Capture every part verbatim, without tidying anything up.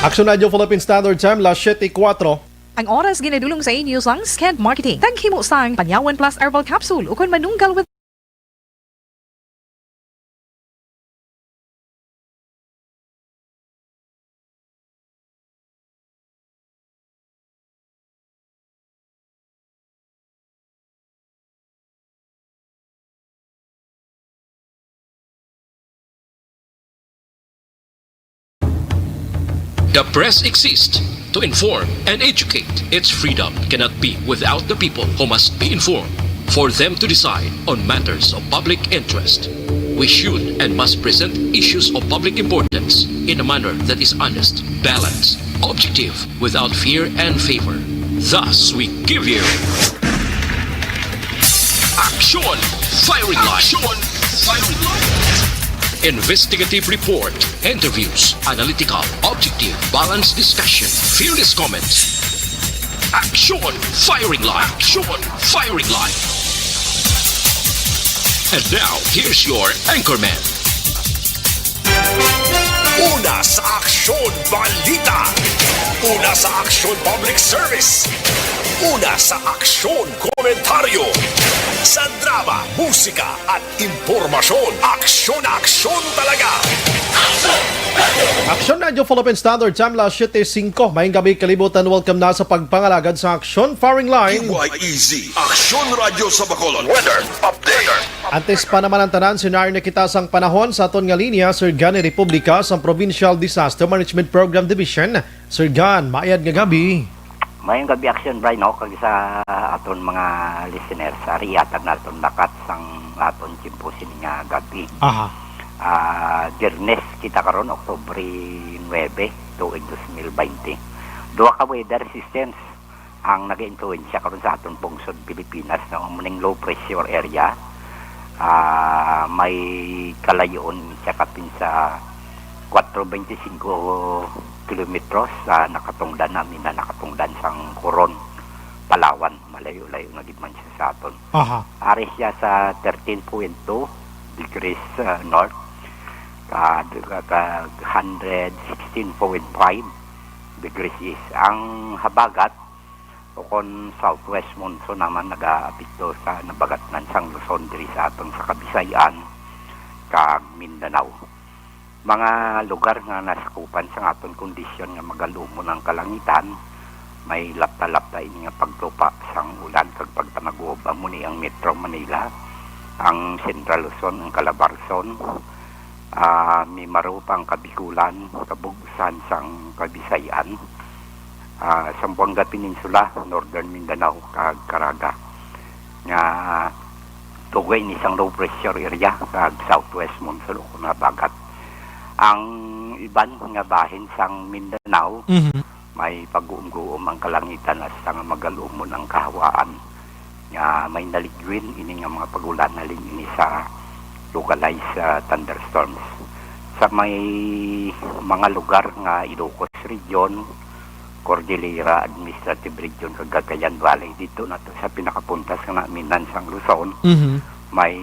Aksyon Radyo Philippine Standard Time, las siete y cuatro. Ang oras ginadulong sa inyo sang Sked Marketing. Taghimo sang Panyawan Plus Herbal Capsule ukon manunggal with The press exists to inform and educate. Its freedom cannot be without the people who must be informed for them to decide on matters of public interest. We should and must present issues of public importance in a manner that is honest, balanced, objective, without fear and favor. Thus, we give you Action Firing Line. Action Firing Line. Investigative report, interviews, analytical, objective, balanced discussion, fearless comments. Action Firing Line. Action Firing Line. And now, here's your anchorman. Una sa Aksyon Balita. Una sa Aksyon Public Service. Una sa Aksyon Komentaryo. Sa drama, musika, at impormasyon. Aksyon, aksyon talaga. Aksyon Radyo Philippine Standard Time, las siete singko. Maayong gabi, kalibutan. Welcome na sa pagpangalagad sa Aksyon Firing Line. K Y E Z, Aksyon Radyo sa Bacolod. Weather update. Antes pa naman ang tanan, senaryo na kita sang panahon sa aton nga linya, Sir Gan ni Republika sang Provincial Disaster Management Program Division. Sir Gan, maayad nga gabi. Maayong gabi, Aksyon Brian, no? Kag sa aton mga listeners, ari hatag naton lakat sang aton tiyempo sini nga gabi. Aha. Ah, Biyernes kita karon, Oktubre nuebe, tuig dos mil baynte. Duha ka weather systems ang nag-iimpluwensya karon sa aton pungsod Pilipinas, no? Amo ning low pressure area, ah, may kalayoon siya kapin sa kwatro bente singko kilometros, ah, nakatungdan, namin na nakatungdan sang Coron, Palawan, malayo-layo na gid man siya sa aton. Aha. Ari siya sa thirteen point two degrees, ah, north, ka, ka, ka hundred sixteen point five degrees east. Ang habagat, ukon southwest monsoon naman nagaapekto sa nabagatnan sang Luzon diri sa aton sa Kabisayan kag Mindanao. Mga lugar nga nasakupan sang aton kondisyon nga magalumon ang kalangitan, may lapta-lapta ini nga pagtupa sang ulan kag pagpanaguob. Amo ni ang Metro Manila, ang Central Luzon, ang Calabarzon, ah, Mimaropa, ang Kabikulan, kabug-usan sang Kabisayan, ah, Zamboanga Peninsula, Northern Mindanao, kag Caraga, nga tugoy ni sang low pressure area kag southwest monsoon o habagat. Ang iban nga bahin sang Mindanao, Mhm. may pag-uumguom ang kalangitan hasta nga magalumon ang kahawaan nga may naligwin ini nga mga pag-ulan halin ini sa localized, ah, thunderstorms. Sa may mga lugar nga Ilocos Region, Cordillera Administrative Region, kag Cagayan Valley, dito na to sa pinakapuntas nga naaminan sang Luzon, Mhm. may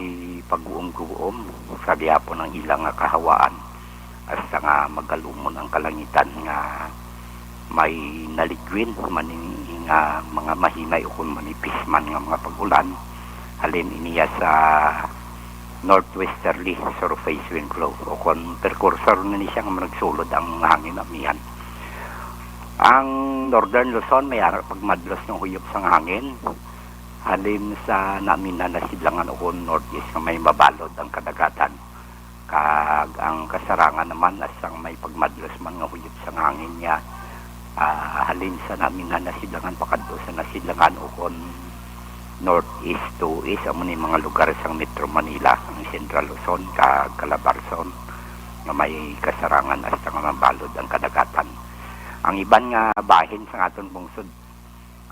pag-uumguom sa gihapon ang ilang nga kahawaan. Hasta nga magalumon ang kalangitan nga may naligwin man ini nga mga mahinay ukon manipis man nga mga pag-ulan, halin iniya sa northwesterly surface wind flow, ukon precursor na ni siya nga managsulod ang hangin amihan. Ang Northern Luzon may ara pagmadlos nga huyop sang hangin halin sa naaminan nga sidlangan ukon northeast nga may mabalod ang kadagatan. Kag ang kasarangan naman, asang may pagmadlos man nga huyop sang hangin niya, ah, halin sa naaminan nga sidlangan pakadto sa nasidlangan ukon northeast to east, amo ni mga lugar sang Metro Manila, ang Central Luzon kag Calabarzon, nga may kasarangan hasta nga mabalod ang kadagatan. Ang iban nga bahin sang aton pungsod,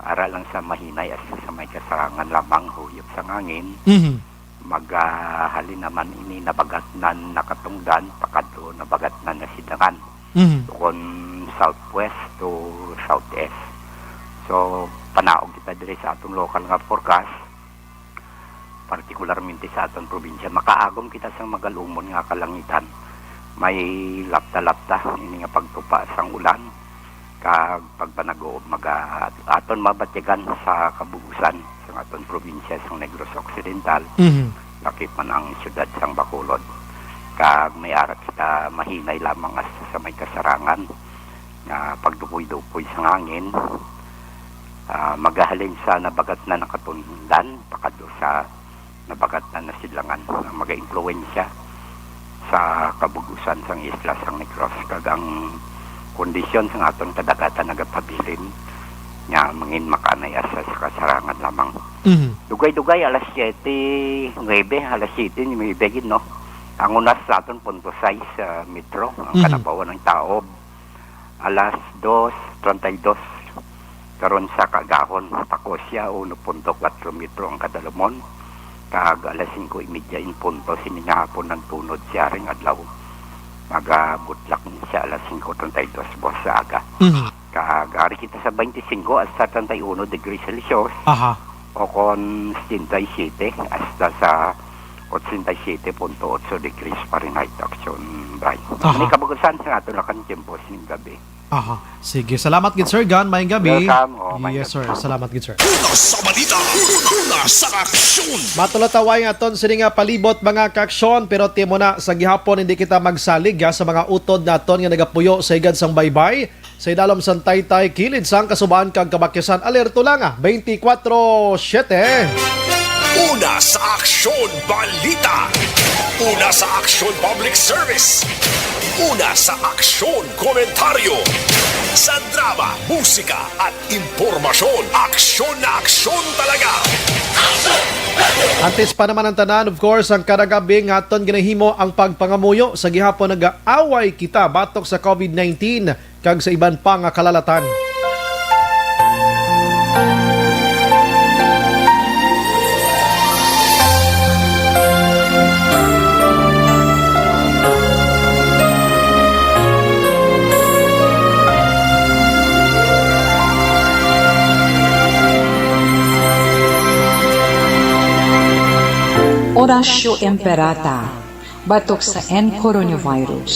ara lang sa mahinay, hasta sa may kasarangan lamang huyop sang hangin. Mhm. Magahalin naman ini nabagatnan, nakatungdan, pakadto nabagatnan nga sidlangan. Mhm. Kon southwest to southeast. So, panaog kita diri sa aton lokal nga forecast, partikularmente sa aton probinsya, makaagom kita sang magalumon nga kalangitan. May lapta-lapta ini nga pagtupa sang ulan. kag pagpanag-uob maga-, aton mabatyagan sa kabug-usan sang aton probinsya sang Negros Occidental, Mhm. lakip man ang siyudad sang Bacolod. Kag may ara kita mahinay lamang as-, sa may kasarangan nga pagdupoy-dupoy sang hangin, ah, magahalin sa nabagat na nakatundan pakadto sa nabagat na nasidlangan nga magaimpluwensya sa kabug-usan sang isla sang Negros, kag ang kondisyon sang aton kadagatan nagapabilin nga mangin makaanay asa sa kasarangan lamang. Mhm. Dugay-dugay, alas siyete nuebe, alas siyete nuebe gid, no? Ang unas sa aton punto sais sa metro, ang Mhm. kanapawan ng taob, alas dos treinta y dos. Karon sa kaagahon, takos siya, uno punto kwatro metro ang kadalumon. Kag alas singko y media in punto, sini nga hapon nagtunod siya ring adlaw. Magabutlak ni siya alas singko treinta y dos buwas sa aga. Mhm. Kag ari kita sa twenty-five hasta treinta y uno degrees Celsius. Aha. O kon setenta y siete hasta sa ochenta y siete punto ocho degrees Fahrenheit, Action Bright. Aha. May kabug-usan sa ato na kan tiyempo sining gabi. Aha. Sige. Salamat gid, Sir Gan. Maayong gabi. Welcome. Oh, maayong Yes, gabi. sir. Salamat gid, sir. Una sa balita. Una sa aksyon. Matulataway nga aton sini nga palibot, mga kaaksyon, pero timo na sa gihapon hindi kita magsalig, ha, sa mga utod naton nga nagapuyo sa higad sang baybay. Sa idalom sang taytay, kilid sang kasubaan kag kabakyasan, alerto lang, ah, twenty-four seven. Una sa aksyon, balita. Una sa aksyon, public service. Una sa aksyon, komentaryo. Sa drama, musika, at impormasyon, aksyon na aksyon talaga. Antes pa naman ang tanan, of course, ang kada gabi nga aton ginahimo ang pagpangamuyo sa gihapon nag-aaway kita batok sa covid nineteen kag sa iban pa nga kalalatan. Oratio Imperata, batok sa N coronavirus.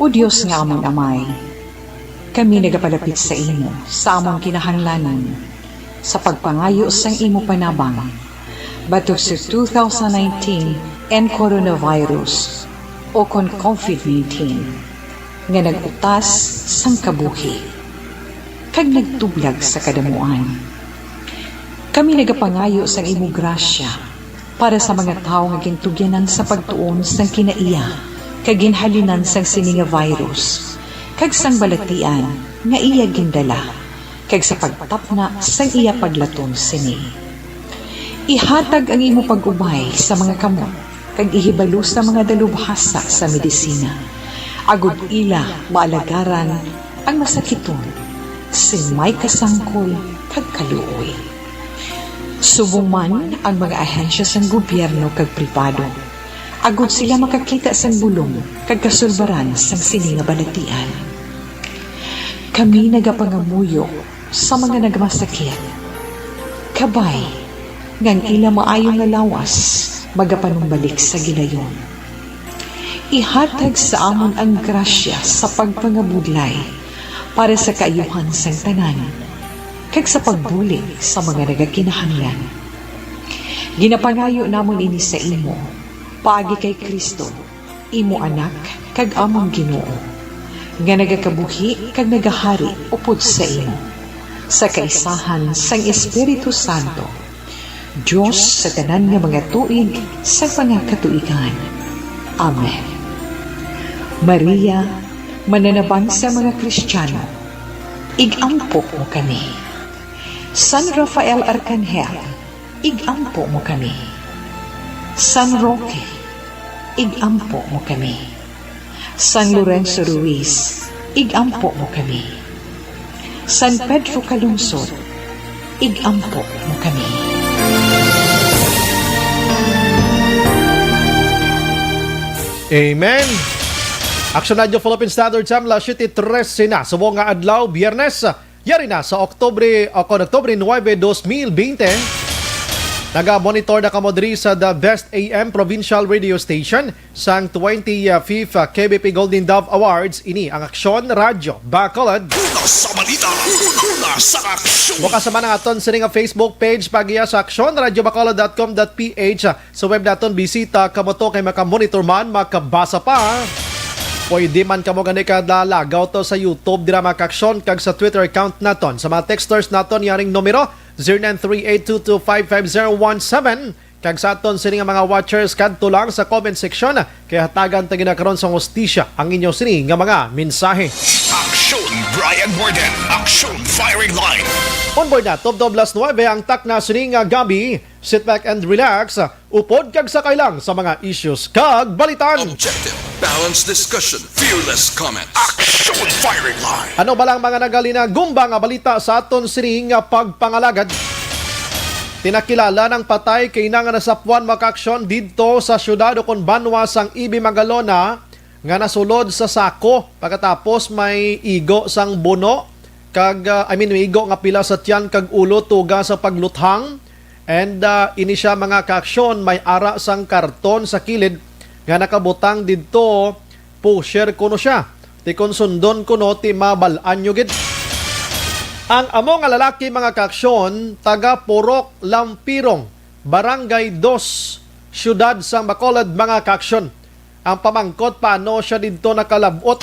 O Dios nga amon Amay, kami nagapalapit sa imo sa among kinahanglanon sa pagpangayo sang imo panabang batok sa two thousand nineteen N coronavirus, o kon covid nineteen, nga nag-utas sang kabuhi kag nagtublag sa kadamuan. Kami nagapangayo sang imo grasya para sa mga tawo nga gintugyanan sa pagtuon sang kinaiya kag ginhalinan sang sini nga virus, kag sang balatian nga iya gindala, kag sa pagtapna sang iya paglaton sini. Ihatag ang imo pag-ubay sa mga kamot, kag ihibalo sa mga dalubhasa sa medisina, agod ila maalagaran ang masakiton sing may kasangkol kag kaluoy. Subong man ang mga ahensya sang gobyerno kag pribado, agod sila makakita sang bulong kag kasulbaran sang sini nga balatian. Kami nagapangamuyo sa mga nagmasakit, kabay nga ang ila maayo nga lawas magapanumbalik sa gilayon. Ihatag sa amon ang grasya sa pagpangabudlay para sa kaayuhan sang tanan, kag sa pagbulig sa mga nagakinahanglan. Ginapangayo namon ini sa imo, paagi kay Cristo, imo Anak kag amon Ginoo, nga nagakabuhi kag nagahari upod sa imo, sa kaisahan sang Espiritu Santo, Dios sa tanan nga mga tuig sa mga katuigan. Amen. Maria, mananabang sa mga Kristiano, ig-ampo mo kami. San Rafael Arcangel, ig-ampo mo kami. San Roque, ig-ampo mo kami. San Lorenzo Ruiz, ig-ampo mo kami. San Pedro Calungsod, ig-ampo mo kami. Amen. Action Radio Philippine Standard Time, alas siyete trese na. Subong nga adlaw, Biyernes, yari na sa Oktubre, o kon Oktubre nuebe, dos mil bente. Naga-monitor na kamo diri sa The Best A M Provincial Radio Station sang twenty-fifth K B P Golden Dove Awards. Ini ang Aksyon Radyo Bacolod. Una sa balita, una sa aksyon. Bukas naman ang aton sini nga Facebook page, pag-iya sa aksyon radyo bacolod dot com dot P H. Sa web naton, bisita kamo to kay makamonitor man, makabasa pa. Pwede man kamo gani kadalagaw to sa YouTube dira, mga kaaksyon, kag sa Twitter account naton. Sa mga texters naton, yaring numero, zero nine three eight two two five five zero one seven. Kag sa aton sini nga mga watchers, kadto lang sa comment section, kay hatagan ta gid karon sa hustisya ang inyo sini nga mga mensahe. Aksyon Brian Morgan, Aksyon Firing Line. On board na, twelve to alas nuebe ang takna sini nga gabi. Sit back and relax. Upod kag sakay lang sa mga issues kag balitan. Objective, balanced discussion, fearless comment. Aksyon Firing Line. Ano ba lang mga nagalinagumba nga balita sa aton sini nga pagpangalagad? Tinakilala ng patay kay ina nga nasapwan, mga kaaksyon, didto sa siyudad ukon banwa sang Ibi Magalona nga nasulod sa sako pagkatapos may igo sang buno kag, ah, I mean, may igo nga pila sa tiyan kag ulo tuga sa pagluthang. And, ah, ini siya, mga kaaksyon, may ara sang karton sa kilid nga nakabutang didto. Pusher kuno siya. Ti kon sundon kuno, ti mabal-an nyo gid. Ang amo nga lalaki, mga kaaksyon, taga Purok Lampirong, Barangay Dos, Siyudad sang Bacolod, mga kaaksyon. Ang pamangkot, paano siya didto nakalab-ot?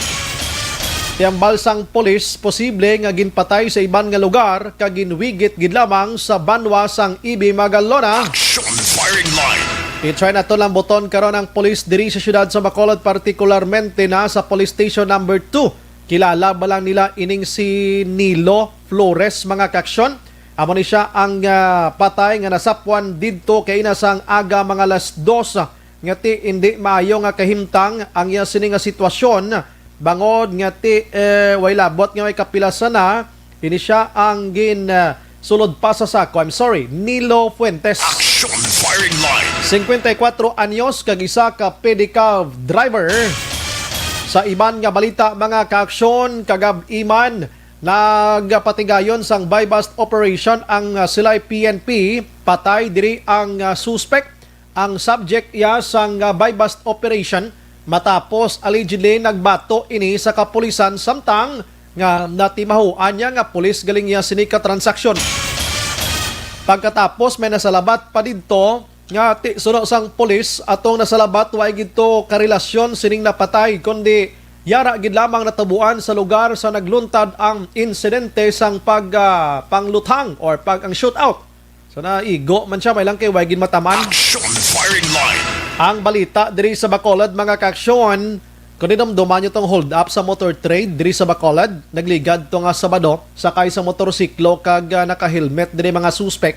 Ti hambal sang pulis, posible nga ginpatay sa iban nga lugar kag ginwigit gid lamang sa banwa sang Ibi Magalona. Action Firing Line. I-try nato lambuton karon ang pulis diri sa siyudad sa Bacolod, partikularmente na sa Police Station Number Two. Kilala ba lang nila ining si Nilo Flores, mga kaaksyon? Amo ni siya ang, ah, patay nga nasapwan didto kay ina sang aga, mga alas dos, nga ti indi maayo nga kahimtang ang iya sini nga sitwasyon, bangod nga ti, eh, way labot nga may kapilasan na. Ini siya ang gin, ah, sulod pa sa sako. I'm sorry, Nilo Fuentes. Action Firing Line. Singkwenta y kuwatro anyos kag isa ka pedicab driver. Sa iban nga balita, mga kaaksyon, kagab-i man, nagapatigayon sang buy-bust operation ang, ah, Silay P N P. Patay diri ang, ah, suspek. Ang subject iya sang, ah, buy-bust operation, matapos allegedly nagbato ini sa kapulisan, samtang nga natimahuan niya nga pulis galing iya sini ka transaksyon. Pagkatapos, may nasalabat pa didto nga ti suno sang pulis, atong nasalabat way gid to karelasyon sining napatay, kundi yara gid lamang natabuan sa lugar sa nagluntad ang insidente sang pag, ah, pangluthang or pag ang shootout. So, naigo man siya, may lang kay way gid mataman. Action Firing Line. Ang balita diri sa Bacolod, mga kaaksyon, kung dinumduman nyo tong hold up sa motor trade diri sa Bacolod, nagligad to nga Sabado, sakay sa motorsiklo kag, ah, naka-helmet diri mga suspek.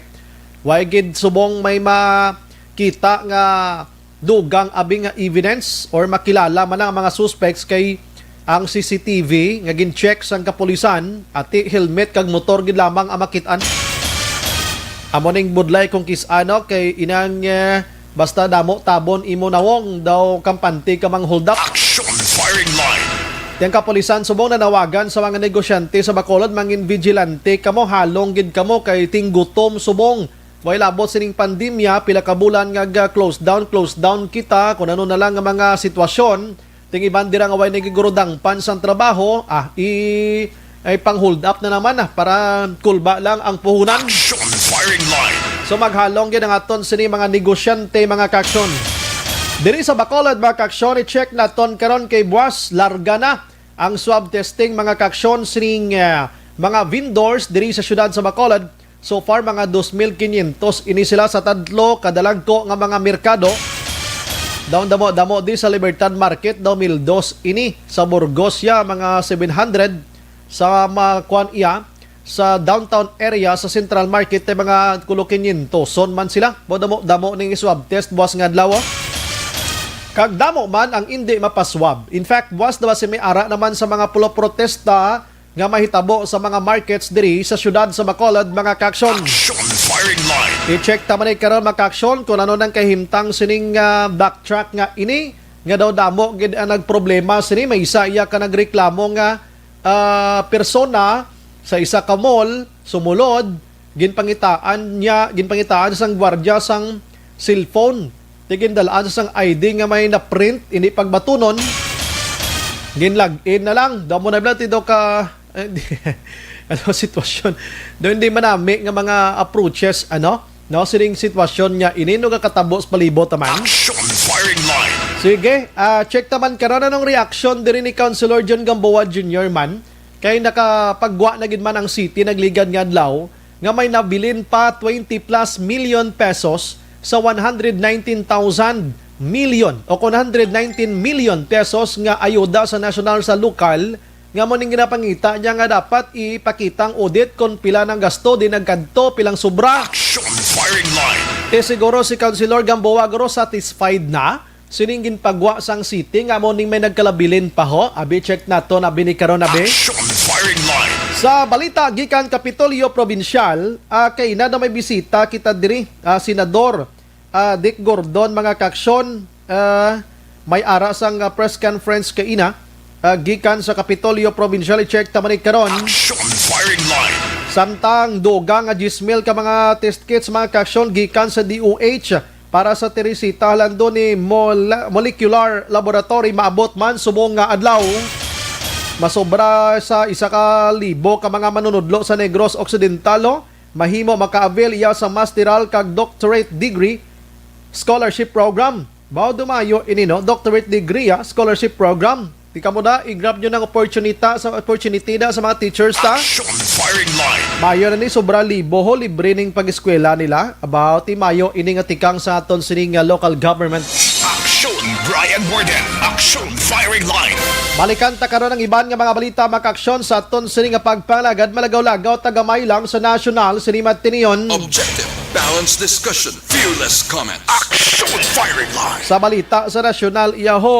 Way gid subong may makita nga dugang abi nga evidence or makilala man ang mga suspects, kay ang C C T V nga gin-check sang kapulisan, ati helmet kag motor gid lamang ang makit-an. Amo ning budlay kung kis-ano, kay inang, eh, basta damo tabon imo nawong daw kampante ka mang hold up. Action Firing Line. Ti ang kapulisan subong nanawagan sa mga negosyante sa Bacolod, mangin vigilante kamo, halong gid kamo kay ting gutom subong. Way labot sining pandemya, pila ka bulan nga ga-close down, close down kita, kun ano na lang nga mga sitwasyon. Ting iban dira nga way nagigurudangpan sang trabaho, ah, i-, ay pang-hold up na naman, ah, para kulba lang ang puhunan. Action Firing Line. So, maghalong gid ang aton sini mga negosyante, mga kaaksyon. Diri sa Bacolod, mga kaaksyon, i-check naton karon kay buwas, larga na ang swab testing, mga kaaksyon, sining, ah, mga vendors diri sa siyudad sa Bacolod. So far, mga dos mil quinientos ini sila sa tatlo kadalagko nga mga merkado. Daw damo-damo di sa Libertad Market, daw mil dos ini. Sa Burgos ya, mga seven hundred. Sa ma-, kuan iya, sa downtown area, sa Central Market, ay mga kulo quinientos son man sila. Daw damo-damo ning swab test buwas nga adlaw, oh. Kag damo man ang indi mapaswab. In fact, buwas daw si may ara naman sa mga pulo protesta nga mahitabo sa mga markets diri sa siyudad sa Bacolod, mga kaaksyon. Action Firing Line. I-check ta man ni karon, mga kaaksyon, kung ano nang kahimtang sining, ah, backtrack nga ini, nga daw damo gid ang nagproblema sini. May isa iya ka nagreklamo nga, ah, persona sa isa ka mall, sumulod, ginpangitaan niya, ginpangitaan sang gwardiya sang cellphone. Ti gindalaan sa sang I D nga may na-print, hindi pagbatunon. Ginlagin na lang. Daw mo na lang ti daw ka, eh, di, ano, sitwasyon. Daw hindi manami nga mga approaches, ano? No, sining sitwasyon niya ini no gakatabo sa palibot naman. Action firing line. Sige, ah, check naman karon anong reaction diri ni Councilor John Gamboa Junior man. Kay nakapagwa na gid man ang city nagligad nga adlaw nga may nabilin pa twenty plus million pesos sa one hundred nineteen thousand million o one hundred nineteen million pesos nga ayuda sa nasyonal sa lokal nga mo ning ginapangita niya nga dapat ipakita ang audit kung pila nang gasto, di nagkadto, pilang sobra. Action firing line. Ti siguro si Councilor Gamboa guro satisfied na sining ginpagwa sang city nga mo ning may nagkalabilin pa ho. Abi, check nato na bini karon abi. Action firing line. Sa balita gikan Kapitolyo Probinsyal, ah, kay na may bisita kita diri, ah, Senador, ah, Dick Gordon, mga kaaksyon, ah, may ara sang, ah, press conference kaina, ah, gikan sa Kapitolyo Probinsyal. I-check ta man ni karon. Action firing line. Samtang dugang nga diyes mil ka mga test kits, mga kaaksyon, gikan sa D O H para sa Teresita halando ni Mol-, Molecular Laboratory maabot man subong nga adlaw. Masobra sa isa ka libo ka mga manunudlo sa Negros Occidental, oh, mahimo maka-avail iya sa masteral kag doctorate degree scholarship program. Mao dumayo ini, no? Doctorate degree, ah, scholarship program. Di kamo na, i-grab nyo ng opportunity sa, opportunity na sa mga teachers ta. Action firing line. Mayo na ni sobra libo ho, libre ning pag-eskwela nila. About ti mayo ini nga tikang sa aton sining, ah, local government. Action, Brian Warden. Action firing line. Balikan ta karon ang iban nga mga balita, mga kaaksyon, sa aton sining nga pagpangalagad, malagaw-lagaw ta gamay lang sa nasyonal sini matiniyon. Objective, balanced discussion, fearless comment. Action firing line. Sa balita sa nasyonal, iyaho,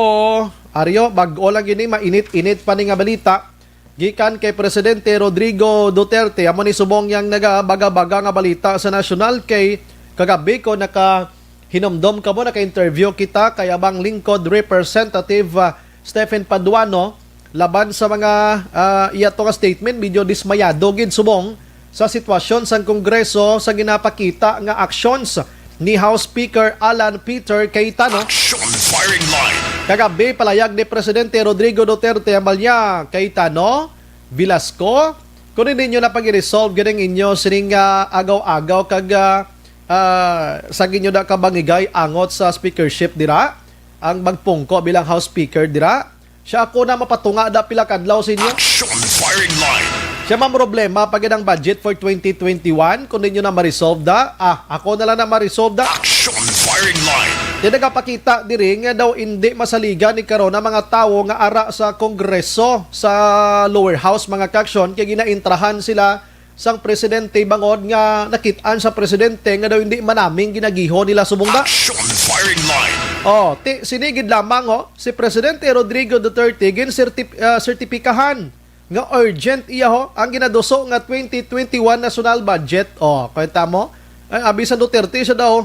Aryo, bag-o lang gini, mainit-init pa ni nga balita. Gikan kay Presidente Rodrigo Duterte, amo ni subong yang nagabaga-baga nga balita sa nasyonal kay kagabi ko nakahinumdom kamo, naka-interview kita kay abang lingkod Representative, ah, Stephen Paduano laban sa mga, ah, iya to nga statement, medyo dismayado gid subong sa sitwasyon sang Kongreso sa ginapakita nga actions ni House Speaker Alan Peter Cayetano. Action firing line. Kagabi, palayag ni Presidente Rodrigo Duterte, ambal niya, Cayetano, Velasco, kung hindi nyo na pag-resolve ganing inyo sining, ah, agaw-agaw kag, ah, ah, sa ginyo da kabangigay angot sa speakership dira, ang magpungko bilang House Speaker dira, siya ako na mapatunga da pila kadlaw sa inyo. Action firing line. Siya man problema pa gid ang budget for twenty twenty-one, kung di nyo na ma-resolve da. Ah, ako na lang na ma-resolve da. Action firing line. Di nagapakita diri nga daw indi masaligan ni karon ang mga tawo nga ara sa Kongreso, sa lower house, mga kaaksyon, kay ginaintrahan sila sang presidente bangod nga nakit-an sa presidente nga daw hindi manaming ginagiho nila subong da. Action firing line. Oh, ti, sini gid lamang, oh, si Presidente Rodrigo Duterte gin sertip-, ah, sertipikahan nga urgent iya, ho, ang ginaduso nga twenty twenty-one national budget. Oh, kita mo? Ay, abi sa Duterte siya daw,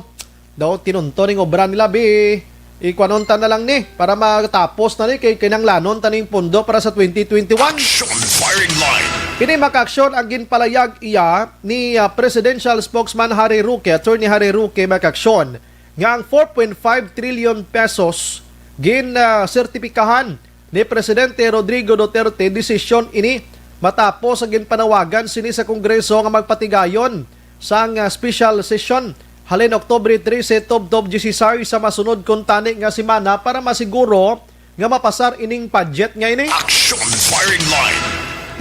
daw tinunto ning obra nila, bi. Ikwanon ta na lang ni para matapos na ni kay kinanglanon ta ning pondo para sa twenty twenty-one. Action firing line. Kini makaaksyon ang ginpalayag iya ni, ah, Presidential Spokesman Harry Roque, Attorney Harry Roque, makaaksyon nga ang four point five trillion pesos gin, ah, sertipikahan ni Presidente Rodrigo Duterte. Desisyon ini matapos ang ginpanawagan sini sa Kongreso nga magpatigayon sang, ah, special session halin October trese tubtob dieciséis sa masunod kuntani nga semana para masiguro nga mapasar ining budget nga ini. Action firing line.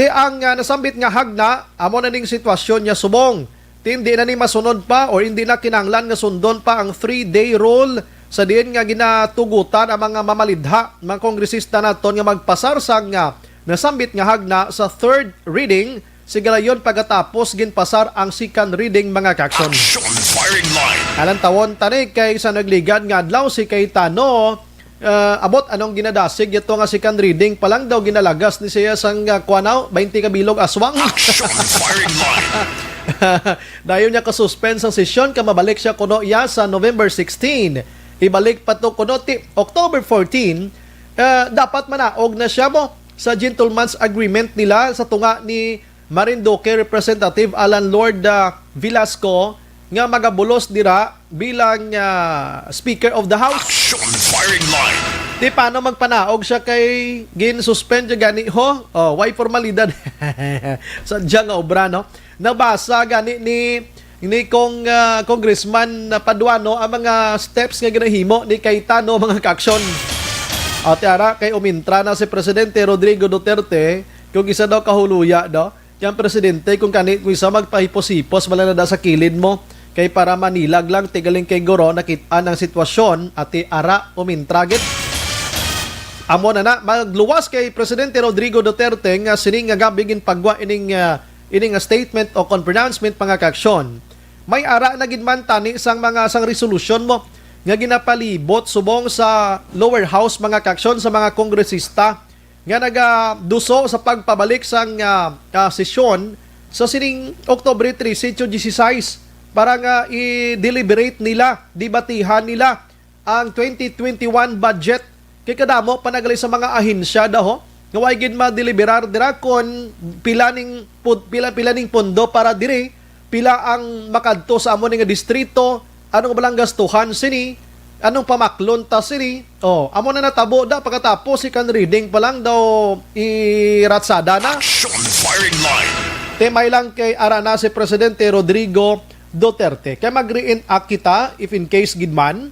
Ti ang, ah, nasambit nga hagna, amo na ning sitwasyon niya subong. Ti hindi na ni masunod pa or hindi na kinahanglan nga sundon pa ang three-day rule sa diin nga ginatugutan ang mga mamalidha, mga kongresista naton nga magpasar sang, ah, nasambit nga hagna sa third reading, sige layon pagkatapos ginpasar ang second reading, mga kaaksyon. Action firing line. Alantawon tani kay sa nagligad nga adlaw si Cayetano, ah, abot anong ginadasig ito nga second reading pa lang daw ginalagas ni siya sang, ah, kuwanaw, twenty ka bilog aswang. Action firing line. Dayon niya ka-suspend sang sesyon ka mabalik siya kuno iya sa November sixteen. Ibalik pa to kuno ti October fourteen. Ah, dapat manaog na siya mo sa gentleman's agreement nila sa tunga ni Marinduque Representative Alan Lord, ah, Velasco nga magabulos dira bilang, ah, Speaker of the House. Action Firing Line. Di paano magpanaog siya kay gin-suspend siya gani ho? Oh, way formalidad. Sadya nga obra, no? Nabasa gani ni, ni Cong, ah, Congressman Paduano ang mga steps nga ginahimo ni Cayetano, mga kaaksyon. Ate ara, kay umintra na si Presidente Rodrigo Duterte kung isa daw kahuluya, no? Kay ang presidente, kung kani, kung isa magpahipos-hipos, wala na da sa kilid mo. Kay para manilag lang, tigaling kay guro, nakit-an ang sitwasyon, ate ara, umintra gid. Amo na na, magluwas kay Presidente Rodrigo Duterte nga sining nga gabi ginpagwa ining, ah, ining nga statement o kon pronouncement, mga kaaksyon. May ara na gid man tani sang mga, sang resolusyon mo nga ginapalibot subong sa lower house, mga kaaksyon, sa mga kongresista nga nagaduso sa pagpabalik sang, ah, ah, sesyon sa sining Oktubre trese to disisais para nga i-deliberate nila, debatihan nila ang twenty twenty-one budget. Kay kadamo pa na gali sa mga ahensya daw nga way gid madeliberar dira kon pila ning pud-, pila, pila ning pondo para diri, pila ang makadto sa amo ni nga distrito, ano nga balang gastuhan sini, anong pamaklon ta sini. Oh, amo na natabo da pagkatapos second reading pa lang daw iratsada na. Action Firing Line. Timay lang kay ara na si Presidente Rodrigo Duterte. Kay mag-reenact kita, if in case gid man,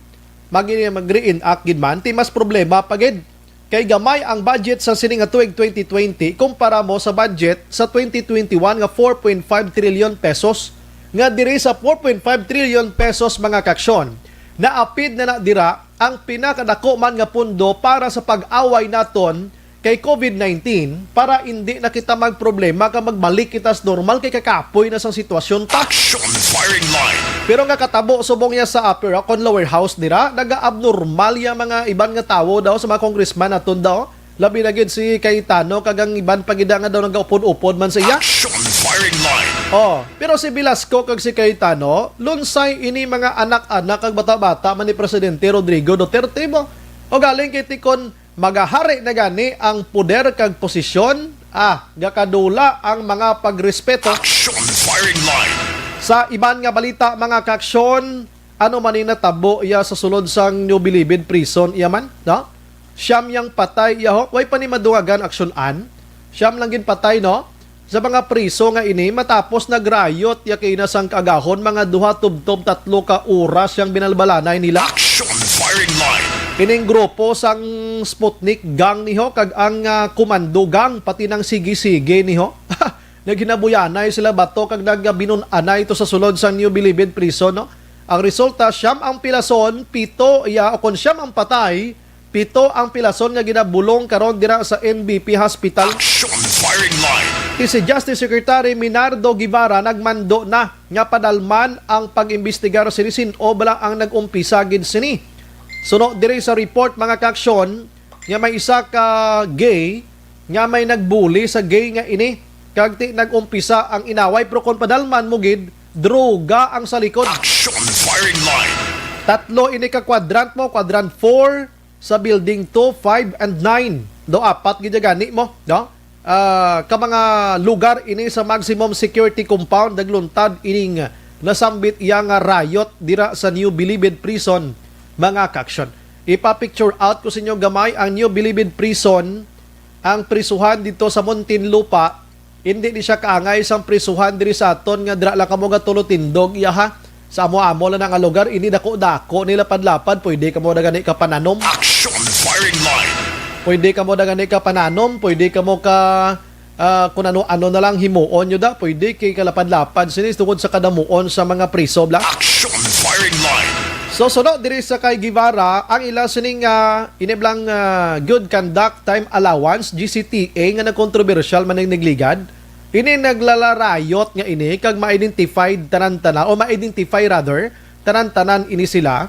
mag-, mag-reenact gid man, ti mas problema pa gid. Kay gamay ang budget sa sini nga tuig twenty twenty kumpara mo sa budget sa twenty twenty-one nga four point five trillion pesos. Nga diri sa four point five trillion pesos, mga kaaksyon, naapid na na dira ang pinakadako man nga pondo para sa pag-away naton kay covid nineteen para indi na kita magproblema ka magbalik kita sa normal kay kakapoy na sang sitwasyon ta. Action Firing Line. Pero nga katabo subong niya sa upper o kon lower house dira, naga-abnormal ya mga iban nga tawo daw sa mga congressman naton daw. Labi na gid si Cayetano kag ang iban pa gid nga daw nagaupod-upod man sa iya. Action Firing Line. Oh, pero si Velasco kag si Cayetano, lunsay ini mga anak-anak kag bata-bata man ni Presidente Rodrigo Duterte mo. O galing kay tikon magahari na gani ang poder kag posisyon, ah, gakadula ang mga pagrespeto. Action Firing Line. Sa iban nga balita, mga kaaksyon, ano man ni natabo iya sa sulod sang New Bilibid Prison, iya man, no? Siyam yang patay, iya ho. Way pa ni madungagan aksyon-an. Siyam lang gid patay, no? Sa mga priso nga ini, matapos nag-riot ya kaina sang kaagahon, mga duha tubtob tatlo ka oras yang binalbalanay nila. Action Firing Line. Ining grupo sang Sputnik Gang niho kag ang, ah, Commando Gang, pati nang sige-sige niho. Naghinabuyanay sila bato kag nagabinun-anay to sa sulod sang New Bilibid Prison, no? Ang resulta, siyam ang pilason, pito, iya, o kon siyam ang patay, pito ang pilason nga ginabulong karon dira sa N B P Hospital. Action Firing Line. Ti si Justice Secretary Minardo Guevara nagmando na nga padalman ang pag-imbestigar sini sin-o bala ang nag-umpisa gid sini. Suno diri sa report, mga kaaksyon, nga may isa ka gay nga may nagbuli sa gay nga ini, kag ti nag-umpisa ang inaway, pero kon padalman mo gid, droga ang sa likod. Action Firing Line. Tatlo ini ka quadrant mo, quadrant four, sa building two, five, and nine. Do apat gid gani mo, no? Ah, ka mga lugar ini sa maximum security compound nagluntad ining nasambit iya nga riot dira sa New Bilibid Prison, mga kaaksyon. Ipa-picture out ko sa inyo gamay ang New Bilibid Prison, ang prisuhan dito sa Muntinlupa. Hindi ni siya kaangay sang prisuhan diri sa aton nga dira lang kamo gatulotindog, iya ha. Sa amo-amo lang na nga lugar, ini dako-dako ni lapad-lapad, pwede kamo na gani ka pananom. Action Firing Line. Pwede kamo na gani ka pananom, pwede kamo ka, ah, kung ano-ano na lang himuon nyo da, pwede kay kalapad-lapad sini tungod sa kadamuon sa mga priso bla. Action Firing Line. So, suno diri sa kay Guevara, ang ila sining, ah, iniblang, ah, good conduct time allowance, G C T A, nga nagkontrobersyal man ning nagligad. Ini naglalarayot nga ini kag ma-identified tanan-tanan, o ma-identify rather, tanan-tanan ini sila.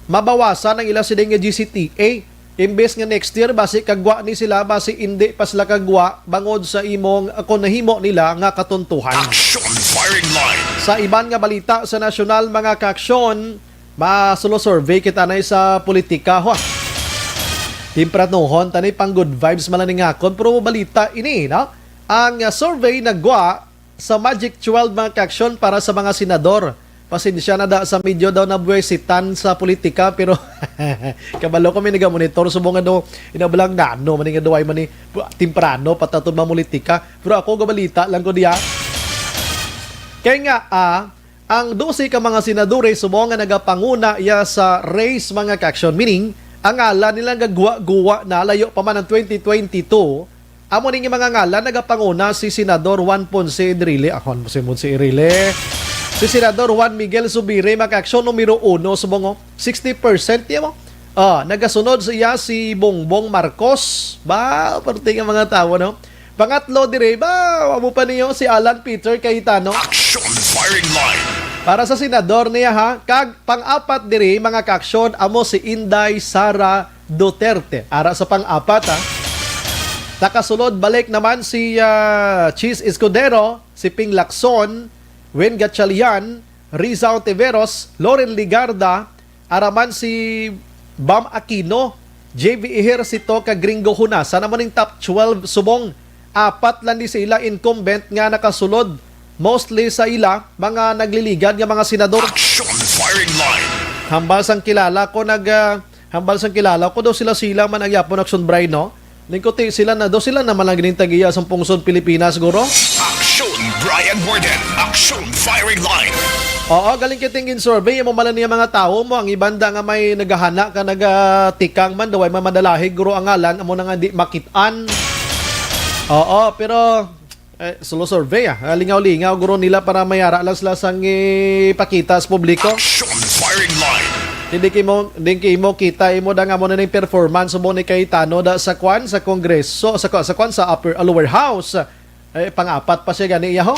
Mabawasan ang ila sining nga G C T A. Imbes nga next year, basi kagwa ni sila, basi indi pa sila kagwa bangod sa imong, ah, kung nahimo nila nga katuntuhan. Action Firing Line. Sa iban nga balita sa nasyonal, mga kaaksyon, masulo survey kita na sa politika, ho. Tempranohon, tani pang good vibes man lang ni ngakon, pero balita ini, no? Ang, ah, survey nagwa sa Magic twelve, mga kaaksyon, para sa mga senador. Pasensya na da sa medyo daw nabuwesitan sa politika, pero kabalo ko may nagamonitor subong ano, inabalang nano man nga duway man ni temprano pataton mamulitika. Pero ako gabalita lang ko diya. Kay nga, ah, ang dose ka mga senadores subong nga nagapanguna iya sa race, mga kaaksyon, meaning ang ngalan nila gagwa-guwa na layo pa man ang twenty twenty-two. Amo ning mga ngalan nagapanguna si Senador Juan Ponce Enrile, ah, Juan Ponce, Ponce Enrile. Si Senador Juan Miguel Zubiri, mga kaaksyon, numero uno subong, oh, sixty percent niya mo. Ah, nagasunod sa iya si Bongbong Marcos. Ba, parte nga mga tawo, no? Pangatlo dire, ba, amo pa niyo si Alan Peter Cayetano. Action Firing Line. Para sa senador niya, ha, kag pang-apat diri, mga kaaksyon, amo si Inday Sara Duterte. Ara sa pang-apat, ha. Nakasulod balik naman si, ah, Chiz Escudero, si Ping Lacson, Win Gatchalian, Riza Ontiveros, Loren Legarda, ara man si Bam Aquino, J V Ejercito, kag Gringo Honasan. Amo ning top twelve subong apat lang ni sa ila incumbent nga nakasulod, mostly sa ila mga nagliligad nga mga senador. Action Firing Line. Hambal sang kilala ko nag, ah, hambal sang kilala ko daw sila, sila man ang yapon action, Bray, no? Lingkuti sila na daw, sila naman ang ginintag-iya sang pungsod Pilipinas, guro. Action Brian Warden. Action Firing Line. Oo, galing kiting gin-survey mo man lang niya mga tawo mo, ang ibanda nga may naghahana ka, nagatikang man daw ay mamadalahig, guro, ang ngalan, amo na nga di makit-an. Oo, pero eh, solo survey, ah. Ah, lingaw-lingaw, guro, nila para may ara lang sila sang ipakita sa publiko. Action Firing Line. Hindi kay mo, hindi kay mo kita imo da nga mo na ning performance mo ni Cayetano da sa kwan, sa Kongreso, sa, sa kwan, sa upper, ah, lower house. Eh, pang-apat pa siya gani iya, ho.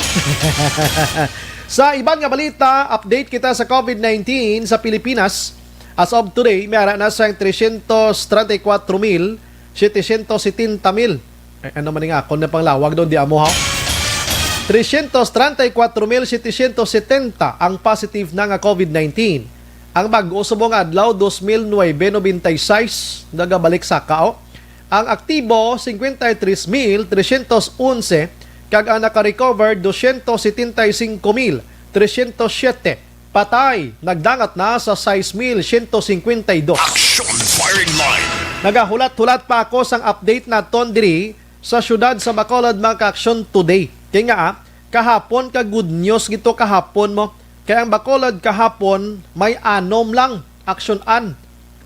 Sa iban nga balita, update kita sa COVID nineteen sa Pilipinas. As of today, may ara na sang tresyentos trenta y kuwatro mil setesyentos setenta mil. Eh, ano man nga akon na panglawag doon, di amo, ha? Tresyentos trenta y kuwatro mil setesyentos setenta ang positive na nga COVID nineteen. Ang bag-o subong adlaw, dos mil nuebe nobenta y seis, nagabalik sa kao. Ang aktibo, cincuenta y tres mil trescientos once, kag ang naka-recover, doscientos setenta y cinco mil trescientos siete. Patay, nagdangat na sa sais mil siyento singkwenta y dos. Action Firing Line. Nagahulat-hulat pa ako sang update naton diri sa siyudad sa Bacolod, mga ka-aksyon, today. Kay nga, ah, kahapon ka good news gito kahapon mo. Kay ang Bacolod kahapon may anom lang, aksyon an.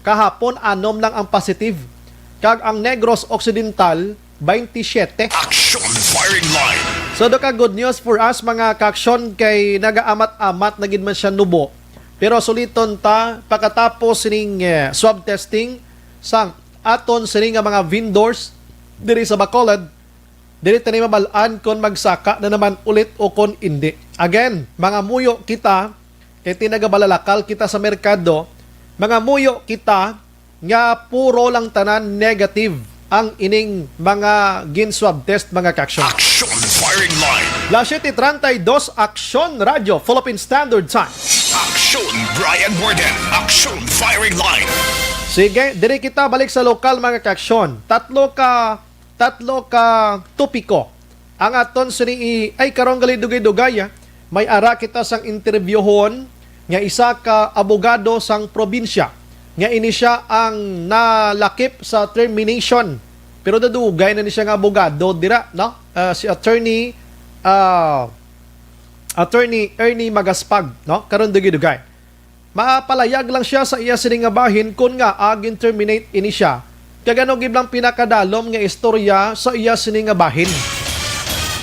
Kahapon anom lang ang positive. Kag ang Negros Occidental, twenty-seven. Action Firing Line. So, do ka good news for us, mga ka-aksyon, kay nagaamat-amat na gid man siya nubo. Pero suliton ta, pagkatapos sining, eh, swab testing, sang aton sini nga mga vendors diri sa Bacolod, diri ta ni mabal-an kon magsaka na naman ulit o kon indi. Again, mga muyo kita, kay tinaga balalakal kita sa merkado, mga muyo kita nga puro lang tanan negative ang ining mga gin-swab test, mga ka-aksyon. Action Firing Line. Las siete treinta y dos, Aksyon Radyo, Philippine Standard Time. Action Brian Warden. Action Firing Line. Sige, diri kita balik sa lokal, mga ka-aksyon. Tatlo ka, tatlo ka topiko ang aton sini i-, ay, karong gali dugay-dugay, ah. May ara kita sang interbyuhon nga isa ka abogado sang probinsya nga ini siya ang nalakip sa termination. Pero dadugay na ni siya nga abogado dira, no? Ah, si attorney, ah, Attorney Ernie Magaspag, no? Karon dugay-dugay. Mapalayag lang siya sa iya sini nga bahin kon ngaa gin-terminate ini siya. Kag ano gid lang pinakadalom nga istorya sa iya sini nga bahin.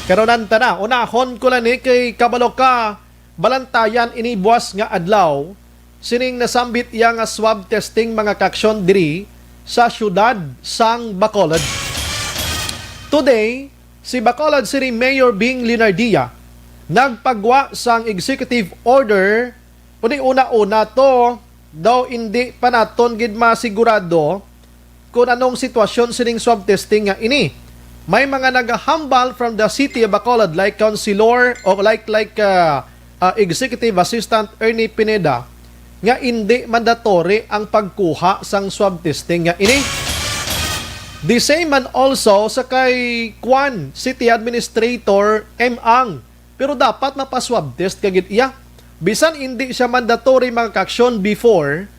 Karon, anta na, unahon ko lang ni kay kabalo ka, balantayan ini buwas nga adlaw, sining nasambit iya nga swab testing, mga ka-aksyon, diri sa siyudad sang Bacolod. Today, si Bacolod City Mayor Bing Leonardia nagpagwa sang executive order. Uni, una-una to, daw indi pa naton gid masigurado kon anong sitwasyon sining swab testing nga ini. May mga nagahambal from the city of Bacolod, like Councilor o like, like, uh, uh, Executive Assistant Ernie Pineda, nga indi mandatory ang pagkuha sang swab testing nga ini. The same man also sa kay Kwan City Administrator M. Ang, Pero dapat mapa-swab test ka gid iya. Bisan hindi siya mandatory, mga kaaksyon, before,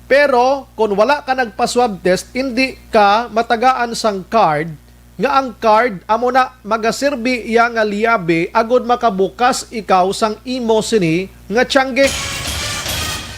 pero kung wala ka nagpa-swab test, hindi ka matagaan sang card, nga ang card amo na magaserbi iya nga liyabe agud makabukas ikaw sang imo sini nga tiyangge.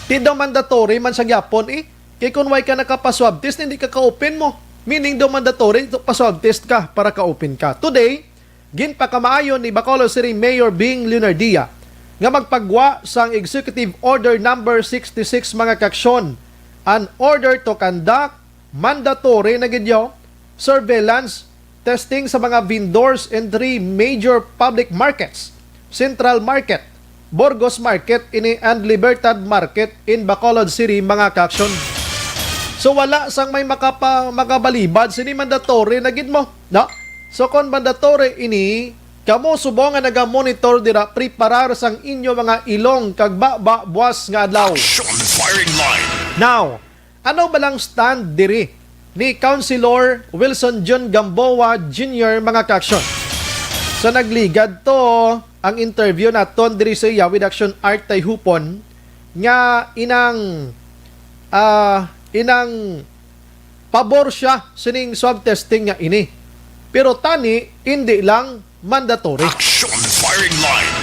Di daw mandatory man sa gyapon eh. Kay kung way ka nakapa-swab test, hindi ka ka-open mo. Meaning daw mandatory, to, pa-swab test ka para ka-open ka. Today, ginpakamaayo ni Bacolod City Mayor Bing Leonardia nga magpagwa sang Executive Order Number sixty-six, mga kaaksyon, an order to conduct mandatory na gid yo surveillance testing sa mga vendors in three major public markets: Central Market, Burgos Market ini, and Libertad Market in Bacolod City, mga kaaksyon. So wala sang may makapa, makabalibad sini, mandatory na gid mo, no? So kon mandatory ini, kamo subong nga naga-monitor dira, preparar sang inyo mga ilong kag baba buas nga adlaw. Action firing line. Now, ano ba lang stand diri ni Councilor Wilson John Gamboa Junior, mga kaaksyon? Sa nagligad to ang interview naton diri sa iya with Action Art Tayhupon, nga inang, ah, inang pabor siya sining swab testing nga ini. Pero tani, hindi lang mandatory. Action firing line.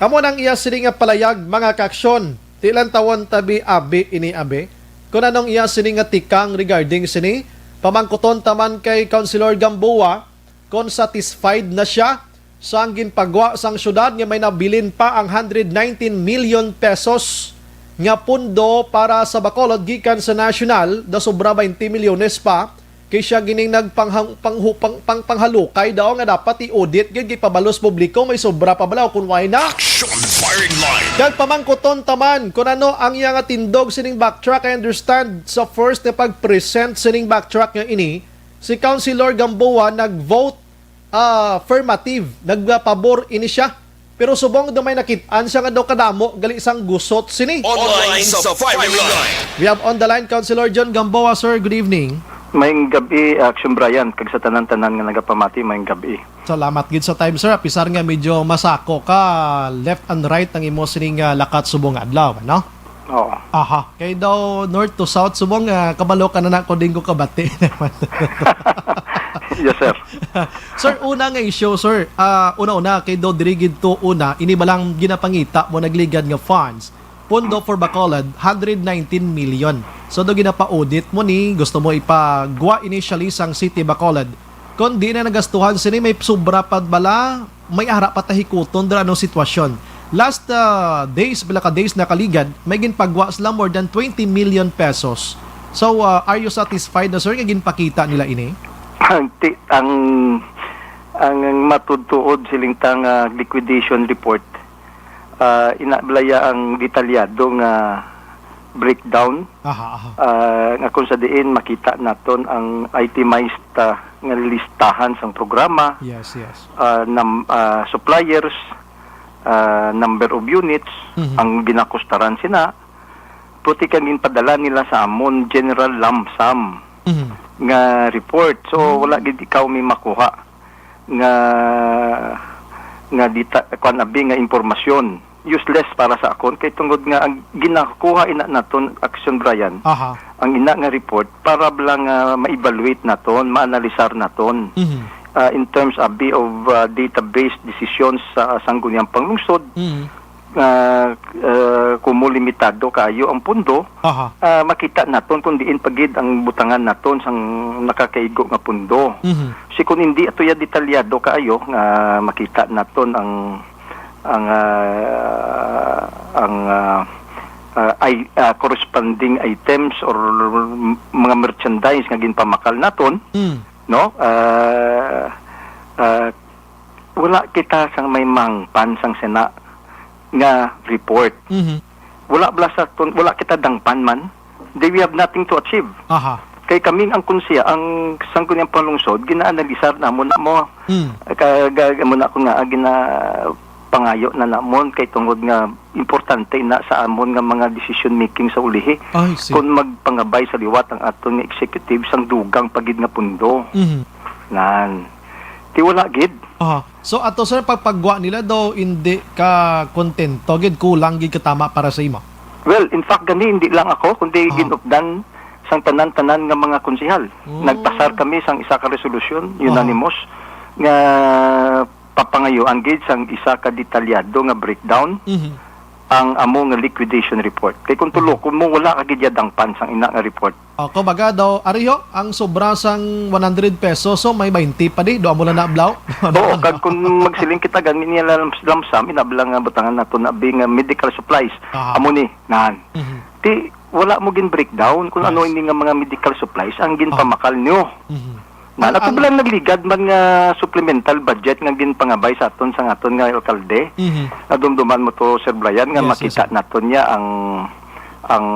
Amo nang iya sini nga palayag, mga kaaksyon. Di lang tawon tabi abi ini abi. Kung anong iya sini nga tikang regarding sini, pamangkuton taman kay Councilor Gamboa kung satisfied na siya sa ang ginpagwa sang syudad nga may nabilin pa ang hundred nineteen million pesos nga pundo para sa Bacolod gikan sa national, da sobra twenty milyones pa. Kay siya gining nagpanghang-, panghu-, pang-, pang-, panghalukay daw nga dapat i-audit gid, gipabalos publiko, may sobra pa bala o kung why na. Action firing line. Kag pamangkuton taman kung ano ang iya nga tindog sining backtrack. I understand sa first na pag-present sining backtrack nga ini, si Councilor Gamboa nag-vote, ah, affirmative, nagpabor ini siya. Pero subong daw may nakit-an siya nga daw kadamo gali sang gusot sini. Online sa firing line. We have on the line Councilor John Gamboa, sir. Good evening. Maayong gab-i, Action Brian, kag sa tanan-tanan nga nagapamati, maayong gab-i. Salamat gid sa time, sir. Apisar nga medyo masako ka, left and right ang imo sining, ah, lakat subong adlaw, no? Oo. Aha. Kay daw north to south, subong, ah, kabalo ka na na kung din ko kabati. Yes, sir. Sir, una nga issue, sir. Ah, una-una, kay daw diri gid to una, ini ba lang ginapangita mo nagligad nga funds? Pondo for Bacolod, hundred nineteen million. So, daw ginapa-audit mo ni, gusto mo ipagwa initially sang City Bacolod. Kon di na nagastuhan sini, may sobra pa bala, may ara pa tahikuton dira, anong sitwasyon? Last, ah, days, pila ka days nakaligad, may ginpagwa sila more than twenty million pesos. So, ah, are you satisfied na, sir, nga ginpakita nila ini? Ang ti-, ang, ang matudtuod siling ta nga liquidation report, ah, ina balaya ang detalyado nga breakdown, Aha, aha. ah, nga kung sa diin makita naton ang itemized, ah, nga listahan sang programa, Yes, yes. ah, nam-, ah, suppliers, ah, number of units, Mhm. ang ginakustaran sina, puti kang ginpadala nila sa amon general lump sum Mhm. nga report. So, Mhm. wala gid ikaw may makuha nga, nga dita-, kuwan abi nga impormasyon. Useless para sa akon kay tungod nga ang ginakuha ina naton, Action Brian, Aha. ang ina nga report para lang, ah, ma-evaluate naton, ma-analisar naton, Mhm. ah, in terms abi of, ah, data-based decisions sa Sangguniang Panglungsod, Mhm. ah, ah, kumo limitado kaayo ang pundo, Aha. ah, makita naton kung diin pa gid ang butangan naton sang nakakaigo nga pundo. Mhm. Si kun hindi ato ya detalyado kaayo nga makita naton ang, ang, ah, ang, ah, ah, ay, ah, corresponding items or mga merchandise nga ginpamakal naton, Mm. no? Ah, ah, wala kita sang may mangpan sang sina nga report. Mhm. Wala bala sa tun-, wala kita dangpan man. They, we have nothing to achieve. Aha. Kay kami ang kunsiya, ang Sangguniang Panglungsod, ginaanalisar namon na mo. Mm. Ka-, ga-, mo na ako nga, ah, gina-, pangayo na namon kay tungod nga importante na sa amon nga mga decision making sa ulihi. I see. Kung magpangabay sa liwat ang aton nga executive sang dugang pa gid nga pundo. Mhm. Nan. Ti wala gid. Aha. So, ato, sir, pagpagwa nila daw, hindi ka kontento gid, kulang gid katama para sa imo? Well, in fact, gani, hindi lang ako, kundi Aha. ginupdan sang tanan-tanan nga mga konsehal. Oh. Nagpasar kami sang isa ka resolusyon, Aha. unanimous, nga papangayuan gid sang isa ka detalyado nga breakdown Mhm. ang amo nga liquidation report. Kay kung Mhm. tulokon mo, wala ka gid yadangpan sang ina nga report. Oh, kumbaga daw, ariho, ang sobra sang one hundred pesos, so may twenty pa di, do amo na na, blaw? Oo, kag kung magsiling kita, gani niya lam-, lamsam, inabla nga butangan nato na bi nga medical supplies. Aha. Amo ni, nan. Mhm. Ti, wala mo gin breakdown kung ano Yes. ini nga mga medical supplies ang Ah. ginpamakal nyo. Mhm. Na, Ang, nato ang ba lang nagligad man nga supplemental budget nga ginpangabay sa aton sang aton nga alkalde? Mhm. Nadumduman mo to, Sir Brian, nga Yes, yes, makita sir. naton niya ang, ang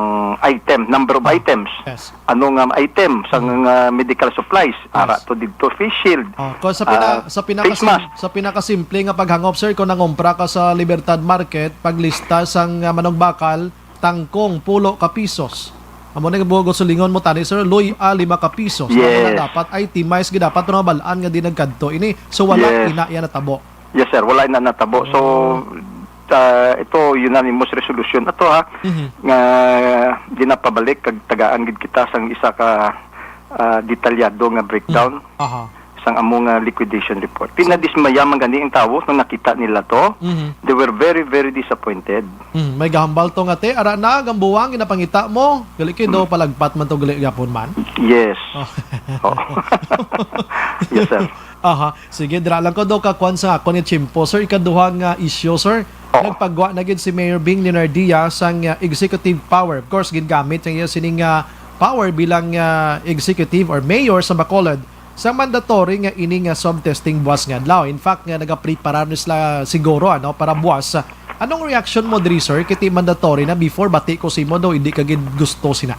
item, number of Ah, items. yes. Ano nga item sa Mm. nga medical supplies? Yes. Ara to didto, face shield, Oh, kung sa pina-, ah, sa pinakasim-, face mask. sa pinakasimple nga paghangop, sir, kung nangumpra ka sa Libertad Market, paglista sang, ah, manong bakal, tangkong, pulo ka pisos. Amo na nga bugo sulingon mo tani, sir, luy-a, lima ka pisos. Amo na Yes. dapat, ay, timais gid dapat, pero mabalaan nga di nagkadto ini. So, wala Yes. ina iya natabo. Yes, sir. Wala na natabo. So, Oh. ah, ito, unanimous resolution na to, ha, Mhm. nga ginapabalik kag tagaan gid kita sang isa ka, ah, detalyado nga breakdown Mhm. Aha. sang amo nga liquidation report. Pinadismaya man gani ang tawo nung nakita nila to. Mhm. They were very, very disappointed. Mhm. May gahambal to nga, te, ara na, gambuwang, ginapangita mo. Gali kay do, Mm. palagpat man to, gali gyapon man. Yes. Oh. Oh. Yes, sir. Aha. Sige, dira lang ko daw kakuan sa akon nga tiyempo, sir. Ikaduha nga issue, sir. Oo. Nagpagwa na gid si Mayor Bing Leonardia sang, ah, executive power. Of course, gingamit niya sining, ah, power bilang, ah, executive or mayor sa Bacolod sa mandatory nga ini nga swab testing buwas nga adlaw. In fact, nga nagapreparar na sila siguro, ano, para buwas. Anong reaction mo diri, sir? Kiti mandatory na before, bati ko sa imo daw, hindi ka gid gusto sina.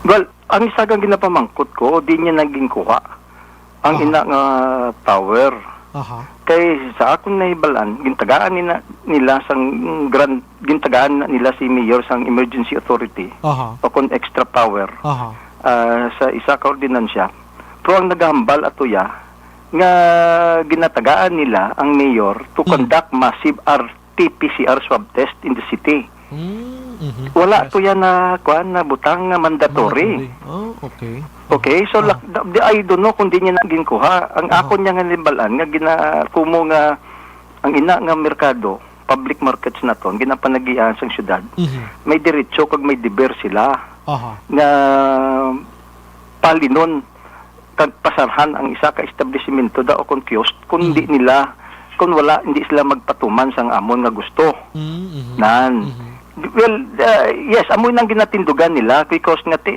Well, ang isa kang ginapamangkot ko, di niya naging kuha. Ang Aha. ina nga power. Aha. Kay sa akon nahibalan, gintagaan nila, nila sang grant, gintagaan na nila si mayor sang emergency authority Aha. o kon extra power Aha. ah, sa isa ka ordinansya. Pero ang nagahambal ato ya nga ginatagaan nila ang mayor to Mm. conduct massive R T P C R swab test in the city. Mm, mhm. Wala Yes. to yan na, kuan, na butang nga mandatory. Mandatory. Oh, okay. Okay, so Oh. lak-, da-, di, I don't know kung di niya na ginkuha. Ang Oh. akon niya nga limbalan nga gina-, kumo nga ang ina nga merkado, public markets naton, ginapanagian sang syudad, Mhm. may diretso kag may deber sila Aha. nga palinon kag pasarhan ang isa ka establisimento daw o kon kiosk kung Mm. di nila, kung wala, hindi sila magpatuman sang amon nga gusto. Mm, mhm. Nan. Mhm. Well, uh, yes, amo nang ginatindugan nila because nga ti,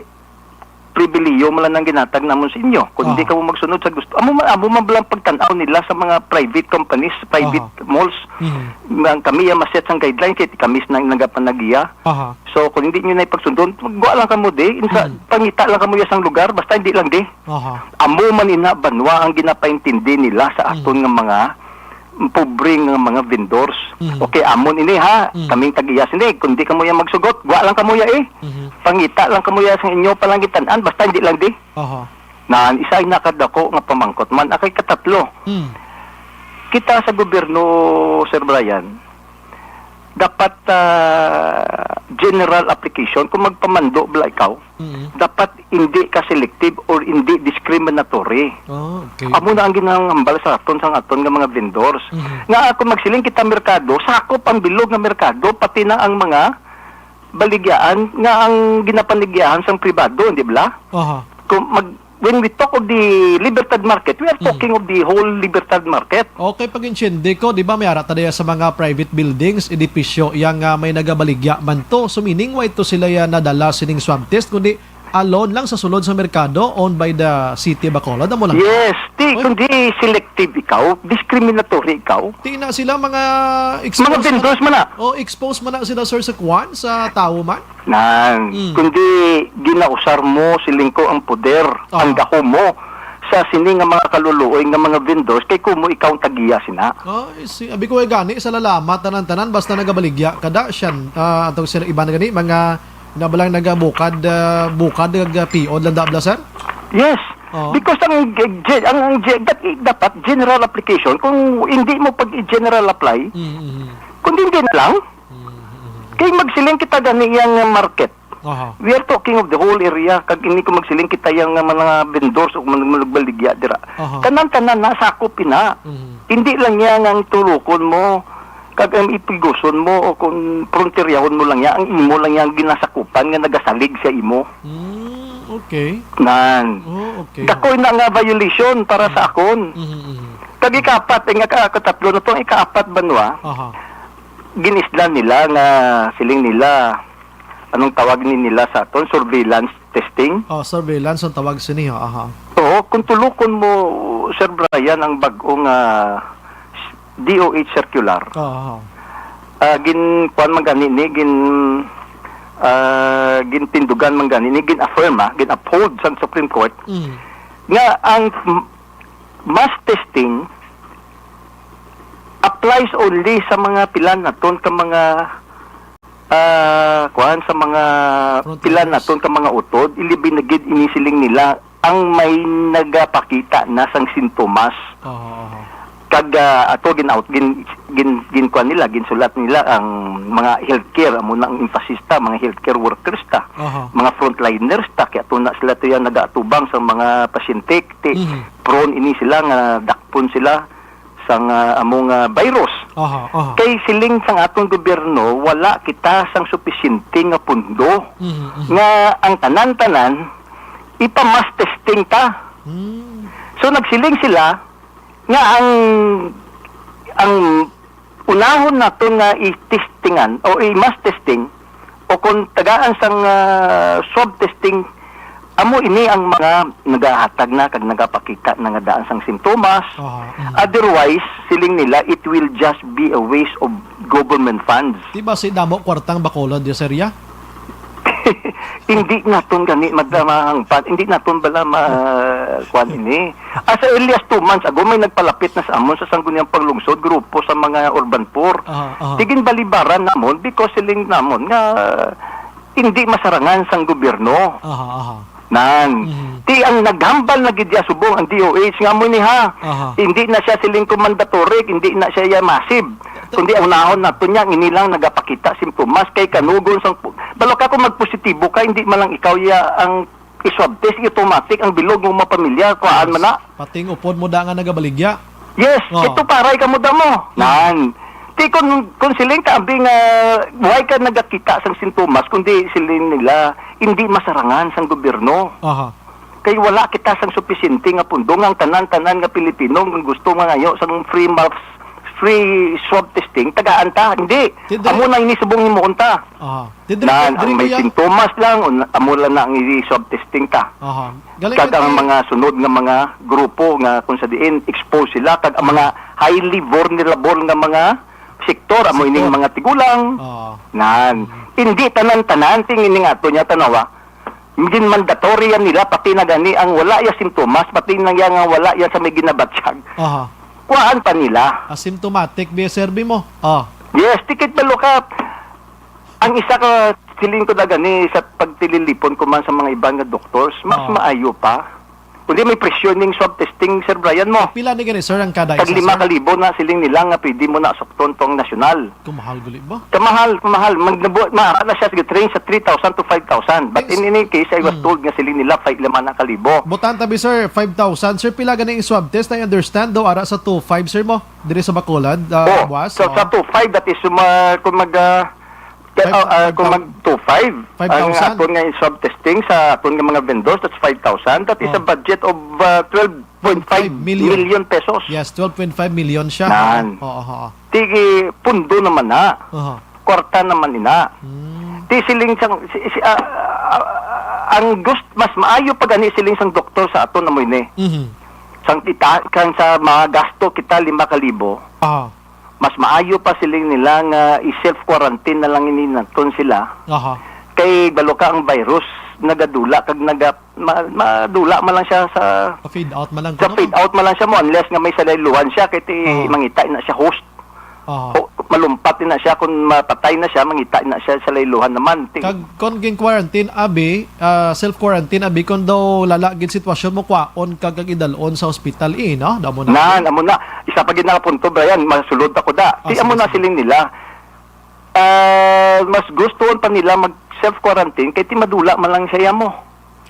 pribilihiyo mo lang ang ginatag namon sa inyo. Kung di Aha. ka mo magsunod sa gusto, amo man, amo man lang pagtan-aw nila sa mga private companies, private Aha. malls. Mhm. Nga kami ang maset sang guideline, kay kami nang nagapanagiya. Aha. So, kung hindi nyo na ipagsundon, magwa lang kamo di. Insa, Mm. pangita lang kamo ya sang lugar, basta hindi lang di. Aha. Amo man ina banwa ang ginapaintindi nila sa Mm. aton nga mga pobre nga mga vendors. Mm. Okay, amon ini ha, Mm. kaming tag-iya sini. Kung di kamo ya magsugot, gwa lang kamo ya eh. Mhm. Pangita lang kamo ya sang inyo palangitan-an, basta hindi lang di. Aha. Na, isa ay nakadako nga pamangkot man. Akay katatlo, Mm. kita sa gobyerno, Sir Brian, dapat, ah, general application. Kung magpamando bala ikaw, Mm. dapat hindi ka selective or hindi discriminatory. Ah, okay. Amo na ang ginangambal sa aton, sa aton nga mga vendors. Mhm. Nga kung magsiling kita merkado, sakop ang bilog nga merkado, pati na ang mga baligyaan nga ang ginapanigyahan sang pribado, di ba? Aha. Kung mag-, when we talk of the Libertad Market, we are Mm. talking of the whole Libertad Market. Okay, pag-intindi ko, di ba, may ara ta diya sa mga private buildings, edipisyo, yang, ah, may nagabaligya man to. So, meaning, why to sila ya nadala sining swab test, kundi alone lang sa sulod sa merkado, owned by the city of Bacolod, amo lang? Yes, di, Oy. Kundi selective ikaw, discriminatory ikaw. Di na sila mga Mga exposed vendors man na. O, exposed man na sila, sir, sa kwan, sa tawo man? Nan, Mm. kundi ginausar mo, siling ko, ang poder, Ah. ang gahom mo sa sini nga mga kaluluoy nga mga vendors, kay kumo ikaw ang tagiya sina. Ah, I see. Abi ko, eh, gani, sa lalamat, tanan-tanan, basta nagabaligya ka da, siyan, ah, atong sila iban gani, mga nabalang nagabukad, ah, bukad, nag-, ah, piod lang da, bla, sir? Yes. Oo. Because ang ge-, ge-, ang, ang ge-, dat-, dapat general application, kung hindi mo pag-general apply, Mm, mm. kung hindi na lang, Mm, mm, mm. kay magsiling kita gani yang market. Aha. We are talking of the whole area, kag hindi ko magsiling kita yang mga vendors o mga nagbaligya dira. Aha. Tanan-tanan na sakop ina. Mm. Hindi lang yan ang tulukon mo, kag ang ipiguson mo o kung pronteryahon mo lang yan, ang imo lang yan ginasakupan nga nagasalig sa imo. Mm, okay. Nan. Oh, okay. Dakoy na nga violation para sa Mm. akon. Mhm, mhm. Kag ikapat, eh, nga ka-, katatlo na to, ang ikaapat, Banwa, Aha. ginisdan nila nga siling nila, anong tawag ni nila sa aton? Surveillance testing? Oh, surveillance ang tawag sini, ha? Aha. Oo, kung tulukon mo, Sir Brian, ang bag-o nga D O H circular. Oo, aha. Ah, gin-, kuwan man gani ni, gin-, ah, gintindugan man gani ni, gin-affirm, ah, gin-uphold sa Supreme Court Mm. nga ang m-, mass testing applies only sa mga pila naton ka mga, ah, kuwan, sa mga Front pila runners. naton ka mga utod, ilibin na gid inisiling nila ang may nagapakita na sang sintomas. Aha, aha. Kag, ah, ato gin-out, gin-, gin-, ginkuan nila, ginsulat nila ang mga healthcare, amo na ang emphasis ta, mga healthcare workers ta, Aha. mga frontliners ta, kay ato na sila to yan nagaatubang sa mga pasyente, ti Mhm. prone ini sila nga dakpon sila sang, ah, amo nga virus. Aha, aha. Kay siling sang atong gobyerno, wala kita sang supisyente nga pundo Mhm, mhm. nga ang tanan-tanan ipa-mass testing ta. Hmm. So, nagsiling sila nga ang, ang unahon naton nga i-testingan o i-mass testing o kung tagaan sang, ah, swab testing, amo ini ang mga nagahatag na kag nagapakita na nga daan sang sintomas. Aha, mm. Otherwise, siling nila, it will just be a waste of government funds. Di ba si damo kwartang Bacolod, di, sir, ya? Hindi naton gani madamahang pa, hindi naton bala ma-, kuwan ini. As early as two months ago, may nagpalapit na sa amon sa Sangguniang Panglungsod, grupo sa mga urban poor. Aha, aha. Tigin balibaran namon because siling namon nga hindi masarangan sang gobyerno. Aha, aha. Nan. Mhm. Ti ang naghambal na gid ya subong ang D O H nga amo ni ha. Aha. Hindi na siya siling ko mandatory, hindi na siya ya massive. Kundi unahon nato niya, ini lang nagapakita simptomas kay kanugon sang pu-, balo ka kung magpositibo ka, hindi man lang ikaw ya ang i-swab test, automatic ang bilog mo mga pamilya, kuhaan man na. Pati ang upod mo da nga nagabaligya. Yes, Oh. ito paray ka mo da mo. Hmm. Nan. Ti kung, kung siling ka, abi nga, why ka nagakita sang sintomas, kundi siling nila, hindi masarangan sang gobyerno. Aha. Kay wala kita sang supisyente nga pundo nga ang tanan-tanan nga Pilipino nga gusto mangayo sang free mass, free swab testing, tagaan ta. Hindi. Ti diri Amo na ini subong himuon ta. Aha. Ti diri Nan, kay, ang diri may kaya sintomas lang, un-, amo lang na ang i-swab testing ta. Aha. Galing Kag ka ang ti mga sunod nga mga grupo nga kung sa diin, expose sila, kag ang mga highly vulnerable nga mga sektor, amo ining Sektor. mga tigulang. Oo. Nan, Mm. hindi tanan-tanan, tingin nga ato niya, tanawa. Gin-mandatory yan nila, pati na gani ang wala ya sintomas, pati na yan nga wala ya sa may ginabatyag. Aha. Kuhaan pa nila. Asymptomatic, bi, sir, bi mo? Ah. Yes, tikit balo ka. Ang isa ka siling ko na gani sa pagtililipon ko man sa mga iban nga doctors, mas Ah. maayo pa. Kundi may presyo ning swab testing, Sir Brian, mo. Pila ni gani, sir, ang kada Tag isa, lima sir? ka libo na siling nila nga pwede mo na sukton tong nasyonal. Kumahal gali ba? Kamahal, kamahal. Magnabu-, ma-, na siya, sige, train sa three thousand to five thousand. But Thanks. in any case, I was Mm. told nga siling nila, five, lima na ka libo. Butang tabi, sir, five thousand. Sir, pila gani ang swab test? I understand daw, ara sa two five, sir, mo? Diri sa Bacolod, ah, Oh, buwas? so, Oo. sa two five, that is, suma-, kung mag, ah, Kaya, Five, ah, ah, kung five thousand. mag two five, Five thousand? ang aton nga swab testing sa aton nga mga vendors, that's five thousand. That is a Oh. budget of, ah, twelve point five million. Million pesos. Yes, twelve point five million siya. Nan. Oo, oo, oo. Tigi pundo naman na. Aha. Kwarta naman ina. Hmm. Ti siling sang, si, si, ah, ah, ang gust-, mas maayo pa gani siling sang doktor sa aton amoy ni. Mhm. Sang kita, kang sa mga gasto kita lima ka libo. Ah. Mas maayo pa siling nila nga i-self quarantine na lang ini naton sila. Aha. Kay balo ka ang virus nagadula kag naga-, ma-, madula man lang siya sa Pa-fade out man lang sa kuno, fade no? out man lang siya mo, unless nga may salayluhan siya kay ti Aha. mangita na siya host. Aha. Ho-, malumpat na siya, kung mapatay na siya, mangita na siya sa layluhan naman. Ti- Kag kon gin-quarantine, abi, ah, self-quarantine, abi, kon daw lala gid sitwasyon mo, kwaon ka kag idalon sa ospital, eh, no? Damo na. Nan, amo na. Isa pa gid nga punto, Brian, masulod ako da. Ah, Ti sige, amo na sige. siling nila. Ah, mas gustuon pa nila mag self-quarantine kay ti madula man lang siya mo.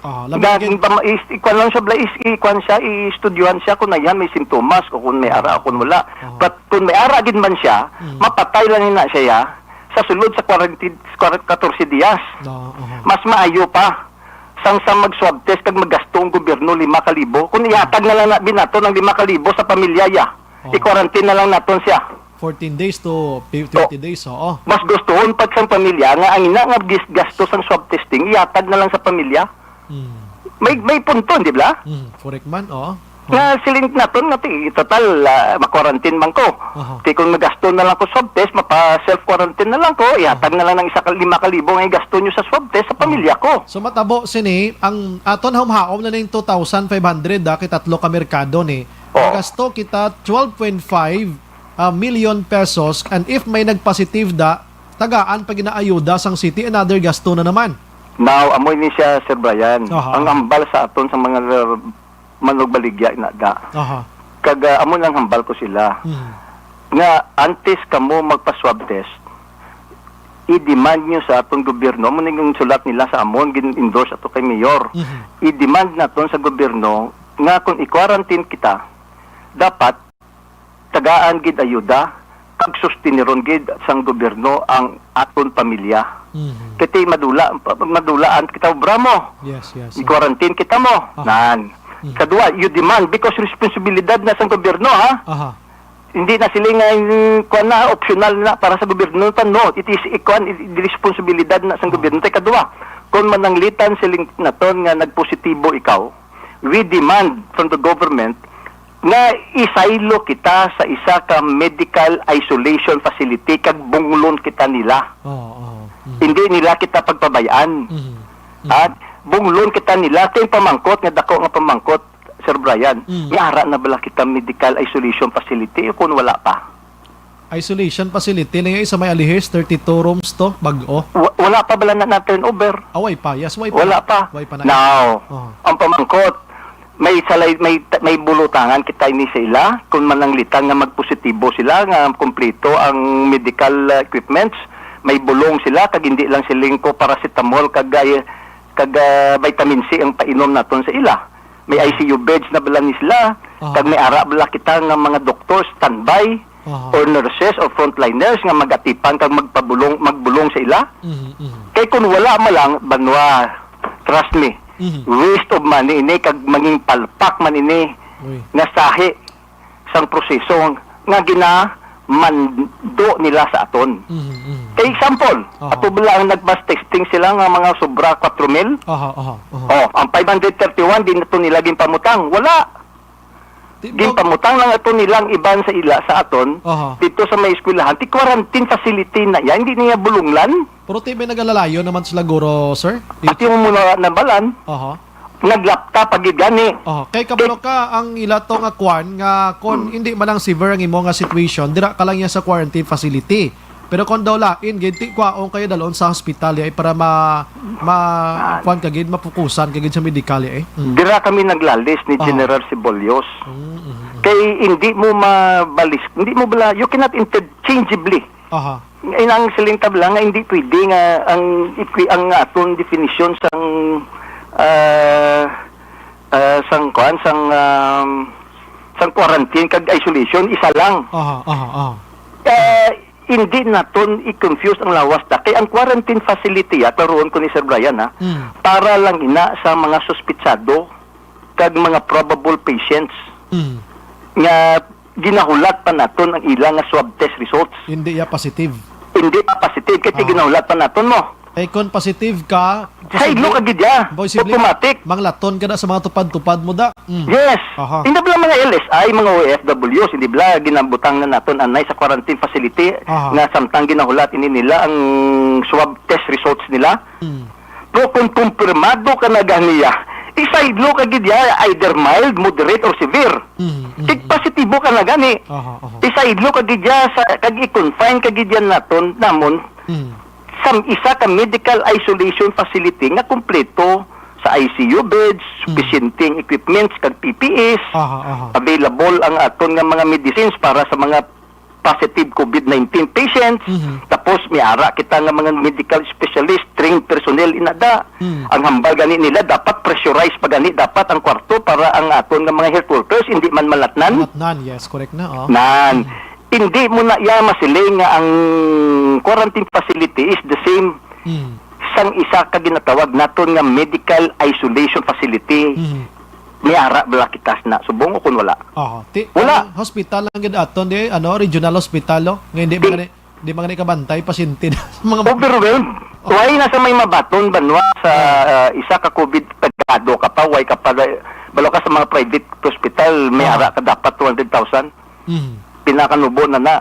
Ah, labi Ga-, gid. ba, is, ikuan lang siya, bla, is, ikuan siya, i-estudyohan siya kung ayan may sintomas o kung may ara o kung wala. Ah. But kung may ara gid man siya, Mm. mapatay lang na siya sa sulod sa quarantine, quar-, katorse dias. Ah, aha. Mas maayo pa sang sa mag-swab test kag maggasto ang gobyerno lima ka libo. Kung ihatag na lang na binato ng lima ka libo sa pamilya ya, Oh. i-quarantine na lang naton siya. Fourteen days to pi-, Oh. twenty days, oo. Mas gustuhon pag sang pamilya nga ang ina nga gis-, gasto sang swab testing, ihatag na lang sa pamilya. Mm. May, may punto, di ba? Mm, correct man, oo. Nga siling naton nga ti, total, ah, ma-quarantine man ko. Aha. Ti kung magasto na lang ko swab test, mapa self-quarantine na lang ko, ihatag na lang ng isa ka, lima ka libo nga igasto nyo sa swab test sa pamilya ko. So, matabo sini, ang aton haom-haom na ning two thousand five hundred, ah, kay tatlo ka merkado ni. Oh. Magasto kita twelve point five, ah, million pesos, and if may nagpositive da, tagaan pa ginaayuda sang city, another gasto na naman. Now, amo ni siya, Sir Brian. Aha. Ang ambal sa aton sa mga, uh, manugbaligya ina da. Aha. Kag, uh, amo nang hambal ko sila. Mhm. Nga antes kamo magpa-swab test, i-demand nyo sa aton gobyerno, amo ning sulat nila sa amon, gin-endorse ato kay Mayor. Mhm. I-demand naton sa gobyerno nga kung i-quarantine kita, dapat tagaan gid ayuda kag sustiniron gid sang gobyerno ang aton pamilya. Mhm. Kay ti madula, madulaan kita, obra mo. Yes, yes. I-quarantine kita mo. Aha. Nan. Mhm. Kadua, you demand because responsibilidad na sang gobyerno, ha? Aha. Hindi na sila nga, mm, kuwan na, optional na para sa gobyerno. Ta, no, it is, ikuan, it, it, responsibilidad na sang Aha. gobyerno. Tay kadua, kung mananglitan siling naton nga nagpositibo ikaw, we demand from the government nga isaylo kita sa isa ka medical isolation facility kag bunglon kita nila. Oo, oo. Mm. Hindi nila kita pagpabay-an. Mhm. Mhm. At bunglon kita nila. Kay pamangkot nga dako nga pamangkot, Sir Brian, Mm. nga ara na bala kita medical isolation facility o kung wala pa? Isolation facility lang yung isa may alihis, thirty-two rooms to, bag-o. Wa-, wala pa bala na, na turnover? Away pa, yes, way pa Wala na. pa. Way pa na. Now, Oh. ang pamangkot, may salay, may, may bulutangan kita ini sa ila, kung mananglitan nga magpositibo sila, nga kompleto ang medical, uh, equipments, may bulong sila, kag hindi lang siling ko paracetamol, kag, ay, kag, uh, vitamin C ang painom naton sa ila. May Ah. I C U beds na bala ni sila, Ah. kag may ara bala kita nga mga doktor standby, Aha. or nurses or frontliners nga magatipan kag magpabulong, magbulong sa ila. Mhm, mhm. Kay kung wala man lang, banwa, trust me, Mhm. waste of money ini kag manging palpak man ini Uy. nga sahi sang proseso nga ginamando nila sa aton. Mhm, mhm. Kay example, Aha. ato bala ang nagmass testing sila nga mga sobra kwatro mil. Aha, aha, aha. Oh, ang five hundred thirty-one, di na to nila ginpamutang. Wala. Di ba Ginpamutang lang ato nilang iban sa ila, sa aton, Aha. dito sa may eskwelahan, ti quarantine facility na yan, hindi niya bulunglan. Pero ti may nagalalayo naman sila, guro, sir? Di At yung muna nabalan, Aha. naglapta pa gid gani. Aha. Kay kabalo ka, ang ila to nga kwan, nga kon Hmm. hindi man lang severe ang imo nga situation, dira ka lang yan sa quarantine facility. Pero kon daw lain, gid, ti kwaon kayo dalon sa hospital, ya, para ma, ma, Ah. kwan ka gid, mapukusan ka gid sa medikal, ya, eh. Mm. Dira kami naglalis ni Aha. General Cebollos. Mm, mm, mm. Kay hindi mo mabalis, hindi mo bala, you cannot interchangeably. Aha. Inang siling tabla nga hindi pwede nga ang ikwi-, ang aton definition sang, ah, ah, sang kwan, sang, um, sang quarantine kag isolation, isa lang. Aha, aha, aha. Eh, hindi naton i-confuse ang lawas ta. Kay ang quarantine facility, ah, klaruhon ko ni Sir Brian, ha, Mm. para lang ina sa mga suspitsado kag mga probable patients Mm. nga ginahulat pa naton ang ila nga swab test results. Hindi ya positive. Hindi pa positive, kay Ah. ginahulat pa naton mo. Kay kon positive ka, Sa ilo posible, ka gid ya. posible, Automatic. manglaton ka na sa mga tupad-tupad mo da. Mm. Yes. Aha. Hindi bala mga L S I, mga O F Ws, hindi bala ginabutang na naton anay sa quarantine facility Aha. nga samtang ginahulat ini nila ang swab test results nila. Mm. Pero kung kumpirmado ka na ganiya, Isaylo ka gid ya, either mild, moderate, or severe. Mm, mm, Kag mm. positibo ka na gani. Aha, aha. Isaylo ka gid ya sa, kag i-confine ka gid ya naton, namon, Mm. sa isa ka medical isolation facility nga kompleto sa I C U beds, Mm. supisyenteng equipments, kag P P Es, Aha, aha. available ang aton nga mga medicines para sa mga positive COVID nineteen patients. Mhm. Tapos, may ara kita nga mga medical specialist, trained personnel, inada. Mhm. Ang hambal gani nila, dapat pressurized pa gani dapat ang kwarto para ang aton nga mga health workers hindi man malatnan. Malatnan, yes, correct na, oh. Nan, Mhm. hindi mo na iya masiling nga ang quarantine facility is the same Mhm. sang isa ka ginatawag naton nga medical isolation facility. Mhm. May ara bala kita na subong o kun wala? Oho. Ti-, Wala. ang hospital lang gid aton, di, ano, regional hospital, no? Nga hindi Di- man gani, di man gani kabantay, pasyente na sa mga Overwhelmed. Oh. Why na sa may mabaton banwa sa, Oh. ah, isa ka COVID pagkado ka pa, why ka pa, balo ka sa mga private hospital, may Oh. ara ka dapat two hundred thousand. Mhm. Pinakanubo na na.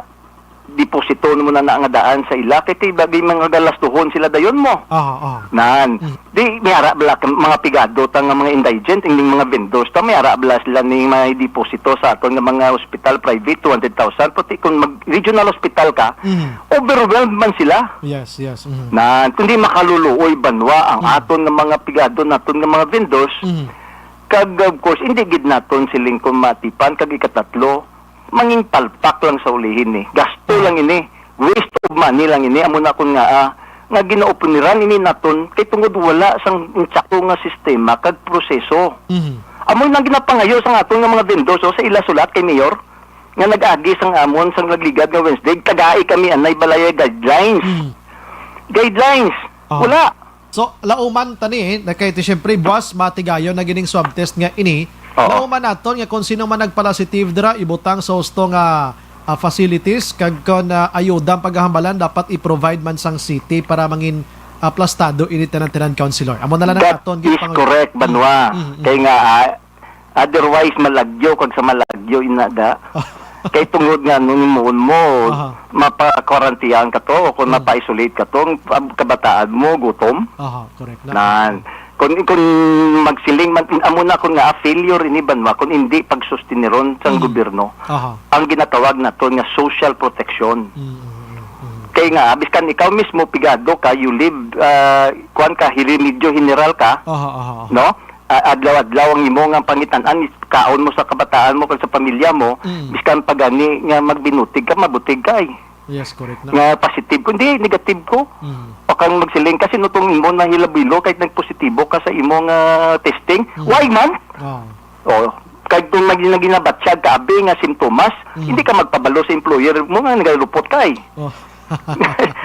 Deposito mo na na nga daan sa ila. Kay ti bagay mga galastuhon sila dayon mo. Aha, aha. Nan. Mm. Di, may ara bala ka, mga pigado ta nga mga indigent, ining mga vendors ta, may ara bala sila ni mga deposito sa aton nga mga hospital, private, two hundred thousand. Pati kung mag-, regional hospital ka, Mm. overwhelmed man sila. Yes, yes. Mhm. Nan, kundi makaluluoy banwa ang Mm. aton nga mga pigado naton nga mga vendors. Mm. Kag, of course, hindi gid naton siling kung matipan. Kag ikatatlo, mangin palpak lang sa ulihin ni. Gasto Ah. lang ini. Waste of money lang ini. Amo na kun nga, ah, nga ginaoponiran ini naton kay tungod wala sang insakto nga sistema kag proseso. Mhm. Amo nang ginapangayo sa aton nga mga vendors, oh, sa ila sulat kay Mayor nga nag-agi sang amon sang nagligad nga Wednesday, tagai kami anay balay guidelines. Mhm. Guidelines. Ah. Wala. So, lauman tani, eh, na kay ti, siyempre, buwas, matigayon na gining swab test nga ini. Oo. Lauman naton nga kung sino man nagpalasitive dira, ibutang sa husto nga, ah, facilities, kag kon, ah, ayuda ang paghahambalan, dapat i-provide man sang city para mangin aplastado ini tanan-tanan, Councilor. Amo na lang ang That aton is ginpangul- correct, Banwa. Mm, mm, mm. Kay nga, ah, otherwise, malagyo kag sa malagyo, ina da. Kay tungod nga nung himuon mo, Aha. mapa-quarantine ka to, o kung Mm. mapa-isolate ka to, ang pab-, kabataan mo, gutom. Aha, correct. Nan. Kung, kung magsiling man, amo na kung nga, ah, failure ini banwa, kung hindi pagsustiniron sang Mm. gobyerno, Aha. ang ginatawag naton nga social protection. Mm, mm, mm, mm. Kay nga, biskan ikaw mismo, pigado ka, you live, ah, kuwan ka, hi-, remedyo general ka, Aha, aha, aha. no? Ah, adlaw-adlaw ang imo nga pangitan-an, kaon mo sa kabataan mo kag sa pamilya mo, Mm. biskan pa gani nga magbinutig ka, mabutig ka, eh. Yes, correct na. Nga positive ko, hindi, negative ko. Mm. O kang magsiling ka, sino tong imo na hilabilo kahit nagpositibo ka sa imo nga testing? Mm. Why man? Oh. Oh, kahit kung nag-, naginabatyag ka, abi nga sintomas, Mm. hindi ka magpabalo sa employer mo nga nagalupot ka, eh. Oh.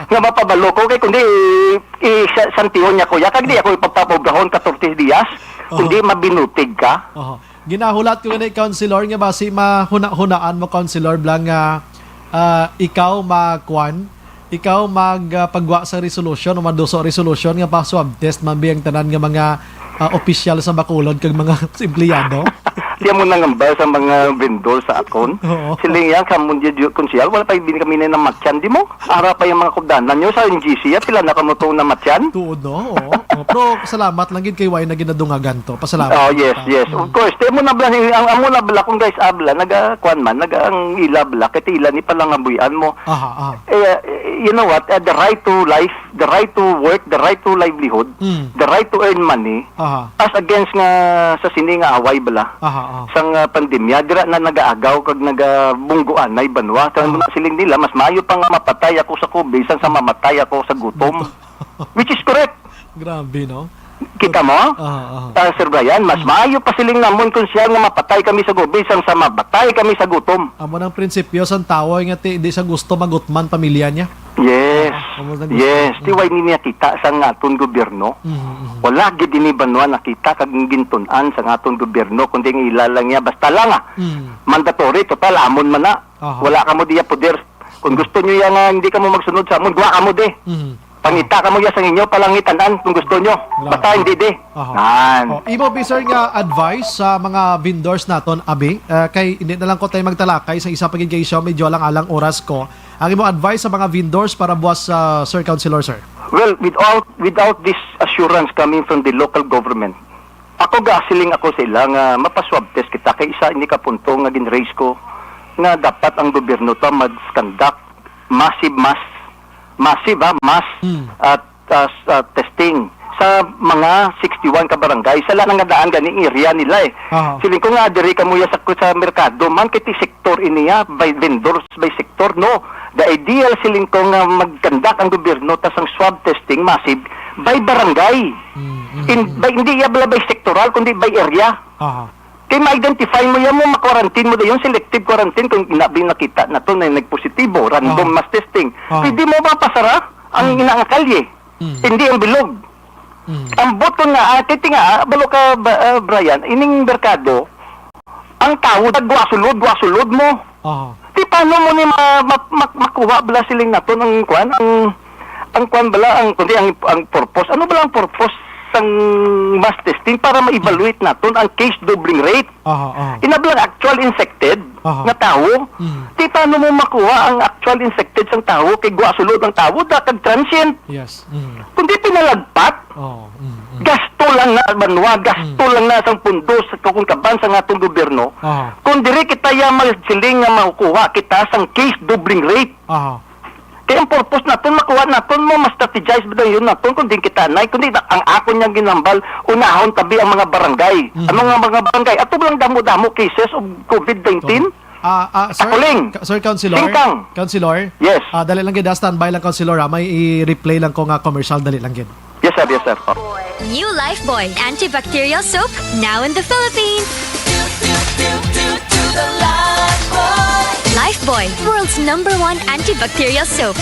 Nga mapabalo ko kay kundi i-, i-, sa-, santiyon niya, kuya, kag di ako ipagpapobrahon ka thirty diyas, Oho. kundi mabinutig ka. Oho. Ginahulat ko gani, Councilor, nga basi mahuna-hunaan mo, Councilor Blang, nga, ah, ikaw makwan, ikaw mag, ah, pagwa sa resolution o maduso resolution nga pa-swab test man biyang tanan nga mga, ah, opisyal sa Bacolod kag mga empleyado. Di mo nangambal sa mga vendor sa akon. Oo. Siling yan, kamo di, di, konsehal, wala pa ibin kami na namatyan, di mo? Ara pa yung mga kugdanan nyo sa N G C, ya, pila na kamo itong namatyan? Tuod, no? Oo. Oh, pero salamat lang gid kay way na ginadungagan to. Pasalamat Oh, lang yes, ta. yes. Mm. Of course. Di mo na bala, ang amo na bala, kung guys, abla, naga, kuwan man, naga, ang ila bala, kay ila ni palangabuyan mo. Aha, aha. Eh, you know what? Uh, the right to life, the right to work, the right to livelihood, Mm. the right to earn money, Aha. as against nga sa sini nga away bala, Aha, aha. sang, ah, pandemya, dira na nagaagaw kag nagabungguanay banwa. Kag Aha. mga siling nila, mas maayo pa nga mapatay ako sa COVID sang sa mamatay ako sa gutom. Gutom. Which is correct. Grabe, no? Kita mo? Aha, aha. Ah, Sir Brian, mas Mm. maayo pa siling namon kung siya nga mapatay kami sa COVID sang sa mamatay kami sa gutom. Amo nang prinsipyo sang tawo nga ti-, di sa gusto magutman pamilya niya. Yes. Ah, amo nang gusto. Yes. Mm. Ti way ni niya kita sa nga aton gobyerno? Mhm, mhm. Wala gid ini banwa nakita kag gintun-an sa nga aton gobyerno, kundi ang ila lang niya, basta lang, ah, Mm. mandatory, total, amon man na. Aha. Wala kamo diya poder. Kung gusto niyo yan nga hindi kamo magsunod sa amon, guwa kamo di. Mhm. Pangita kamo ya sa inyo, palangitan-an kung gusto niyo. Grabe. Basta hindi di. Aha. Nan. Oh, imo, bi, sir, nga advice sa mga vendors naton, abi, ah, kay hindi na lang ko tayo magtalakay sa isa pa gid kay show, medyo lang alang oras ko. Ang imo advice sa mga vendors para buwas sa Sir Councilor, sir? Well, without, without this assurance coming from the local government, Ako, gasiling ako sa ila nga mapa-swab test kita, kay isa ini ka punto nga gin-raise ko nga dapat ang gobyerno ta mag-conduct massive mass, massive, ha, mass Hmm. at, ah, s-, ah, testing sa mga sixty-one ka barangay. Sa lahat nga daan gani ang area nila, eh. Aha. Siling ko nga diri ka muya sa, sa merkado man, kay ti sektor iniya, by vendors by sector, no. The ideal, siling ko, nga mag-conduct ang gobyerno ta sang swab testing massive by barangay. Mm, mm, In, mm. by, hindi iya bala by sectoral, kundi by area. Aha. Kay ma-identify mo yan mo, ma-quarantine mo dayon, selective quarantine, kung inabi nakita naton na nagpositibo, random Aha. mass testing. Aha. Pwede mo ba pasara ang Mm. ina nga kalye? Mm. Hindi ang bilog. Mm. Ang buto nga, ah, kay tinga, ah, balo ka, ba-, ah, Brian, ining merkado, ang tawo, gwa sulod, gwa sulod mo. Aha. Di paano mo ni ma-, ma-, ma-, makuha bala siling naton ang kwan, ang, ang kwan bala, ang, kundi ang, ang purpose. Ano bala ang purpose sang mass testing? Para ma-evaluate naton ang case doubling rate. Aha, aha. Inablang actual infected Aha. nga tawo. Mm. Di paano mo makuha ang actual infected sang tawo kay gwa sulod ang tawo, da kag transient? Yes. Mm. Kundi pinalagpat, Oh, mm, mm. gasto lang na banwa, gasto Mm. lang na sang pundo sa kung kaban sa atong gobyerno. Aha. Kung diri kita ya magsiling nga makukuha kita sang case doubling rate. Aha. Kaya ang purpose naton, makuha naton mo, ma-strategize ba dayon naton kung din kita anay, kundi na, ang akon niyang ginambal, unahon tabi ang mga barangay. Mhm. Ano nga mga barangay? Ato lang damo-damo cases of covid nineteen? Ah, ah, sir, Takuling. Ka-, sir, Councilor? Singkang. Councilor? Yes. Ah, dali lang gid, ah, standby lang, Councilor, ah. May i-replay lang ko nga commercial, dali lang gid. Yes, sir. Yes, sir. Oh. New Lifebuoy antibacterial soap, now in the Philippines. Lifebuoy, world's number one antibacterial soap.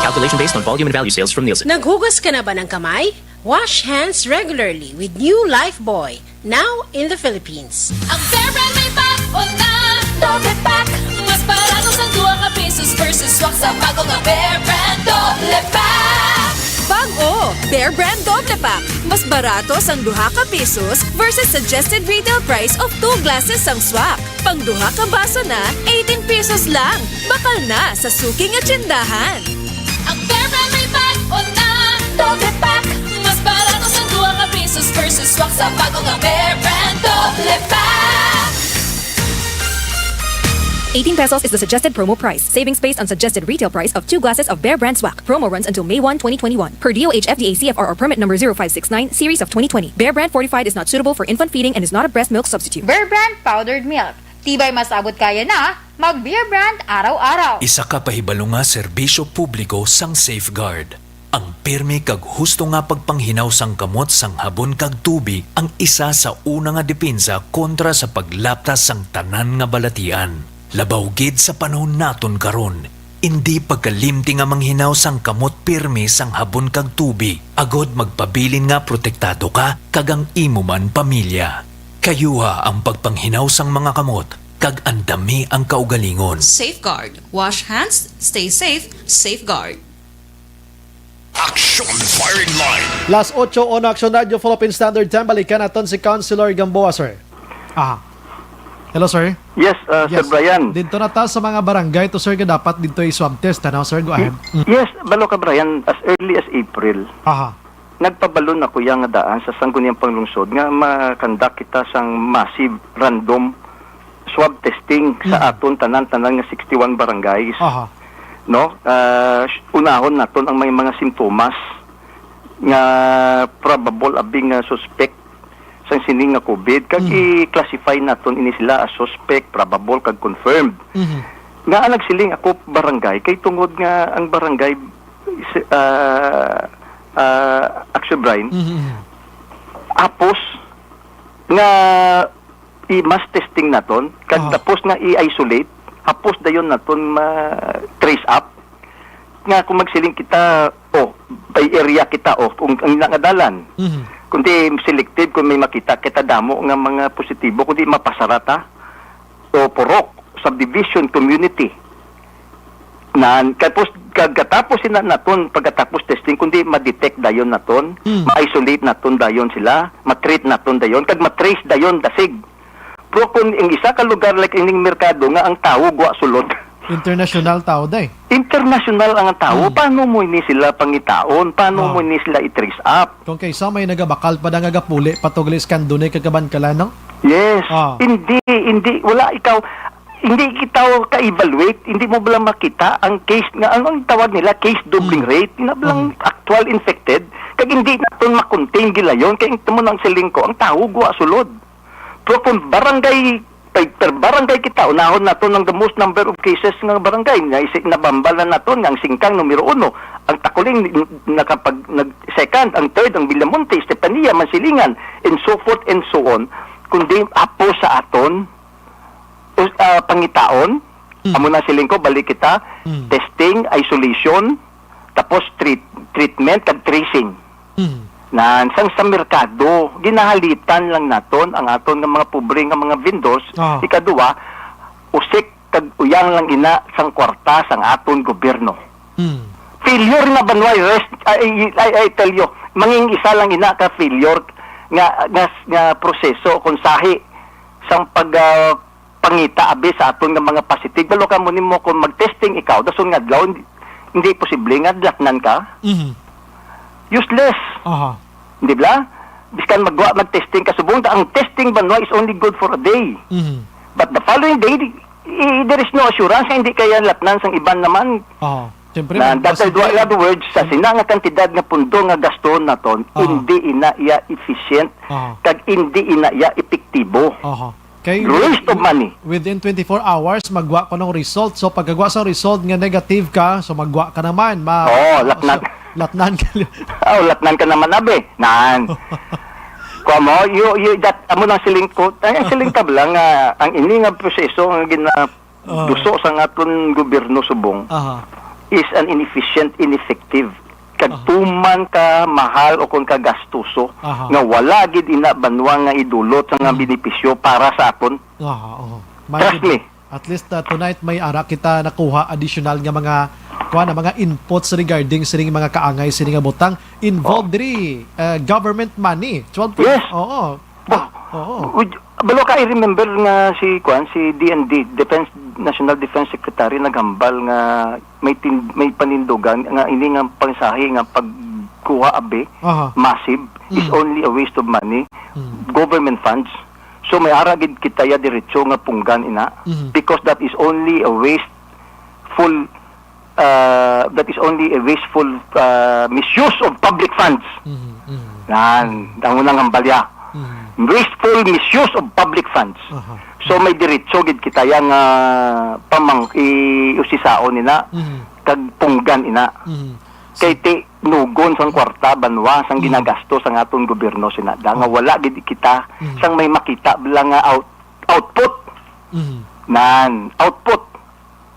Calculation based on volume and value sales from Nielsen. Naghugas ka na ba ng kamay? Wash hands regularly with new Lifebuoy, now in the Philippines. Ang Bear Brand may pack, o na, doble pack. Mas barato sa dua ka pesos versus swak sa bago nga Bear Brand doble pack. Bag-o, Bear Brand doble pack. Mas barato sang duha ka pesos versus suggested retail price of two glasses sang swak. Pang duha ka baso na, eighteen pesos lang. Bakal na sa suki nga tsindahan. Ang Bear Brand may pack, o na, doble pack. Mas barato sa dua ka pesos versus swak sa bago nga Bear Brand doble pack. Eighteen pesos is the suggested promo price. Savings based on suggested retail price of two glasses of Bear Brand Swak. Promo runs until May one, twenty twenty-one. Per D O H F D A C F R or permit number zero five six nine, series of twenty twenty. Bear Brand Fortified is not suitable for infant feeding and is not a breast milk substitute. Bear Brand powdered milk. Tibay, mas abot kaya na, mag Beer Brand araw-araw. Isa ka pahibalo nga serbisyo publiko sang Safeguard. Ang pirme kag husto nga pagpanghinaw sang kamot sang habon kag tubig ang isa sa una nga depensa kontra sa paglapta sang tanan nga balatian. Labaw gid sa panahon naton karon, indi pagkalimti nga manghinaw sang kamot pirme sang habon kag tubig, agod magpabilin nga protektado ka kag ang imo man pamilya. Kayuha ang pagpanghinaw sang mga kamot, kag andami ang kaugalingon. Safeguard. Wash hands, stay safe, safeguard. Action Firing Line. Las ocho, on Action Radio Philippine Standard Time. Balikan naton si Councilor Gamboa, sir. Aha. Hello, sir. Yes, uh, Sir Yes. Brian. Dito na ta sa mga barangay to, sir, nga dapat dito i-swab test, ano, sir? Go ahead. Mm. Yes, balo ka, Brian, as early as April. Aha. Nagpabalo na ko ya nga daan sa Sangguniang Panglungsod nga makandak kita sang massive random swab testing sa Mm. aton tanan-tanan nga sixty-one barangays. Aha. No? Ah, sh-, unahon naton ang may mga simptomas nga probable abi nga suspect sang sining nga covid, kag Mm. i-classify naton ini sila as suspect, probable, kag confirmed. Mhm. Nga ang nagsiling ako barangay, kay tungod nga ang barangay, si-, ah, ah, Action Brian, Mhm, mhm. apos nga i-mass testing naton, kag Ah. tapos nga i-isolate, hapos dayon naton ma-trace up. Nga kung magsiling kita, oh, by area kita, oh, kung ang ina nga dalan. Mhm. Kundi selective kung may makita kita damo nga mga positibo, kundi mapasara ta o purok, subdivision, community. Nan, tapos, kag katapos sina naton, pagkatapos testing, kundi ma-detect dayon naton, Hmm. ma-isolate naton dayon sila, ma-treat naton dayon, kag ma-trace dayon dasig. Pero kung ang isa ka lugar, like ining merkado, nga ang tawo gwa sulod, International tao, day. International ang tao. Hmm. Paano mo ini sila pangitaon? Paano Oh. mo ini sila i-trace up? Kung kaysa may nagabakal pa na nga gapuli pa to gali sa Candonay kag Kabankalan, no? Yes. Ah. Hindi, hindi. Wala ikaw, hindi kita ka-evaluate, hindi mo bala makita ang case nga, ano ang tawag nila, case doubling Hmm. rate. Ina bala ang Hmm. actual infected, kag hindi naton ma-contain gilayon, kay amo nang siling ko, ang tao guwa sulod. Pero kung barangay, per, per barangay kita, unahon naton ang the most number of cases nga barangay, na isi-, nabambal na naton nga ang Singkang numero uno, ang Takuling nakapag, nag, second, ang third, ang Villamonte, Estefania, Mansilingan, and so forth and so on, kundi apo sa aton, us-, ah, pangitaon, Mm. amo na siling ko, balik kita, Mm. testing, isolation, tapos treat-, treatment, kag tracing. Mm. Na, sang sa merkado, ginahalitan lang naton ang aton nga mga pobre nga mga vendors. Ah. Ikaduha, usik kag uyang lang ina sang kwarta sang aton gobyerno. Mm. Failure na, Banwa, rest, I, I, I tell you, manging isa lang ina ka failure nga, nga, nga proseso kung sahi sang pag, ah, pangita abi sa aton nga mga positive. Balo ka mo nimo kung mag-testing ikaw, dason nga adlaw, hindi, hindi posible nga latnan ka. Mhm. Useless. Aha. Di ba? Biskan magwa, mag-testing ka subong, ang testing, Banwa, is only good for a day. Mhm. But the following day, di, i-, there is no assurance nga hindi kaya latnan sang iban naman. Aha. Siyempre, Na, mag-, that is, posible. In other words, sa sina nga kantidad nga pundo nga gasto naton, Aha. hindi ina iya efficient, Aha. kag hindi ina iya epektibo. Aha. Kay Waste of money. Within twenty-four hours, magwa ko ng result. So, pagkagwa sa result nga negative ka, so magwa ka naman. Ma-, Oo, latnan. So, latnan ka. Oh, latnan ka naman, abi. Nan. Kuha mo, you, you, that, amo nang siling ko, ay, ang siling tabla nga, ang ini nga proseso nga gina-, Ah. duso sang aton gobyerno subong Aha. is an inefficient, ineffective. Kag Aha. tuman ka mahal o kon ka gastuso Aha. nga wala gid ina, Banwa, nga idulot sa nga Mm. benepisyo para sa aton. Aha, oho. Trust May me. At least, uh, tonight may ara kita nakuha additional nga mga, kuha na, mga inputs regarding sining mga kaangay, sining nga butang involved Oh. diri, uh, government money. Twelve point, Yes. oo. Bah, Oo. would, balo ka, I remember nga si, kuan, si D N D, Defense, National Defense Secretary, naghambal nga may tin-, may panindugan nga ini nga pangsahi nga pagkuha abi, Aha. massive, is Mm. only a waste of money, Mm. government funds. So may ara gid kita ya diretso nga punggan ina, Mhm. because that is only a wasteful, uh, that is only a wasteful, uh, misuse of public funds. Mhm, mhm. Yan, ang unang hambalya. Mhm. Wasteful misuse of public funds. Aha. So may diretso gid kita ya nga pamang-, i-, usisaon ina, Mhm. kag punggan ina. Mhm. Kay ti nugon sang kwarta, Banwa, sang Mhm. ginagasto sang aton gobyerno, sinada nga Oh. wala gid kita Mhm. sang may makita bala nga out-, output. Mhm. Nan, output.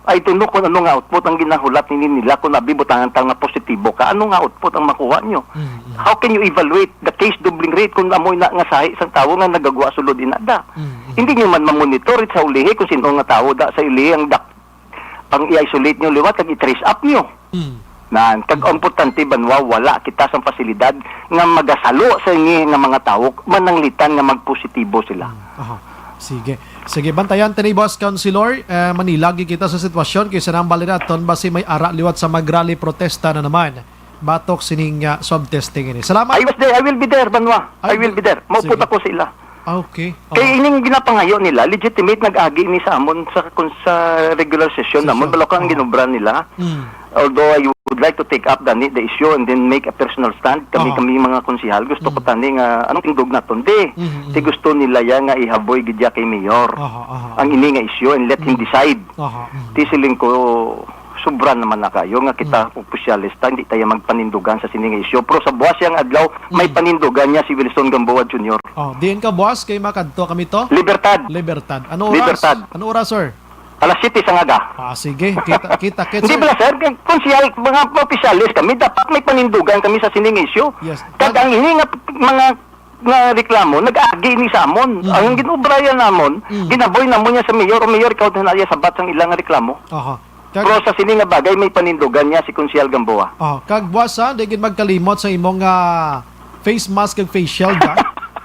I don't know kung ano nga output ang ginahulat nini nila, kung abi butangan ta nga positibo ka. Ano nga output ang makuha nyo? Mhm, mhm. How can you evaluate the case doubling rate kung amoy na nga sahi sang tawo nga nagagwa sulod inada? Mhm, mhm. Hindi nyo man mamonitor sa ulihi kung sino nga tawo da sa ulihi ang dak-, ang i-isolate nyo liwat kag i-trace up nyo. Mhm. Nan, kag ang importante, Banwa, wala kita sang pasilidad nga magasalo sa ini nga mga tawo, mananglitan nga magpositibo sila. Mhm. Aha. Sige. Sige, bantayan tani, Boss Councilor. Eh, manilagi kita sa sitwasyon kay sa nang baliraton basi may ara liwat sa magrally protesta na naman batok sining, ah, swab testing ini. Salamat. I was there. I will be there, Banwa. I Ay, will be there. Maupod sige. ako sa ila. Ah, okay. Kay Oo. ining ginapangayo nila, legitimate, nag-agi ni sa amon sa, kun sa regular session Session. namon, balo ka ang Oo. ginobra nila. Mm. Although I would like to take up gani the issue and then make a personal stand, kami, Oo. kami mga konsehal, gusto ko Mm. tani nga, anong tindog naton? Di, Mm, mm. di gusto nila ya nga ihaboy gid ya kay Mayor Aha, aha. ang ini nga issue and let him Mm. decide. Aha, mm. Ti siling ko, sobra naman na kayo nga kita Mm. opisyalista, hindi tayo magpanindugan sa sini nga issue. Pero sa buwas yang adlaw, may Mm. panindugan niya si Wilson Gamboa Junior. Oh, diin ka buwas kay makadto kami to? Libertad. Libertad. Ano oras? Libertad. Ano oras, sir? Alas siyete sa ngaga. Ah, sige. Kita, kita, kita, Hindi sir. bala, sir? Konsehal, mga opisyalis kami, dapat may panindugan kami sa sining issue. Yes. Kag ang ini nga mga, nga reklamo, nag-agi ni sa amon. Mm. Ang ginubrayan namon, Mm. ginaboy namon niya sa mayor, "O mayor, ikaw din na sabat sang ilang reklamo." Aha. Kag Pero sa sini nga bagay, may panindugan niya si Konsehal Gamboa. Oh, kag buwas, ha, di gid magkalimot sa imong, ah, face mask kag face shield, ha?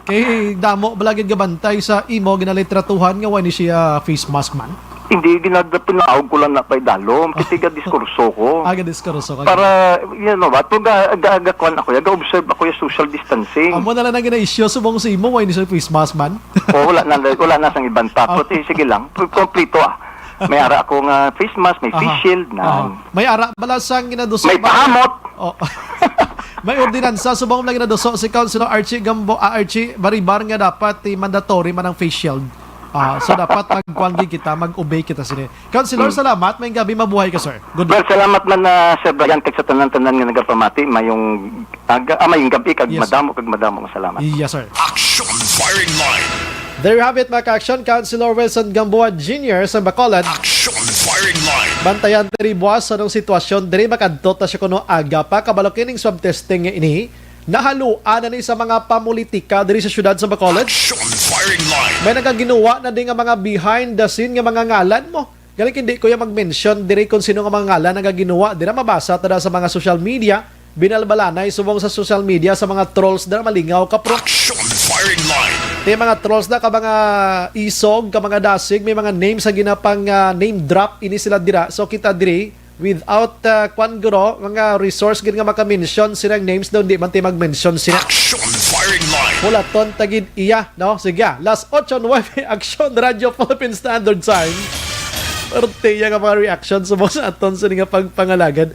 Kay damo bala gid gabantay sa imo ginalitratuhan nga wala ni siya face mask man. Hindi, ginadapinaog ko lang na pa idalom. Kitiga diskurso ko. Ah, gadiskurso ka. Para, you know what, pag ga, ga, gakuan ako, ga-observe ako yung social distancing. Amo na lang ang gina-issue subong sa imo, why ni sa face mask man? O, wala na, wala na sang iban pa. Ah. But, eh, sige lang, p-, kompleto ah. May ara ako nga face mask, may face Aha. shield, na. Aha. May ara bala sang ginaduso. May pahamot. Oh. May ordinansa subong lang ginaduso si Councilor Archie Gambo, ah, Archie Baribar nga dapat, eh, mandatory man ang face shield. Ah, so dapat magkuan gid kita, mag-obey kita sini. Councilor, Hmm. salamat. May gabi, mabuhay ka, sir. Good Well, luck. salamat man na, Sir Brian, kag sa tanan-tanan nga nagapamati, mayong aga, ah, mayong gabi, kag Yes. madamo, kag madamo nga salamat. Yes, sir. Action Firing Line. There you have it, mga ka-action. Councilor Wilson Gamboa Junior sa Bacolod. Action Firing Line. Bantayan diri buwas anong sitwasyon diri, makadto ta siya kuno aga pa. Kabalo kining swab testing nga ini, nahaluan na ni sa mga pamulitika diri sa siyudad sa Bacolod. Action Firing Line. May nagaginuwa na di nga mga behind the scene nga mga ngalan mo. Galing hindi ko yung mag-mention diri kung sino nga mga ngalan nagaginuwa. Dira mabasa tada sa mga social media. Binalbalanay subong sa social media sa mga trolls dira malingaw ka pro. Action Firing Line. May mga trolls na ka mga isog, ka mga dasig, may mga names sa ginapang ah, name drop ini sila dira. So kita diri without uh, kwan guro, mga resource gid nga maka-mention silang names daw, hindi man tayo mag-mention sila. Action Firing Line. Pulaton tagid iya, no? Sige, ah. Last ocho nueve, Action Radio Philippine Standard Time. Parte iya nga mga reaction sa mga sa aton sini nga pagpangalagad.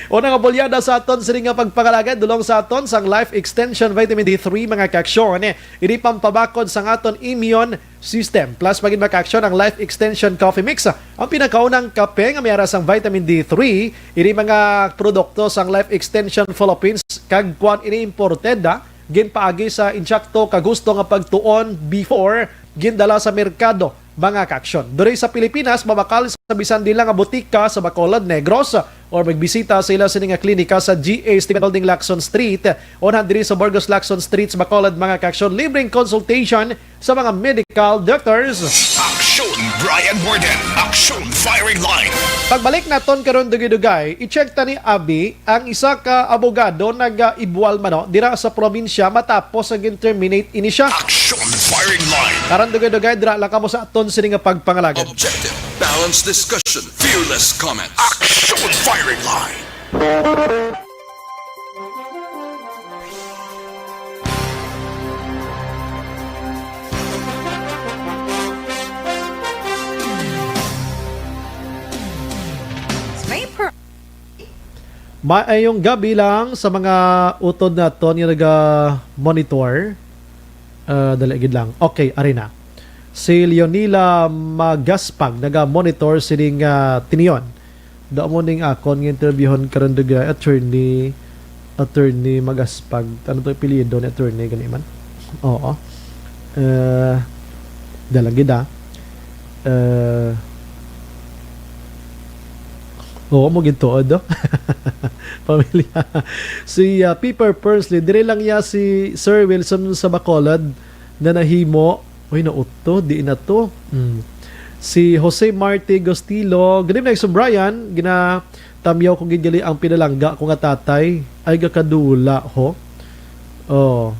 Una nga bulyada sa aton sini nga pagpangalagad, dulong sa aton sang Life Extension Vitamin D three, mga ka-action. Ini pampabakod sang aton immune system. Plus, magin maka-action ang Life Extension Coffee Mix, ang pinakaunang kape nga may ara sang vitamin D three. Ini mga produkto sang Life Extension Philippines, kag kuan ini imported, ah, ginpaagi sa insakto kag husto nga pagtuon before gindala sa merkado, mga ka-action. Diri sa Pilipinas, mabakal sa bisan dila nga butika sa Bacolod, Negros, or magbisita sa ila sini nga klinika sa G A Stephen Building, Lacson Street, o na diri sa Burgos, Lacson Street sa Bacolod, mga ka-action. Libreng consultation sa mga medical doctors. Action Brian Warden. Action Firing Line. Pagbalik naton karon, dugay-dugay, i-check ta ni Abi, ang isa ka abogado nag-ibual mano dira sa probinsya matapos nga gin-terminate ini siya. Action Firing Line. Karon, dugay-dugay, dira lang kamo sa aton sini nga pagpangalagan. Objective, balanced discussion, fearless comments. Action Firing Line. May per- Maayong gabi lang sa mga utod naton nga naga-monitor. Ah, dali gid lang. Okay, ari na. Si Leonila Magaspag naga-monitor sining, ah, tinion. Damo ning akon nga interviewon karon, dugay, attorney, attorney Magaspag. Ano to apelyido ni attorney gani man? Oo. Eh, dalang gid, ah. Eh, oo, mo gid tuod, no? Pamilya. Si, ah, Piper Pursley, diri lang niya si Sir Wilson sa Bacolod na nahimo. Uy, nautod, di na to. Mm. Si Jose Marti Gostilo, "Good evening, Sir Brian. Ginatamyaw ko gid gali ang pinalangga ko nga tatay. Ay, gakadula, ho." Oh.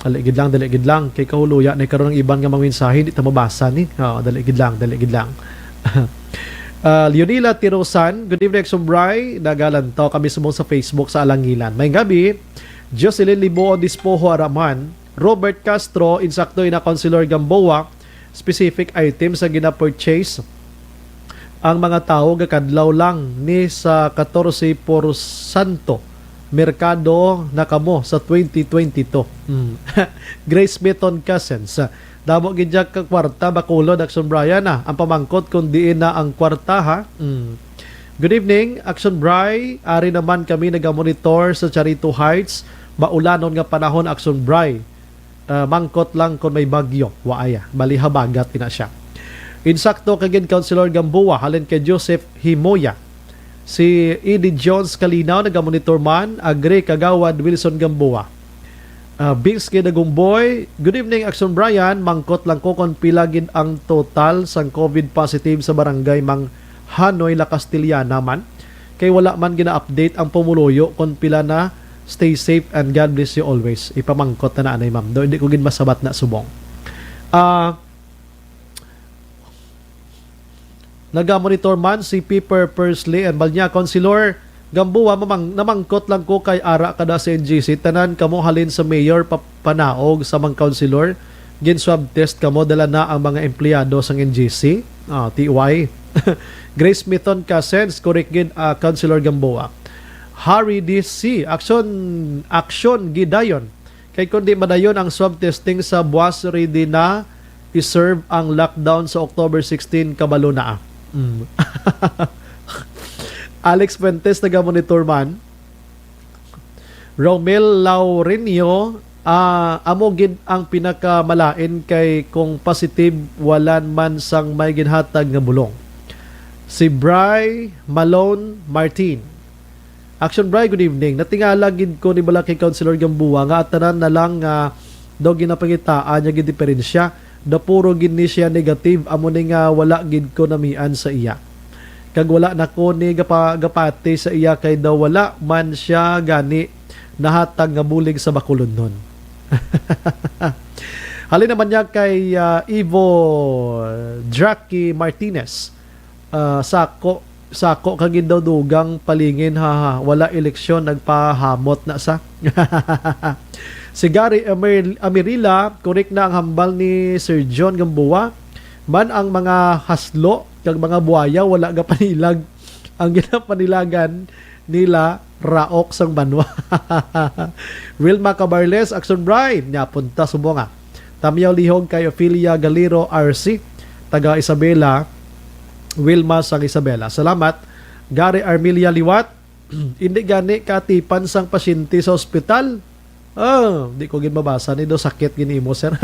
Dali gid lang, dali gid lang. Kay kahuluya na karon ang iban nga mga mensahe, di ta mabasa ni. Oh, dali gid lang, dali gid lang. Ah, Leonila Tirosan, "Good evening, Sir Bri. Nagalantaw kami subong sa Facebook sa Alangilan. May gabi." Jocelyn Libuo Dispoho Araman, Robert Castro, insakto ina Councilor Gamboa, specific items ang gina-purchase. Ang mga tawo gakadlaw lang ni sa katorse porsyento merkado na kamo sa twenty twenty-two. Mm. Grace Beton Cousins, damo gid ka kwarta, Bacolod, Action Brian, ah. Ang pamangkot kung diin na ang kwarta, ha? Mm. Good evening, Action Bri. Ari naman kami nagamonitor sa Charito Heights. Maulanon nga panahon, Action Bri. Ah, mangkot lang kung may bagyo. Waay, ah. Bali, habagat ina siya. Insakto kay gid Councilor Gamboa, halin kay Joseph Himoya. Si Eddie Jones Kalinaw, nagamonitor man, agri Kagawad Wilson Gamboa. Ah, Vince kay Dagumboy, "Good evening, Action Brian. Mangkot lang ko kung pila gid ang total sang COVID positive sa barangay Mang Hanoy, La Castellana man. Kay wala man gina-update ang pumuluyo kung pila na. Stay safe and God bless you always." Ipamangkot na na anay, ma'am. Do, hindi ko gid masabat na subong. Ah, Nagamonitor man si Piper Persley and Balnya, Councilor Gamboa, mamang-, namangkot lang ko kay ara kada sa N G C, tanan kamo halin sa mayor pa-, panaog sa mga councilor, gin swab test kamo, dala na ang mga empleyado sang N G C. Ah, T Y. Grace Mithon ka, sense, correct gid, ah, Councilor Gamboa. Harry D C, action, action gidayon. Kay kundi madayon ang swab testing sa buwas, ready na i-serve ang lockdown sa October sixteen, kabalo na. Mm. Alex Fuentes, taga Monitor man. Romel Laurenio, ah, amo gid ang pinakamalain kay kung positive, wala man sang may ginhatag nga bulong. Si Bry Malone Martin. Action Bry, good evening. Natingala gid ko ni bala kay Councilor Gamboa nga tanan na lang nga daw ginapangitaan niya gid diferensya. Daw puro gid ni siya negative, amo ni nga wala gid ko namian sa iya. Kag wala na ko ni gapa-, gapati sa iya kay daw wala man siya gani nahatag nga bulig sa Bacolodnon. Halin naman niya kay, ah, Evo Draki Martinez. Ah, sako, sako ka gid daw dugang palingin, ha, ha. Wala eleksyon, nagpahamot na sa. Si Gary Amir-, Amirila, correct na ang hambal ni Sir John Gamboa. Man ang mga haslo kag mga buaya, wala gapanilag. Ang ginapanilagan nila, raok sang banwa. Wilma Cabarles, Action Bright, nya punta subong, ah. Tamyaw lihog kay Ophelia Galero R C, taga Isabela, Wilma sang Isabela. Salamat. Gary Armilia Liwat, hindi gani katipan sang pasyente sa ospital. Oh, di ko gid mabasa ni do, sakit gid nimo, sir.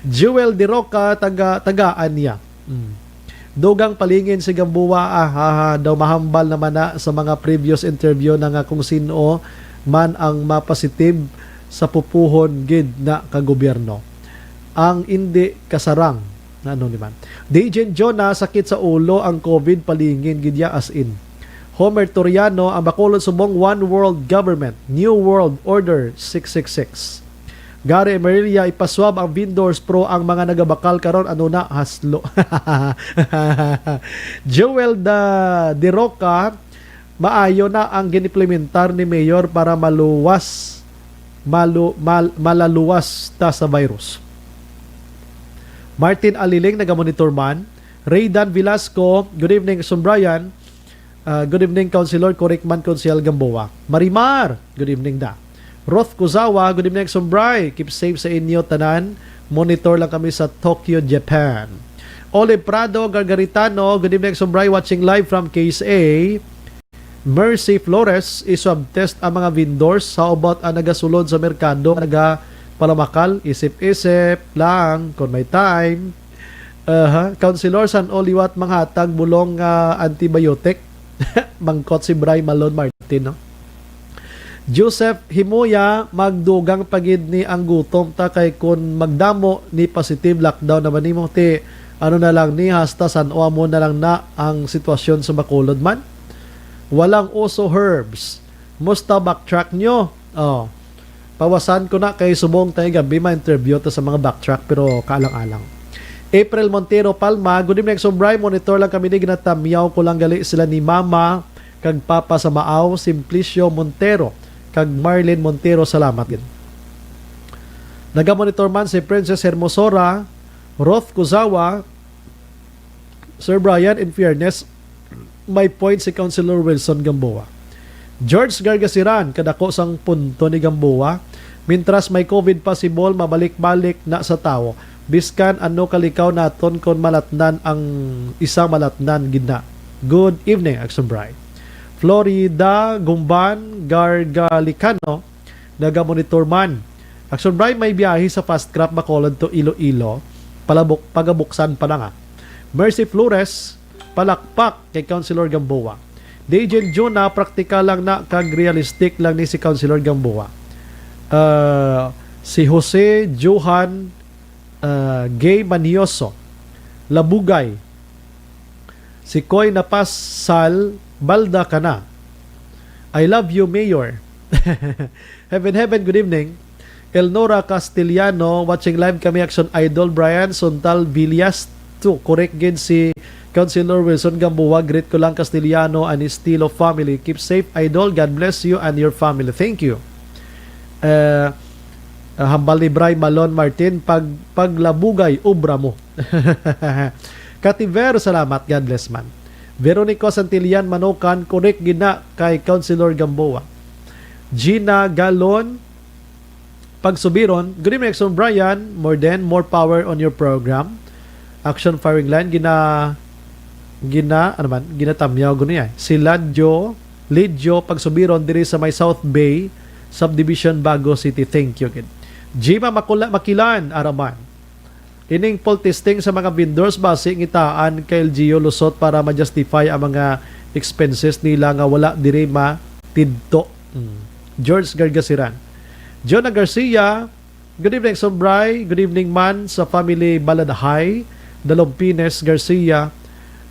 Jewel De Roca, taga, tagaan niya. Mm. Dugang palingin si Gamboa, ah, ha, ha, daw mahambal naman na sa mga previous interview na nga kung sino man ang mapositive sa pupuhon gid na ka gobyerno. Ang indi kasarang, na ano ni man. D J Jonah, sakit sa ulo ang COVID, palingin gid ya, as in. Homer Toriano, ang Bacolod subong One World Government, New World Order six six six. Gary Emerilya, ipaswab ang vendors, pro ang mga nagabakal karon, ano na, haslo. Joel da De Roca, maayo na ang ginimplementar ni Mayor para maluwas, malu-, mal-, malaluwas ta sa virus. Martin Aliling, nagamonitor man. Raydan Velasco, good evening, Sumbrayan. Ah, good evening, Councilor Coricman, Councilor Gamboa. Marimar, good evening da. Roth Kuzawa, good evening, Sumbray. Keep safe sa inyo tanan. Monitor lang kami sa Tokyo, Japan. Olive Prado Gargaritano, good evening, Sumbray. Watching live from K S A. Mercy Flores, iswab test ang mga vendors. How about ang nagasulod sa merkado, nagapalamakal? Isip-isip lang kung may time. Aha. Councilor, san-o liwat manghatag bulong nga antibiotic? Mangkot si Bry Malone Martin, no? Joseph Himuya, magdugang pa gid ni ang gutom ta, kay kun magdamo ni positive, lockdown naman nimo, ti ano na lang ni, hasta san-o amo na lang na ang sitwasyon sa Bacolod man. Walang uso herbs. Musta backtrack nyo? Oh. Pawasan ko na kay subong tayo gabi ma-interview ta sa mga backtrack, pero kaalang-alang. April Montero Palma, good evening, Sumbray. Monitor lang kami ni, ginatamyaw ko lang gali sila ni Mama kag Papa sa Maaw, Simplicio Montero kag Marlene Montero. Salamat gid. Nagamonitor man si Princess Hermosora, Roth Kuzawa, Sir Brian, in fairness, may point si Councilor Wilson Gamboa. George Gargasiran, kadako sang punto ni Gamboa. Mintras may COVID possible, mabalik-balik na sa tawo. Biskan ano kalikaw naton kon malatnan ang isa, malatnan gid na. Good evening, Action Bright. Florida Gumban Gargalicano, nagamonitor man. Action Bright, may biyahe sa Fast Craft Bacolod to Iloilo. Palabok, pagabuksan pa lang, ah. Mercy Flores, palakpak kay Councilor Gamboa. D J Juna, praktikal lang na kag realistic lang ni si Councilor Gamboa. Ah, si Jose Johan, ah, Gay Manioso, Labugay, si Koy Napasal, balda ka na. I love you, Mayor. Heaven, heaven, good evening. Elnora Castellano, watching live kami, Action Idol. Brian Suntal Villas, to, correct gid si Councilor Wilson Gamboa, greet ko lang Castellano and his Tilo family. Keep safe, Idol. God bless you and your family. Thank you. Uh, uh, hambal ni Bray Malon Martin, pag, paglabugay, obra mo. Kativer, salamat. God bless man. Veronico Santillan Manokan, correct gid na kay Councilor Gamboa. Gina Galon, Pagsubiron, good evening, Action Brian. More than, more power on your program. Action Firing Line, gina, gina, ano man, ginatamyaw, guni ay. Si Ladjo, Lidjo Pagsubiron, diri sa may South Bay Subdivision, Bago City. Thank you, gid. Jima Makula, Makilan, Araman. Ining poll testing sa mga vendors basi ngitaan kay L G U lusot para ma-justify ang mga expenses nila nga wala diri matidto. Mm. George Gargasiran. Jonah Garcia, good evening, Sobray. Good evening man sa family Baladahay, Dalompines Garcia,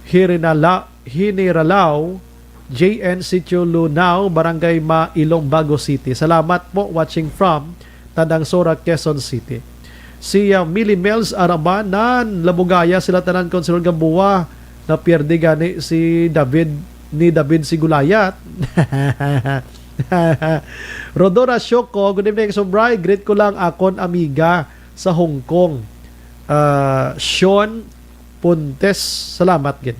Hirinala, Hiniralaw, J N Sitio Lunao, Barangay Mailong, Bago City. Salamat po, watching from Tandangsora, Quezon City. Si uh, Millie Mills Arabanan, labugaya sila tanan, Councilor Gamboa, na pierde gani si David, ni David si Goliath. Rodora Shoko, good evening, Sobray. Greet ko lang akon amiga sa Hong Kong. Uh, Sean Pontes, salamat gid.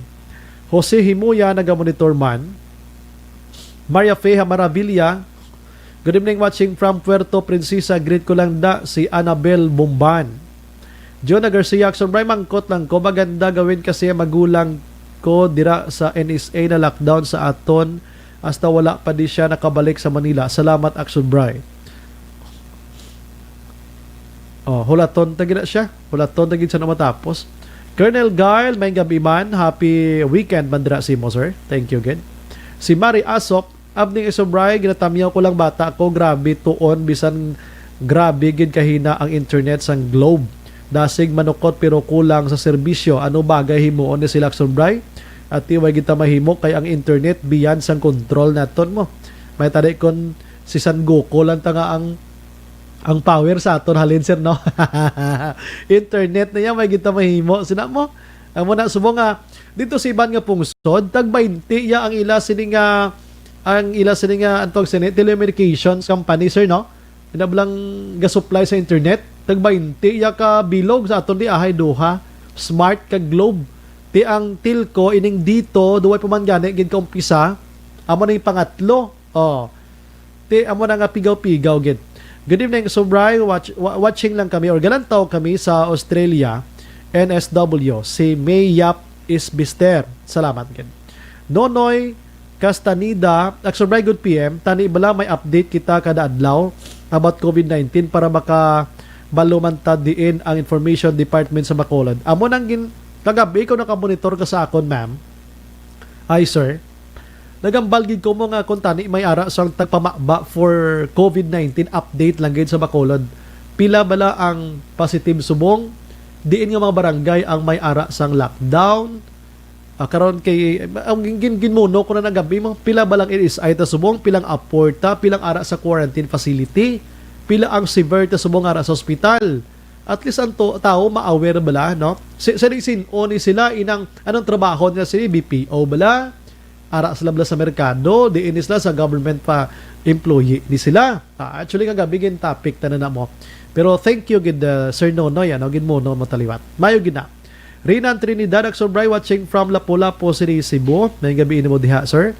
Jose Himuya, nagamonitor man. Maria Fe Maravilla, good evening, watching from Puerto Princesa. Greet ko lang da si Annabel Bumban. Jonah Garcia, Action Bray, mangkot lang ko. Maganda gawin kasi ang magulang ko dira sa N S A na lockdown sa aton hasta wala pa di siya nakabalik sa Manila. Salamat, Action Bray. Oh, hulaton ta gid na siya. Hulaton ta gid siya na matapos. Colonel Guile, may gabi man. Happy weekend man dira sa imo, sir. Thank you again. Si Mari Asok, abning isubray, ginatamyaw ko lang bata ko. Grabe tuon, bisan grabe gid kahina ang internet sang Globe. Dasig manukot pero kulang sa serbisyo. Ano bagay himuon ni sila subray? At way gid ta mahimo kay ang internet beyond sang control naton mo. May tadi kon si San Goku lang ta nga ang ang power sa aton halin, sir, no? Internet na yan, may gid ta mahimo. Sina mo? Amo na, subong nga, dito sa iban nga pungsod, tag baynte ya ang ila sini nga, ang ila sini nga, antog sini, telecommunications company, sir, no? Ina lang gasupply sa internet, tag baynte ya ka bilog sa aton di ahay duha, Smart kag Globe. Ti ang Telco, ining dito, duway pa man gani, gid kaumpisa, amo na yung pangatlo. Oh. Ti amo na nga pigaw-pigaw gid. Good evening, Subray. Watch, wa- watching lang kami or galantaw kami sa Australia, N S W. Si May Yap is Bister. Salamat gid. Nonoy Castaneda, Aksubray, good P M. Tani bala may update kita kada adlaw about COVID nineteen para maka balo man ta diin ang information department sa Bacolod. Amo nang gin kagabi ko nakamonitor ka sa akon, ma'am. Ay, sir. Nagambal gid ko mo nga kung tani may ara sang tagpamaba for COVID nineteen update lang gid sa Bacolod. Pila bala ang positive subong? Diin nga mga barangay ang may ara sang lockdown? Ah, karon kay ang gin, gin, ginmuno ko na nagabi mo, pila ba lang N S I ta subong, pilang apor ta, pilang ara sa quarantine facility, pila ang severe ta subong ara sa ospital. At least ang to, tao ma-aware bala, no? Si, sa sin-o ni sila inang anong trabaho nila, si B P O bala? Ara sila bala sa merkado, diin ni sila sa government pa employee ni sila. Ah, actually, kagabi gin topic tanan na mo. Pero thank you gid, uh, Sir Nonoy, ano, gid mo, no, mo taliwat. Mayo gid na. Rinan Trinidad, Aksubray, watching from Lapu-Lapu City, Cebu. May gabi mo diha, sir.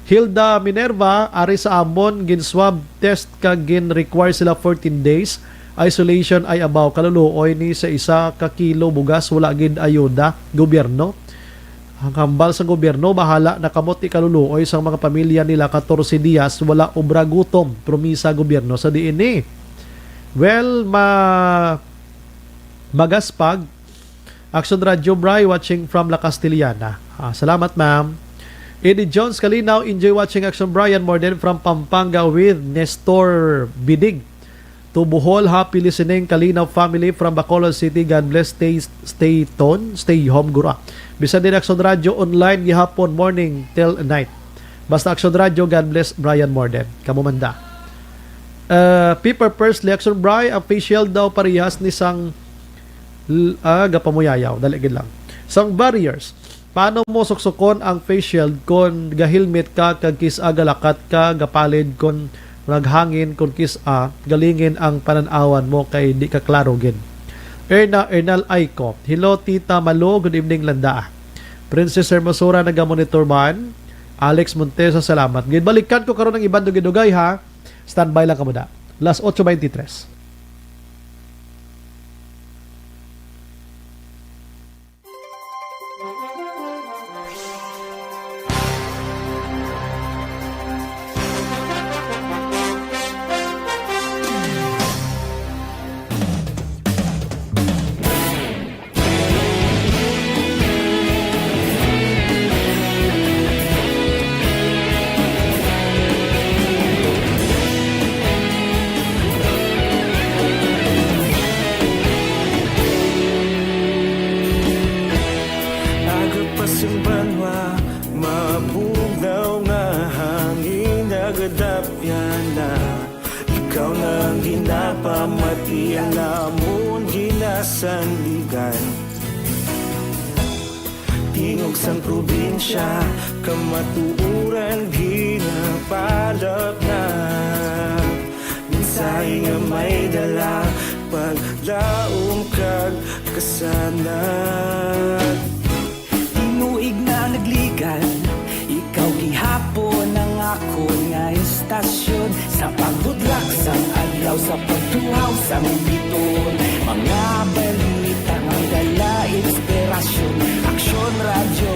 Hilda Minerva, ari sa amon, gin swab test kag gin require sila fourteen days isolation. Ay abaw, kaluluoy ni sa isa ka kilo bugas, wala gid ayuda gobyerno. Ang hambal sa gobyerno, bahala na kamo ti kaluluoy sang mga pamilya nila, katorse diyas, wala obra, gutom, promisa gobyerno sa diin ni. Well, ma-, magaspag. Action Radio Bray, watching from La Castellana. Ah, salamat, ma'am. Eddie Jones Kalinaw, enjoy watching Action Brian Morden from Pampanga with Nestor Bidig. To Bohol, happy listening, Kalinaw family from Bacolod City. God bless, stay, stay tuned, stay home, gura. Bisan din Action Radio online gihapon, morning till night. Basta Action Radio, God bless, Brian Morden. Kamo man da. Uh, Pepper Pursley, Action Bry, ang facial daw parehas ni sang l-, ah, gapamuyayaw. Dali gid lang. Sang barriers. Paano mo suksukon ang face shield kon ga-helmet ka kag kis-a galakat ka gapalid kon naghangin, kon kis-a galingin ang panan-awan mo kay di ka klaro gid? Erna Ernal Aiko, "Hello, Tita Malu. Good evening, Landa." Princess Hermosura nagamonitor man. Alex Montesa, salamat. Ginbalikan ko karon ang iban dugay-dugay, ha. Standby lang kamo da. Las ocho veintitrés. Aga pa sing banwa, mabugnaw nga hangin nagadapyan na. Ikaw na ang ginapamati, ang amon ginasandigan. Tingog sang probinsya, kamatuoran ginapalapnap. Mensahe nga may dala, paglaom kag kasanag. Tinuig na nagligan, ikaw gihapon ang akon nga istasyon. Sa pagbutlak sang adlaw, sa pagtuhaw sang bituon, mga balita nga dala inspirasyon. Aksyon Radyo,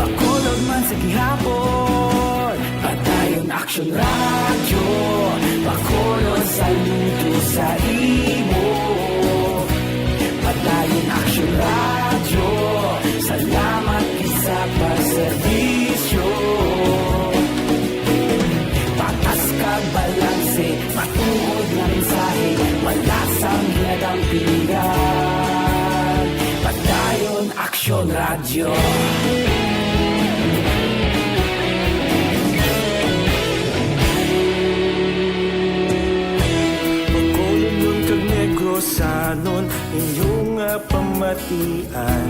Bacolod man sa gihapon. Padayon Aksyon Radyo, Bacolod, saludo sa imo. Padayon Aksyon Radyo, salamat gid sa pagserbisyo. Patas kag balanse, matuod nga mensahe, wala sang ginadampingan. Padayon Aksyon Radyo. Bacolodnon kag Negrosanon, inyo nga pamatian.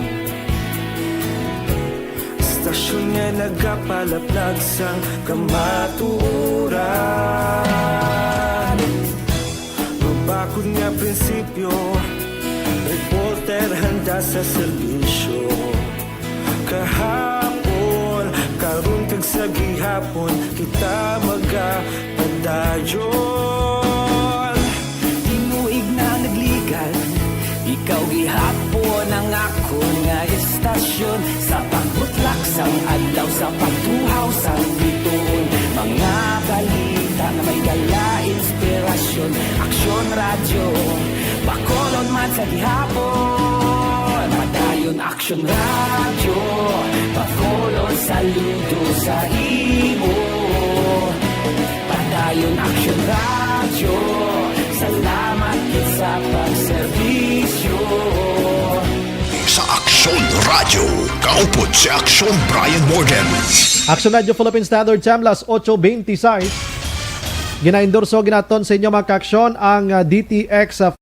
Istasyon nga nagapalaplag sang kamatuoran. Mabakod nga prinsipyo, reporter handa sa serbisyo. Kahapon, karon kag sa gihapon, kita magapadayon. Tinuig na nagligan, ikaw gihapon ang akon nga istasyon. Sa pagbutlak sang adlaw, sa pagtuhaw sang bituon, mga balita nga may dala inspirasyon. Aksyon Radyo, Bacolod man sa gihapon. Padayon Aksyon Radyo, Bacolod, saludo sa imo. Padayon Aksyon Radyo, salamat gid sa pagserbisyo. Sa Aksyon Radyo, kaupod si Aksyon Brian Morden. Aksyon Radyo Philippine Standard Time, las ocho veintiséis. Ginaendorso ginaton sa inyo, mga kaaksyon, ang, ah, D T X, ah,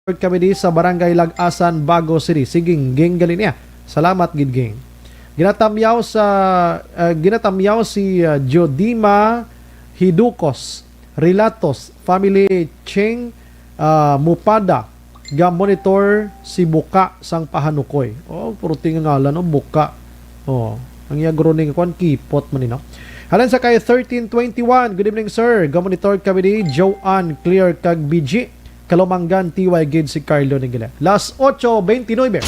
Kami di sa Barangay Lag-asan, Bago City. Sige, Ging, gali niya. Salamat gid, Ging. Ginatamyaw sa, ah, ginatamyaw si, ah, Jodima Hidukos, Relatos, family, Ching, ah, Mupada, ga monitor si Buka sang Pahanukoy. Oh, puro ti nga ngalan, oh, Buka. Oh, ang iya guro ning kwan, kipot man ni, no? Halin sa kay thirteen twenty-one, good evening, sir. Ga monitor kami ni Joanne, Clear, kag B G. Kalumanggan, T Y gid si Carlo Nigila. Las ocho veintinuebe.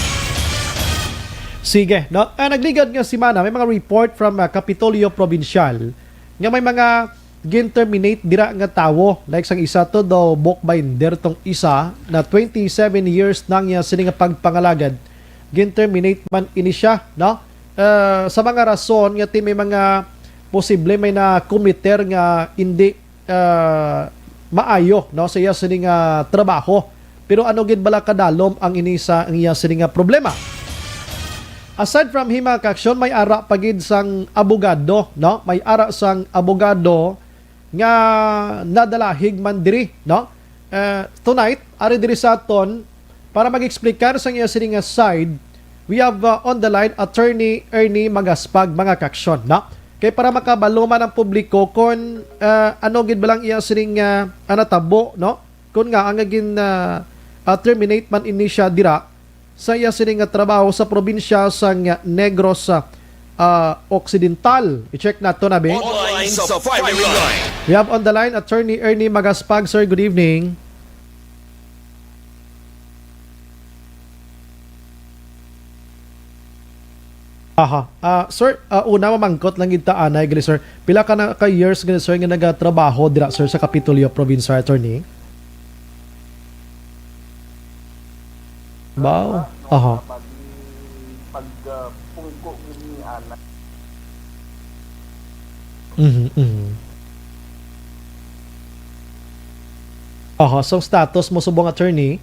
Sige, no? Ah, nagligad nga semana, may mga report from, ah, Kapitolyo Provincial nga may mga gin-terminate dira nga tawo. Like sang isa to daw, bookbinder tong isa na twenty-seven years nang iya sini nga pagpangalagad. Gin-terminate man ini siya, no? Ah, sa mga rason nga ti may mga posible may na-committer nga hindi ah, maayo, no, sa iya sini nga trabaho. Pero ano gid bala kadalom ang ini sa, ang iya sini nga problema? Aside from him, mga kaaksyon, may ara pa gid sang abogado, no? May ara sang abogado nga nadalahig man diri, no? Eh, tonight, ari diri sa aton, para mag-explicar sa iya sini nga side, we have, uh, on the line Attorney Ernie Magaspag, mga kaaksyon, no? Kay para makabalo man ang publiko kung, uh, ano gid ba lang iya sining, uh, natabo, no? Kung nga ang gin, uh, uh, terminate man ini siya dira sa iya sini nga trabaho sa probinsya sang Negros, uh, uh, Occidental. I-check nato na, be. Online sa firing line. We have on the line Attorney Ernie Magaspag. Sir, good evening. Aha. Ah, sir, ah, una, mamangkot lang gid ta anay gali, sir. Pila ka na ka years gali, sir, nga nagatrabaho dira, sir, sa Kapitolyo Provincial, attorney? Wow. Aha. Pag, pag, ah, pungko gid ni ana. Mhm, mhm. Aha, so status mo subong, attorney?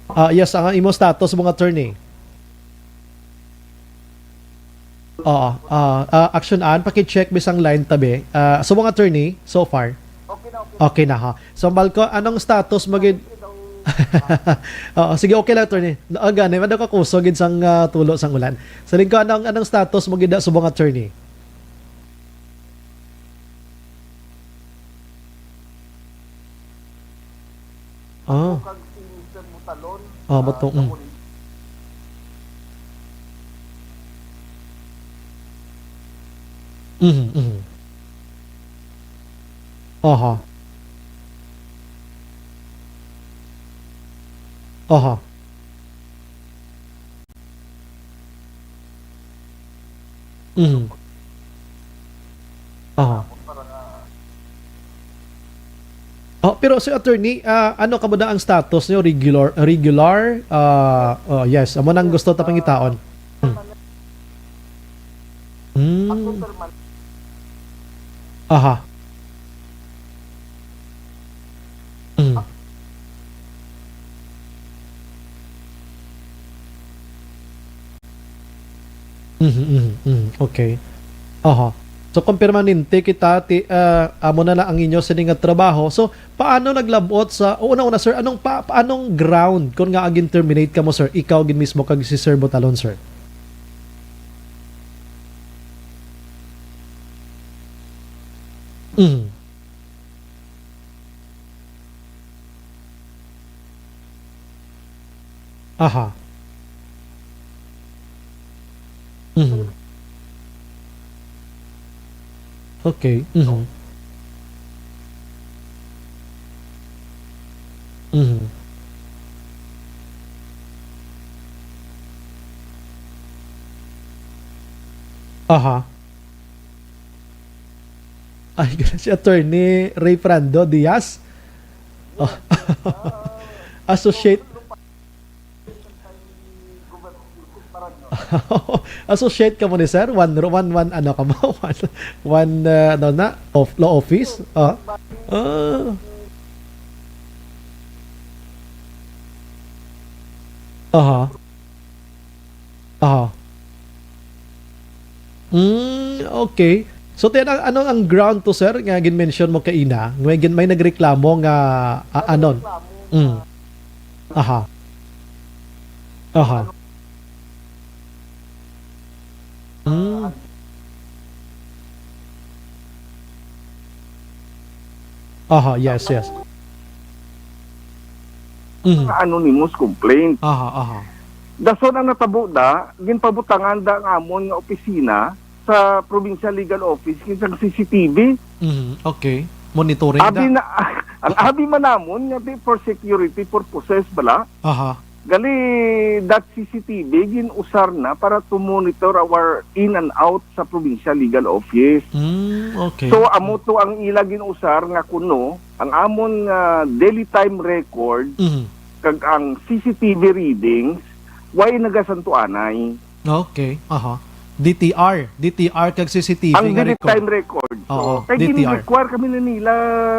Ah, yes, ang imo status mo nga attorney. Oo, ah, ah, action an, paki-check bisang line tabi. Ah, so mga attorney, so far. Okay na, okay. Okay na, ha. So, Balco, anong status mo gid? Oo, sige, okay lang, attorney. Ah, gani, madaw ka kuso gid sang, ah, tulo sang ulan. Sa lingko, anong, anong status mo gid, subong attorney? Ah. Kag si Mister Butalon, ah, ah, Buto, mm. Nauli. Mhm, mhm. Aha. Aha. Mhm. Aha. Oh, pero si attorney, ah, ano ka ba na ang status niyo? Regular, regular? Ah, oh, yes, amo nang gusto ta pangitaon. Hmm. Hmm. Aha. Mm. Mhm, mhm, mhm. Okay. Aha. So, kung permanente kita, ti-, ah, amo na na ang inyo sini nga trabaho. So, paano naglabot sa, o, una-una, sir, anong pa, paanong ground kung nga gin-terminate kamo, sir? Ikaw gid mismo kag si Sir Botalon, sir? Mm. Aha. Mhm. Okay. Mhm. Mhm. Aha. Ay, si Attorney Ray Frando Diaz. Oh. Associate. Associate ka mo ni sir? One, one, one, ano ka mo? One, one, uh, ano na? Of, law office? Ah. Ah. Aha. Aha. Mm, okay. So, then, ang, ano ang ground to, sir, nga gin-mention mo kaina? May gin-, may nagreklamo nga, ah, anon? Mm. Aha. Aha. Mm. Aha, yes, yes. Mm. Anonymous complaint. Aha, aha. Dason ang natabo da, ginpabutangan da ang amon nga opisina sa Provincial Legal Office kis-, ang C C T V. Mhm, okay. Monitoring Abi da. na, ang abi man namon nga di for security purposes bala. Aha. Gali, that C C T V gin-usar na para to monitor our in and out sa Provincial Legal Office. Mm, okay. So, amo to ang ila gin-usar nga kuno, ang amon nga daily time record Mhm. kag ang C C T V readings, way nagasantuanay. Okay, aha. D T R, D T R kag C C T V Ang nga daily record. time record. Oo, So, kay D T R. gin-require kami na nila,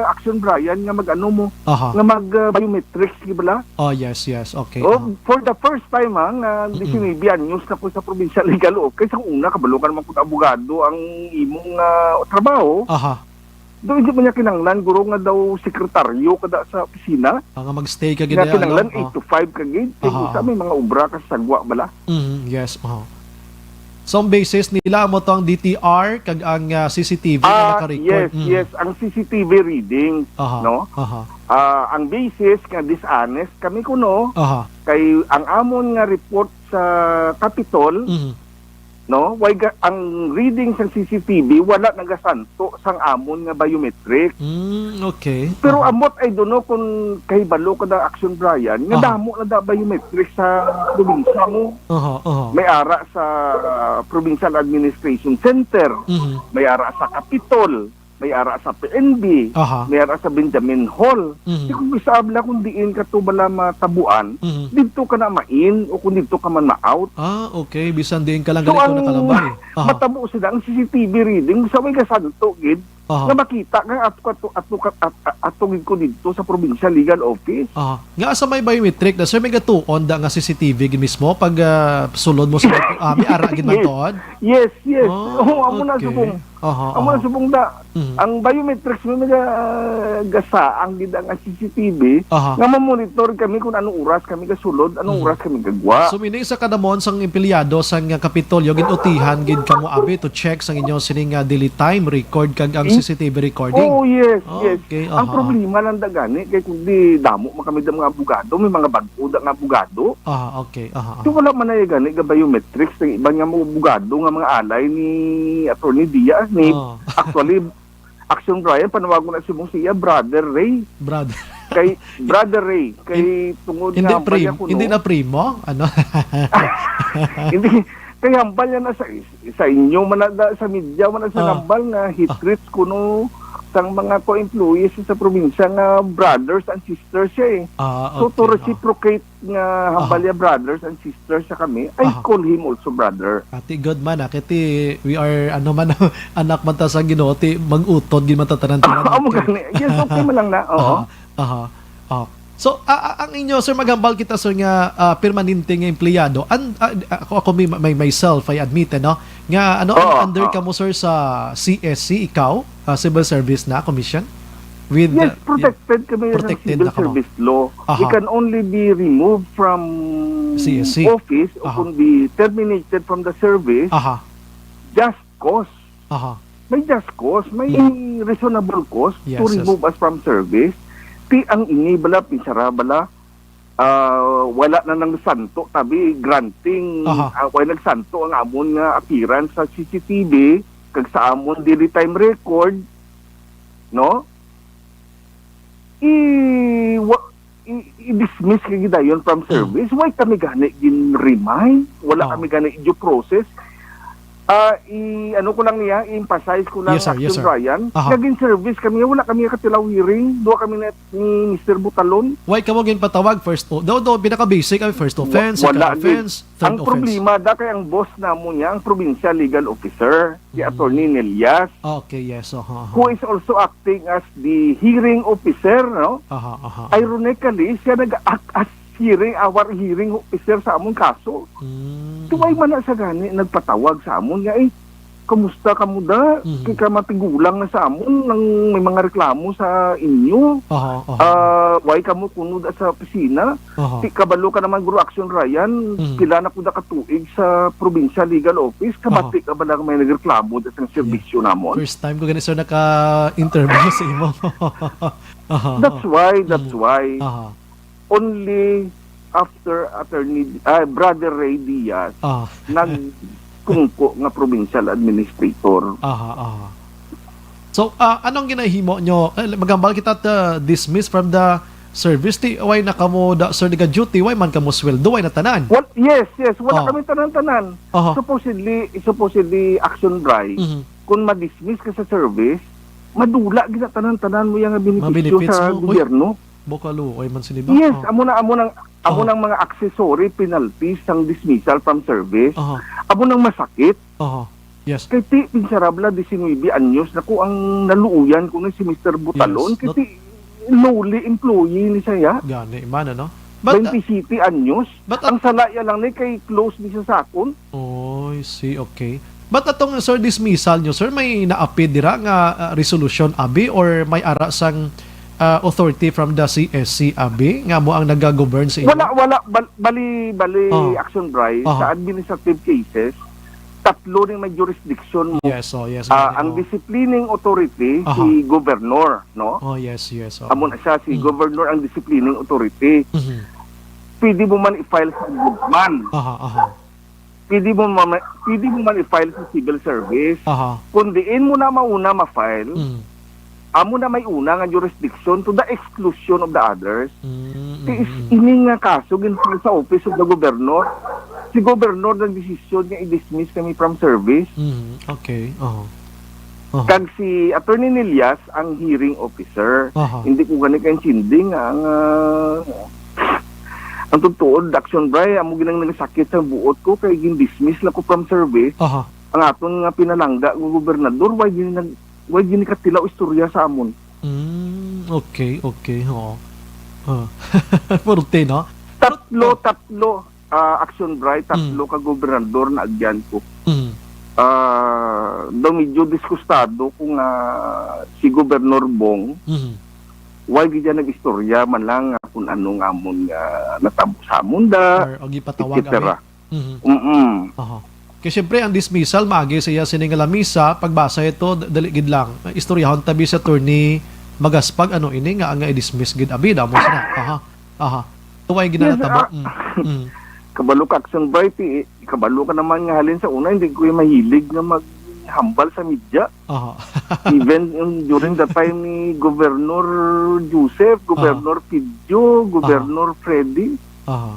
Action Brian, nga mag-ano mo, Aha. nga mag, uh, biometrics, di ba? Oh, yes, yes. Okay, Oh, aha. for the first time, ha, nga Mm-mm. disinibyan news na ko sa provincial legal office. Ang una, kabalo ka naman kung abogado ang imong, ah, trabaho. Aha. Do, hindi man niya kinanglan, guro, nga daw sekretaryo kada sa opisina. Ah, nga mag-stay ka gid, Nga ano? kinanglan Oh. eight to five ka gid. Kay Aha, busa aha. may mga obra ka sa sagwa bala. Mhm, yes, aha. So, ang basis nila mo to ang D T R kag ang, ah, C C T V nga Ah, naka-record. yes, Mhm. yes. Ang C C T V reading, Aha, no? aha. Ah, ang basis nga dishonest kami kuno, Aha. kay ang amon nga report sa Capitol, Mhm. no? Way ga-, ang reading sang C C T V wala nagasanto sang amon nga biometric. Mm, okay. Pero Aha. ambot, I don't know kung kahibalo ka na, Action Brian, nga Aha. damo na da biometric sa probinsya mo. Aha, aha. May ara sa, ah, Provincial Administration Center, Mhm. may ara sa Capitol, may ara sa P N B, Aha. may ara sa Benjamin Hall. Mhm. Di ko bisabla kung diin ka to bala matabuan, Mhm. didto ka na main o kung didto ka man ma-out. Ah, okay. Bisan diin ka lang So, ganito ang nakalabay. Aha. matabo sila, ang C C T V reading, sa may gasanto, gid, Aha. nga makita nga ato, ato, ato, ka- at- at- ato gid ko didto sa provincial legal office. Aha. Nga sa may biometric na, sir, may gatuon da nga C C T V gid mismo pag, ah, sulod mo sa, ah, may ara gid man Yes. tuod? Yes, yes. Ah, Oo, amo na okay. subong. Aha, Amo na aha. subong da. Mhm. Ang biometrics mo naga, ah, gasa ang gid ang C C T V Aha. nga mamonitor kami kung anong oras kami gasulod, anong Mhm. oras kami gagwa. So, meaning sa kadamon sang empleyado sang Kapitolyo, gin-utihan gid kamo abi to check sang inyo sining, ah, daily time record kag ang Hmm? C C T V recording? Oo, yes, yes. Okay, Ang aha. problema lang da gani kay kung di damo man kami da mga abogado, may mga bag-o da nga abogado. Ah, okay. Aha, aha. So, wala man na gani ga biometrics sa iban nga mga abogado nga mga alay ni Attorney Diaz ni Oh. actually, Action Brian, panawagon na subong siya, Brother Ray. Brother. Kay Brother Ray, kay Hin-, tungod hindi nga hambal pri-, niya kuno. hindi na primo? Ano? Hindi, kay hambal niya na sa, sa inyo man na, sa media man na sa Ah. hambal nga he Ah. treats kuno sang mga co-employees sa probinsya nga brothers and sisters siya eh. Ah, So, to okay, ah. reciprocate nga hambal Aha. niya brothers and sisters sa kami, I Aha. call him also brother. Ati good man, ah, kay ti we are, ano man, anak man ta sa Ginoo, ti mag-utod gid man ta tanan-tanan, Amo okay. gani. Yes, okay man lang na. Oo. Aha, aha. Oh. So, a-, a-, ang inyo, sir, maghambal kita, sir, nga, ah, permanente nga empleyado. An-, ah, ako, ako may, may, myself, I admit, eh, no? Nga, ano, Oo, under oo. kamo, sir, sa C S C, ikaw? Ah, civil service na, commission? With, Yes, uh, protected kami sa protected civil na kamo. service law. We Aha. can only be removed from C S C. office o Aha. kung be terminated from the service, Aha. just cause. Aha. May just cause, may Hmm. reasonable cause Yes, to yes. remove us from service. Ti ang ini bala, pinsara bala, ah, wala na nang santo, tabi, granting, Aha. ah, wala nagsanto ang amon nga appearance sa C C T V, kag sa amon daily time record, no? I-, wa-, i-, i-dismiss ka gidayon from Hmm. service. Why kami gani gin-remind? Wala Oh. kami gani due process. Ah, i-, ano ko lang niya, i-emphasize ko lang, Yes, sir. Yes, Action sir. Brian, Aha. naging service kami, wala kami katilaw hearing, duha kami na ni Mister Butalon. Why ka mo ginpatawag first o-, do, do, pinaka-basic ay first Wa-, offense, wala second gid. offense, third Ang offense. problema da kay ang boss namo niya, ang provincial legal officer, si Hmm. Attorney Nelias, Okay, yes. Aha, aha. who is also acting as the hearing officer, no? Aha, aha. Ironically, siya nag-act as hearing, our hearing officer sa among kaso. Hmm. Tuway man na sa gani, nagpatawag sa amon nga, eh, "Kamusta kamo da? Mhm. Kay ka matigulang na sa amon, nang may mga reklamo sa inyo. Aha, aha. Ah, why kamo kuno da sa opisina?" Aha. Ti kabalo ka naman, Guro Action Ryan, Mhm. pila na ko da ka tuig sa Provincial Legal Office, Aha. kabati ka ba lang may nagreklamo da sa Yeah. serbisyo namon? First time ko gani, sir, naka-interview sa imo. Aha, That's aha. why, that's Mm. why. Aha. Only after Attorney, ah, Brother Ray Diaz, Ah. nagpungko nga provincial administrator. Aha, aha. So, ah, anong ginahimo nyo? Eh, maghambal kita ta dismiss from the service. Ti, why na kamo da, sir, nag-duty? Why man kamo sweldo? Why na tanan? Well, yes, yes. Wala Oh. kami tanan-tanan. Aha. Supposedly, supposedly, Action Bry, Mhm. kung ma-dismiss ka sa service, madula gina tanan-tanan mo yung benepisyo Mabenefits sa mo. Uy. gobyerno. Bukaluoy man sini ba? Yes, Oh. amo na, amo nang, amo Aha. nang mga accessory penalties sang dismissal from service. Aha. Amo nang masakit. Aha. Yes. Kay ti, pinsarabla, diecinuebe anyos na ko ang naluoyan ko na si Mister Butalon. Yes, Kay not ti, lowly employee ni siya. Gani man, ano? But, uh, Twenty-sete anyos. But, uh, Ang sala ya lang ni kay close ni siya sa akon. Oh, I see. Okay. But atong, sir, dismissal nyo, sir, may naapid dira nga, uh, resolution, abi, or may ara sang, uh, authority from the C S C, abi, nga mo ang nagagovern sa inyo? Wala, wala. Bal-, bali, bali, Oh. Action Bry, Aha. sa administrative cases, tatlo ning may jurisdiction mo. Yes, oh, yes, Ah, gani, ang oh. disciplining authority, Aha. si governor, no? Oh, yes, yes, oh. Amo na siya, si Mm. governor ang disciplining authority. Mhm. Pwede mo man i-file sa ombudsman. Aha, aha. Pwede mo ma-, pwede mo man i-file sa civil service. Aha. Kung diin mo na mauna ma-file, Mm. amo na may una nga jurisdiction to the exclusion of the others. Mm, Ti is mm, mm. ini nga kaso gin-file sa Office of the Governor. Si Governor nagdesisyon nga i-dismiss kami from service. Mm, okay. Aha. Aha. Kag si Attorney Nillas ang hearing officer. Aha. Hindi ko gani kaintindi nga ang, ah, ang tutuod, Action Bry, amo ginang nagasakit sa buot ko kay gin-dismiss lang ko from service. Aha. Ang aton nga pinalangga nga gobernador, why gini nag-, why gini katilaw istorya sa amon? Mm, okay, okay, oo. Ah. Forte, no? Tatlo, Pero, tatlo, ah, Action Bry, tatlo Mm. ka gobernador na agyan ko. Mm. Ah, daw medyo disgustado ko nga si Gobernador Bong, Mm. why gid siya nag-istorya man lang nga kung ano nga amon nga natabo sa amon da, Or, o gipatawag, et cetera. abi? Mhm. Mm-mm. Aha. Kay siyempre, ang dismissal, maagi sa iya sini nga lamisa, pagbasa ito, d-, dali gid lang. Istoryahon tabi sa Attorney Magaspag, ano ini nga, nga i-dismiss gid, abi, damo sila. Aha. Aha. Tuway Yes, ginanatabo. ah, Mm. Mm. kabalo ka, Action Bry, ti-, kabalo ka naman nga halin sa una, hindi ko yung mahilig nga maghambal sa media. Aha. Even yung during the time ni Governor Joseph, Aha. Governor Pidjo, Aha. Governor Freddy. Aha.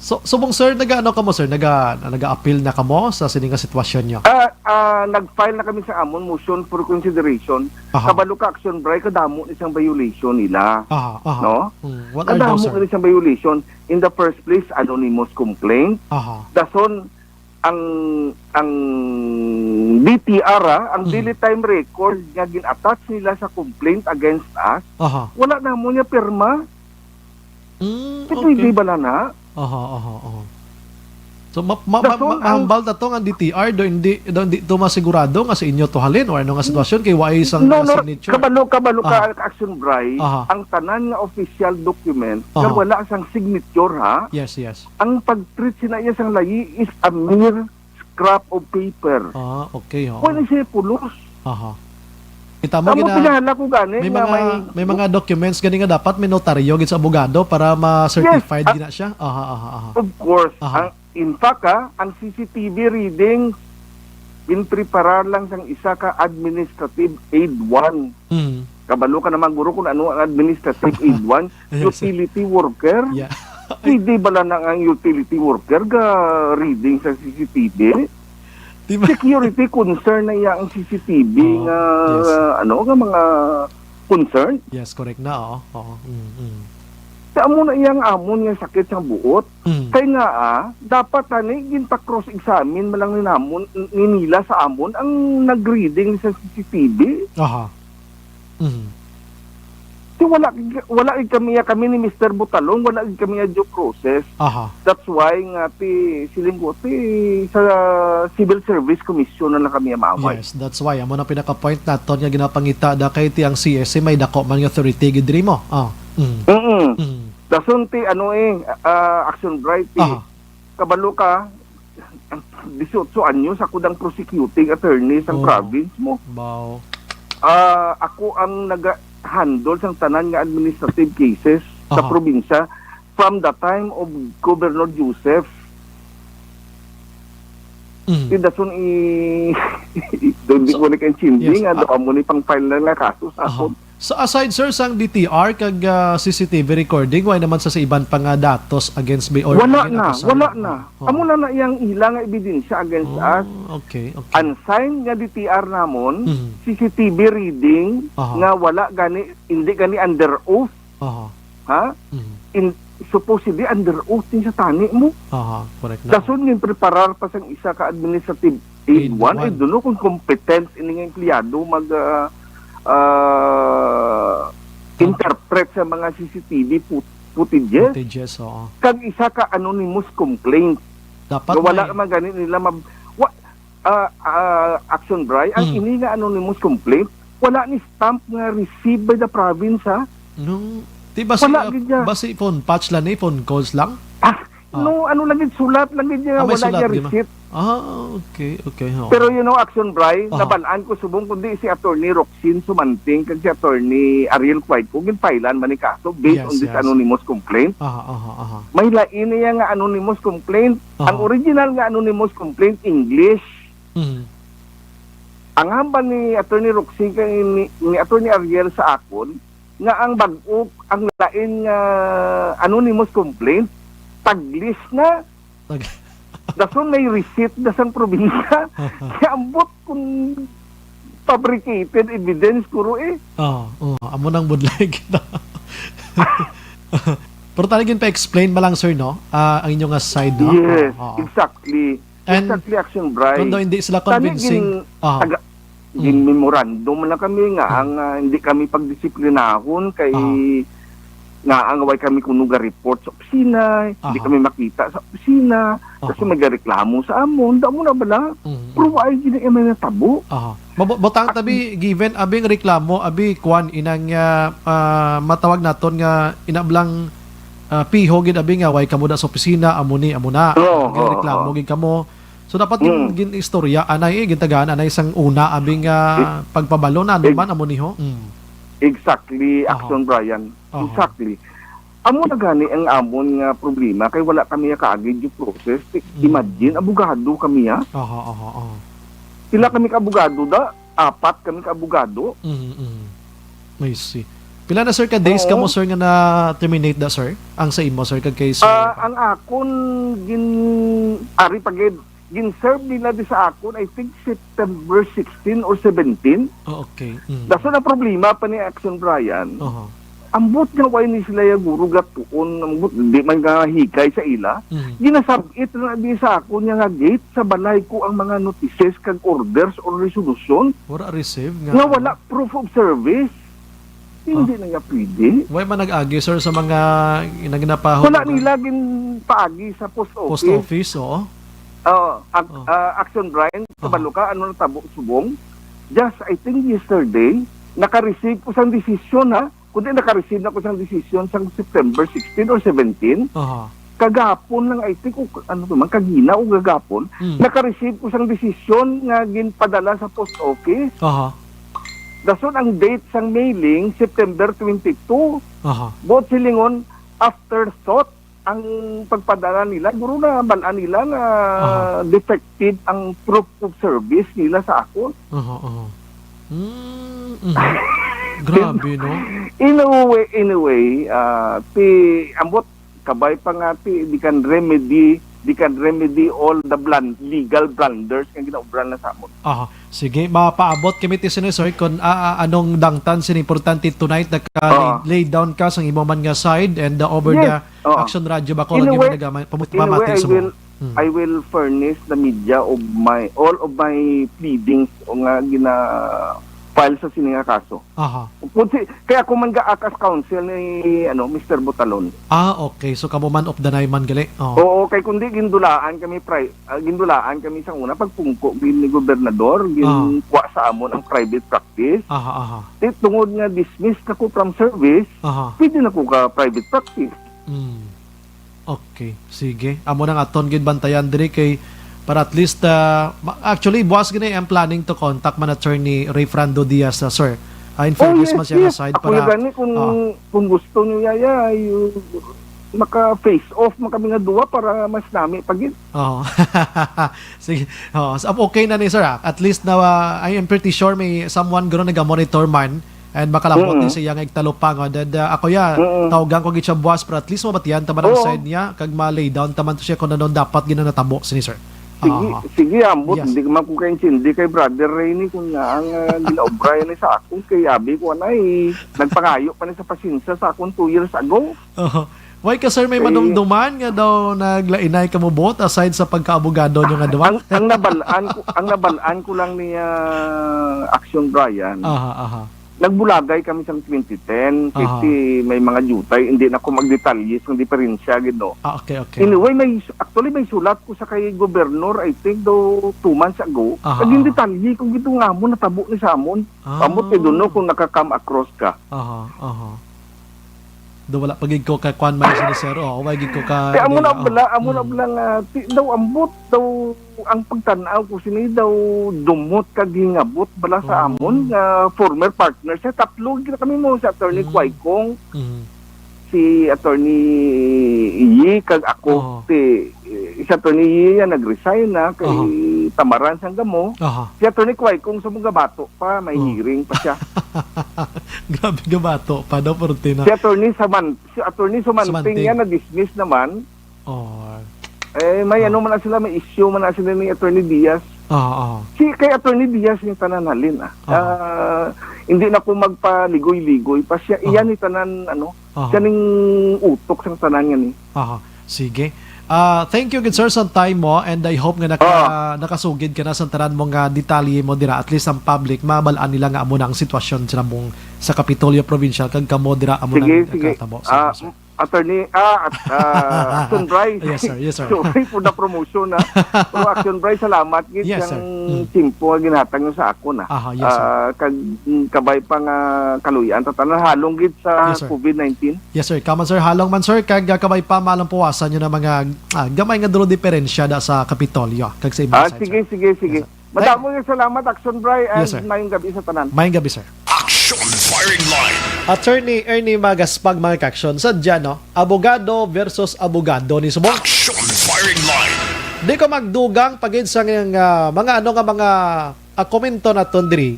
So, subong, sir, nagaano kamo, sir? Naga-, naga-appeal na kamo sa sini nga sitwasyon nyo? Ah, ah, nag-file na kami sa amon motion for consideration. Aha. Kabalo ka, Action Bry, kadamo ni isang violation nila. Aha, aha. No? Hmm. What are those, Kadamo sir? ni isang violation. In the first place, anonymous complaint. Aha. Dason, ang, ang D T R, ah, ang Mhm. daily time record nga gin-attach nila sa complaint against us, Aha. wala na mo niya pirma. Mm, Pwede okay. bala na? Aha, aha, aha. So, ma-, ma-, ma-, Dason ma-, ang mahambal na to nga D T R, do hindi, do hindi to masigurado nga sa inyo to halin o ano nga sitwasyon kay wa isang, No, uh, no, signature? kabalo, kabalo ka, Ah. Action Bry, Aha. ang tanan nga official document nga Aha. wala sang signature, ha? Yes, yes. Ang pag-treat sina iya sang layi is a mere scrap of paper. Ah, okay, oo. Pwede siya pulos. Aha. Kita mo Amo gina-, pinahala ko gani may nga mga, may may mga documents gani nga dapat may notaryo gid sa abogado para ma-certified Yes, ah. gina siya. Aha, aha, aha. Of course, Aha. ang, in fact, ah, ang C C T V reading, ginpreparar lang sang isa ka administrative aid one. Mm. Kabalo ka naman, guro, kung ano ang administrative aid one, Yes, sir. utility worker. Yeah. Pwede bala na ang utility worker ga reading sa C C T V? Di ba? Security concern na iya ang C C T V Oo. nga, Yes. ano, nga mga concern. Yes, correct na, oo. Oo. Mm, mm. Sa amo na iya ang amon nga sakit sa buot. Mm. Kay nga, ah, dapat ani ginpa-cross-examine man lang ni namon, ni nila sa amon ang nag-reading sa C C T V. Aha. Mhm. Wala, wala gid kami, kami ni Mister Butalong, wala gid kami due process. Aha. That's why nga ti siling ko ti sa Civil Service Commission na lang kami maaway. Yes, that's why amo na pinaka-point naton nga ginapangita da kay ti ang C S C may dako man nga authority gid diri mo. Ah. Mm. Mm-mm. Mm. Dason ti ano eh, ah, Action Bright, ti Aha. kabalo ka, disiotso anyos ako dang prosecuting attorney sa Oo. province mo. Bao. Ah, ako ang naga-handle sang tanan nga administrative cases sa Aha. probinsya from the time of Governor Joseph. Mm. Ti dason i doon di So, ko nakaintindi yes, nga ah, daw amo ni pang file na nga kaso sa Aha. akon. So, aside, sir, sang D T R kag, ah, C C T V recording, wala naman sa, sa iban pa nga datos against Bay or Wala against na, Acusario? Wala na. Oh. Amo na na iyang ila nga ebidensya against Oh, us. Okay, okay. Unsigned nga D T R namon, Mhm. C C T V reading Aha. nga wala gani, hindi gani under oath. Aha. Ha? Mhm. In, supposedly under oath din sa tani mo. Aha, correct na. Dason nga preparar pa sang isa ka administrative aid Aid one, I one. don't know kung competent ini nga empleyado mag, ah, ah, Tama. interpret sa mga C C T V foot-, footages. Footages, oo. Kag isa ka anonymous complaint. Dapat Nga wala may man gani nila mab-, wa-, ah, ah, Action Bry, ang Mm. ini nga anonymous complaint, wala ni stamp nga received by the province, ha? No. Di ba si, Wala ah, gid niya. ba si phone patch lang ni, phone calls lang? Ah, Ah. no, ano lang gid, sulat lang gid niya, Ah, may wala sulat, niya di ba? receipt. Ah, okay, okay, oo. Pero you know, Action Bry, Aha. nabalaan ko subong kundi si Attorney Roxin Sumanting kag si Attorney Ariel Cuaitco, ginpailan man ni kaso based Yes, on this yes. anonymous complaint. Aha, aha, aha. May lain niya nga anonymous complaint. Aha. Ang original nga anonymous complaint, English. Mhm. Ang hambal ni Attorney Roxy kay ni, ni Attorney Ariel sa akon nga ang bag-o, ang lain nga anonymous complaint, Taglish na. Tag- Dason may receipt na sang probinsya. Kaya ambot kung fabricated evidence, kuro eh. Oh, oh, amo nang budlay kita. Pero talagang pa-explain ba lang, sir, no? Ah, ang inyo nga side, no? Yes, Oo, oo. exactly. And Exactly, Action Bry. Kung daw hindi sila Tani convincing, gin-, ah. taga-, Hmm. gin-memorandum na kami nga Hmm. ang, ah, hindi kami pagdisiplinahon kay Ah. nga ang way kami kuno ga-report sa opisina, hindi Aha. kami makita sa opisina, kasi Aha. may gareklamo sa amon, damo na bala. Hmm. Pero why gina may natabo? Aha. Mabo-, butang Ak- tabi, given abing reklamo, abi kwan inang, ah, ah, matawag naton nga inablang, ah, piho gid abi nga way kamo da sa opisina, amo ni, amo na. Oo, Gin oo, reklamo oo. gid kamo. So dapat gin, Mm. gin istorya anay, eh, gintagaan anay sang una abi nga Ex-, pagpabalo na ex-, naman amo ni ho. Mm. Exactly, Aha. Action Brian. Aha. Exactly. Amo na gani ang amon nga problema kay wala kami kaagi due process. Ti-, Mm. imagine, abogado kami, ha? Aha, aha, aha. Pila kami ka abogado da? Apat kami ka abogado. Mhm, mhm. I see. Pila na, sir, ka days Oo. kamo, sir, nga na-terminate da, sir? Ang sa imo, sir, kag kay sir? Ah, ang akon gin-, ari pa gid, gin-serve nila di sa akon, I think, September sixteen or seventeen. Oh, okay. Mm. Dason ang problema pa ni Action Brian. Oho. Ambot nga way ni sila ya guro gatuon, ambot di man nga hikay sa ila. Mhm. Ginasab-it na di sa akon nga, nga gate sa balay ko ang mga notices kag orders or resolution Wala receive nga nga ano? wala proof of service. Hindi Ah. na nga pwede. Way man nag-agi, sir, sa mga nagnapaho Wala na nila ginpaagi sa post post office. office, oo. Oo, ac-, Oo. ah, Action Brian, Aha. kabalo ka, ano natabo subong? Just, I think, yesterday, naka-receive ko sang desisyon, ha? Kundi naka-receive na ko sang desisyon sang September sixteen or seventeen. Aha. Kagapon lang, I think, o ano to man, kagina o gagapon, Mm. naka-receive ko sang desisyon nga ginpadala sa post office. Aha. Dason ang date sang mailing, September twenty-two. Aha. Buot silingon, afterthought ang pagpadala nila. Guro na, balaan nila nga Aha. defective ang proof of service nila sa akon. Aha, aha. Mm, mhm. Grabe, no? In a way, in a way, ah, ti, ambot, kabay pa nga ti, they can remedy, they can remedy all the blan-, legal blunders nga ginaobra na sa amon. Aha. Sige, mapaabot kami ti sini, sir, kung, ah, ah, anong dangtan sin importante tonight, naka-lay, Ah. lay down ka sa imo man nga side and, uh, over Yes. the Oo. Action Radio Bacolod, In a nga way, nagama-, pamut-, in a way, pamati I sa mo. will, Hmm. I will furnish the media of my, all of my pleadings o nga gina-, file sa sini nga kaso. Aha. Kung si, kaya ako man gaak as counsel ni, ano, Mister Botalon. Ah, okay. So, kamo man of the nine man gali? Oh. Oo, kay kundi gindulaan kami pri-, ah, gindulaan kami sa una pagpungko gid ni gobernador, Ah. ginkuha sa amon ang private practice. Aha, aha. Ti tungod nga dismissed ako from service, Aha. pwede na ko ka private practice. Mm. Okay, sige. Amo nang aton gid bantayan diri kay para at least, ah, ma-, actually, buwas gani, I'm planning to contact man Attorney Rayfrando Diaz, ah, sir. Ah, in Oh, fairness yes, man siya nga yes. side Ako para yung gani kung, Oo. kung gusto niyo, Yaya, you, maka-face off man kami nga duwa para mas nami pa gid. Oo. Sige. Oo. So, okay na ni, sir, ah. At least na, ah, I am pretty sure may someone guro naga-monitor man and makalabot ni Mm. siya nga igtalupang. Oh. Then, ah, ako, ya, Mm. tawgan ko gid siya buwas, pero at least mabatian ta man ang Oo. side niya, kag ma-lay down ta man to siya kung ano dapat gid na natabo sini, sir. Sige, Aha. sige, ambot. Yes. Hindi man ko kaintindi kay Brother Ray ni kung nga ang, ah, ginaobra yan sa akon. Kay abi ko, anay, nagpangayo pa ni sa pasensya sa akon two years ago. Oho. Why ka, sir, may Eh, madumduman nga daw naglainay ka mo buot aside sa pagkaabogado nyo nga duwa? Ang, ang nabalaan ko, ang nabalaan ko lang niya, Action Brian, Aha, aha. nagbulagay kami sang twenty ten, Aha. kasi may mga jutay, hindi na ko magdetalye sang diferensya gid, no? Ah, okay, okay. Anyway, may, actually, may sulat ko sa kay Gobernador, I think, do two months ago. Aha, Naging aha. detalye ko gid nga mo natabo ni Samon. Ah. Ambot kay duno kung nakaka-come across ka. Aha, aha. Do wala pa gid ko ka kwan man sini, sir. Oh, wala gid ko ka Kaya amo na idea. Oh, bala, amo na mm. bala nga, ti, daw ambot, daw ang pagtan-aw ko sini daw dumot kag hingabot bala sa Oh. amon nga former partner siya. Tatlo gid kami mo, si Attorney Mm. Kwai Kong, Mm. si Attorney Yi, kag ako. Oh. Si, eh, si Attorney Yi yan, nag-resign na kay Oh. Tamaran sang Gamo. Aha. Si Attorney Kwai Kong sa mga bato pa, may Oh. hearing pa siya. Grabe nga bato pa daw, Fortuna. Si Attorney Saman-, si Attorney Sumanting Sumanting. yan, na-dismiss naman. Oh. Eh, may Ah. ano man na sila, may issue man na sila ni Attorney Diaz. Ah, ah. Si, kay Attorney Diaz yung tanan halin, ah. Ah. Ah, hindi na ko magpaligoy-ligoy pa siya. Ah. Iyan ni tanan, ano, Ah. siya ning utok sang tanan nga ni. Aha. Sige. Ah, thank you, good sir, sa time mo, and I hope nga naka-, Ah. nakasugid ka na sa tanan mo nga detalye mo dira. At least ang public, mabalaan nila nga amo na ang sitwasyon sa mong, sa Kapitolyo Provincial, kag kamo dira amo Sige, nang sige. nakatabo. Sige, Ah, sir. Attorney, ah, at, ah, Action Bryce. Yes, sir. Yes, sir. Sorry for the promotion, ha. Pero Action Bryce, salamat gid Yes, sir. sang Mm. timpo nga ginhatag nyo sa akon, ha. Aha, yes, sir. Ah, kag, mm, kabay pa nga kaluy-an ta tanan halong gid sa Yes, sir. covid nineteen. Yes, sir. Kaman, sir, halong man, sir, kag, ah, kabay pa malampuwasan nyo na mga, ah, gamay nga dulo diferensya da sa Kapitolyo kag sa iban Ah, side, sige, sir. sige, sige. Yes, sir. Madamo Thank nga salamat, Action Bry, and Yes, sir. mayong gabi sa tanan. Mayong gabi, sir. Action Firing Line. Attorney Ernie Magaspag, mga ka-action. Sadya, no? Abogado versus abogado ni subong. Action Firing Line. Di ko magdugang pa gid sa nga, mga ano nga mga, ah, komento naton diri.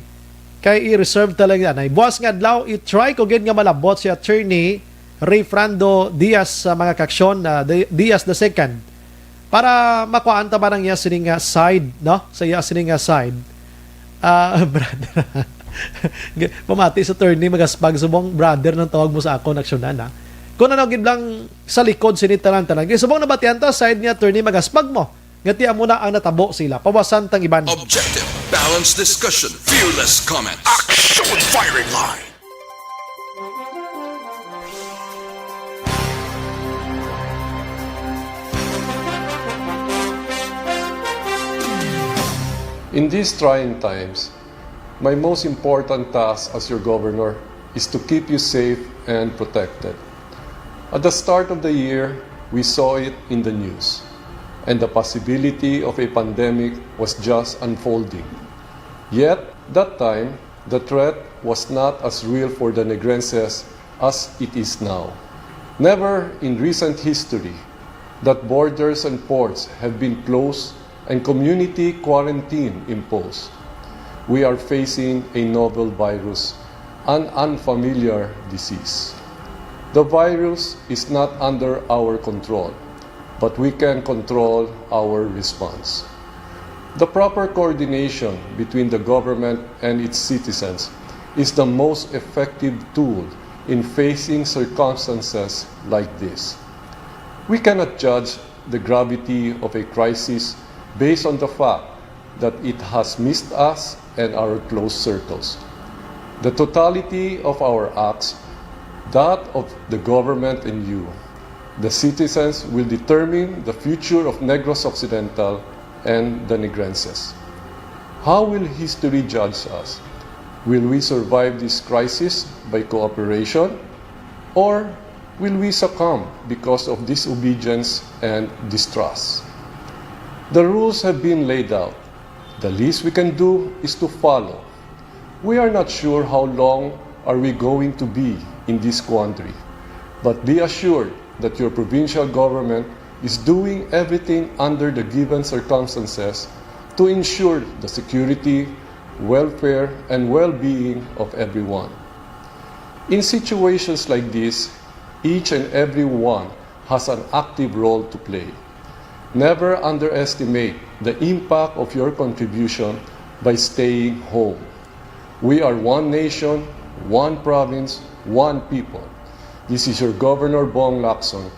Kay i-reserve talaga anay. Buwas nga adlaw, i-try ko gid nga malabot si Attorney Rayfrando Diaz sa mga ka-action, ah, Di-, Diaz the second. Para makuhaan ta ba nang iya sining nga side, no? Sa iya sining nga side. Ah, brother. Pamati sa Attorney Magaspag, subong brother nang tawag mo sa akon, aksyonan, ha? Kung ano gid lang sa likod sini tanan-tanan. Kay subong nabatian ta, side ni Attorney Magaspag mo. Nga ti amo na ang natabo sila. Pawasan tang iban. Objective, balanced discussion, fearless comment. Action Firing Line. In these trying times, my most important task as your governor is to keep you safe and protected. At the start of the year, we saw it in the news, and the possibility of a pandemic was just unfolding. Yet, that time, the threat was not as real for the Negrenses as it is now. Never in recent history that borders and ports have been closed and community quarantine imposed. We are facing a novel virus, an unfamiliar disease. The virus is not under our control, but we can control our response. The proper coordination between the government and its citizens is the most effective tool in facing circumstances like this. We cannot judge the gravity of a crisis based on the fact that it has missed us and our close circles. The totality of our acts, that of the government and you, the citizens, will determine the future of Negros Occidental and the Negrenses. How will history judge us? Will we survive this crisis by cooperation, or will we succumb because of disobedience and distrust? The rules have been laid out. The least we can do is to follow. We are not sure how long are we going to be in this quandary, but be assured that your provincial government is doing everything under the given circumstances to ensure the security, welfare, and well-being of everyone. In situations like this, each and every one has an active role to play. Never underestimate the impact of your contribution by staying home. We are one nation, one province, one people. This is your Governor Bong Lacson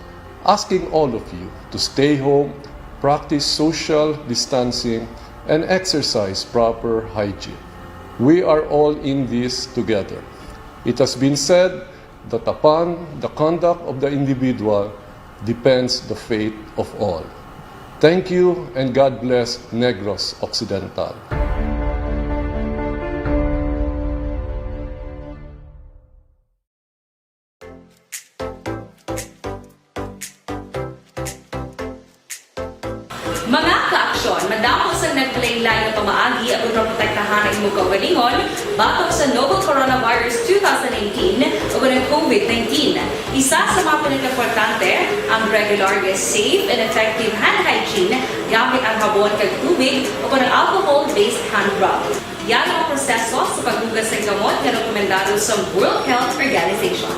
asking all of you to stay home, practice social distancing, and exercise proper hygiene. We are all in this together. It has been said that upon the conduct of the individual depends the fate of all. Thank you and God bless Negros Occidental. Mga kaaksyon, madamo sang naglain-lain nga pamaagi aron maprotektahan ang imo kaugalingon batok sa novel coronavirus two thousand nineteen o ang COVID nineteen. Isa sa mga pinakaimportante ang regular nga safe and effective hand hygiene gamit ang habon kag tubig o ang alcohol-based hand rub. Yara ang proseso sa paghugas sang gamot nga rekomendado sa World Health Organization.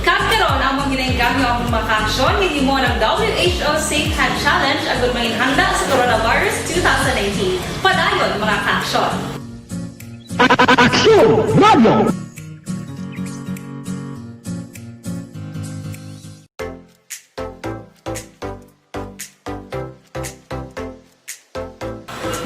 Kag karon, amon ginaengganyo ang mga kaaksyon nga himo ng W H O Safe Hand Challenge agud manginhanda sa coronavirus two thousand nineteen. Padayon, mga kaaksyon. Aksyon Radio!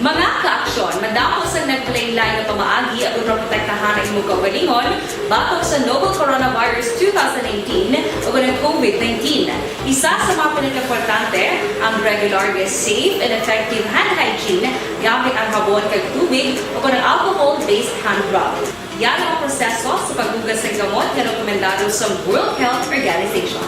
Mga kaaksyon, madamo sang naglain-lain nga pamaagi aron maprotektahan ang imo kaugalingon batok sa novel coronavirus two thousand nineteen o ang COVID nineteen. Isa sa mga pinakaimportante ang regular nga safe and effective hand hygiene gamit ang habon kag tubig o ang alcohol-based hand rub. Yara ang proseso sa paghugas sang gamot nga rekomendado sa World Health Organization.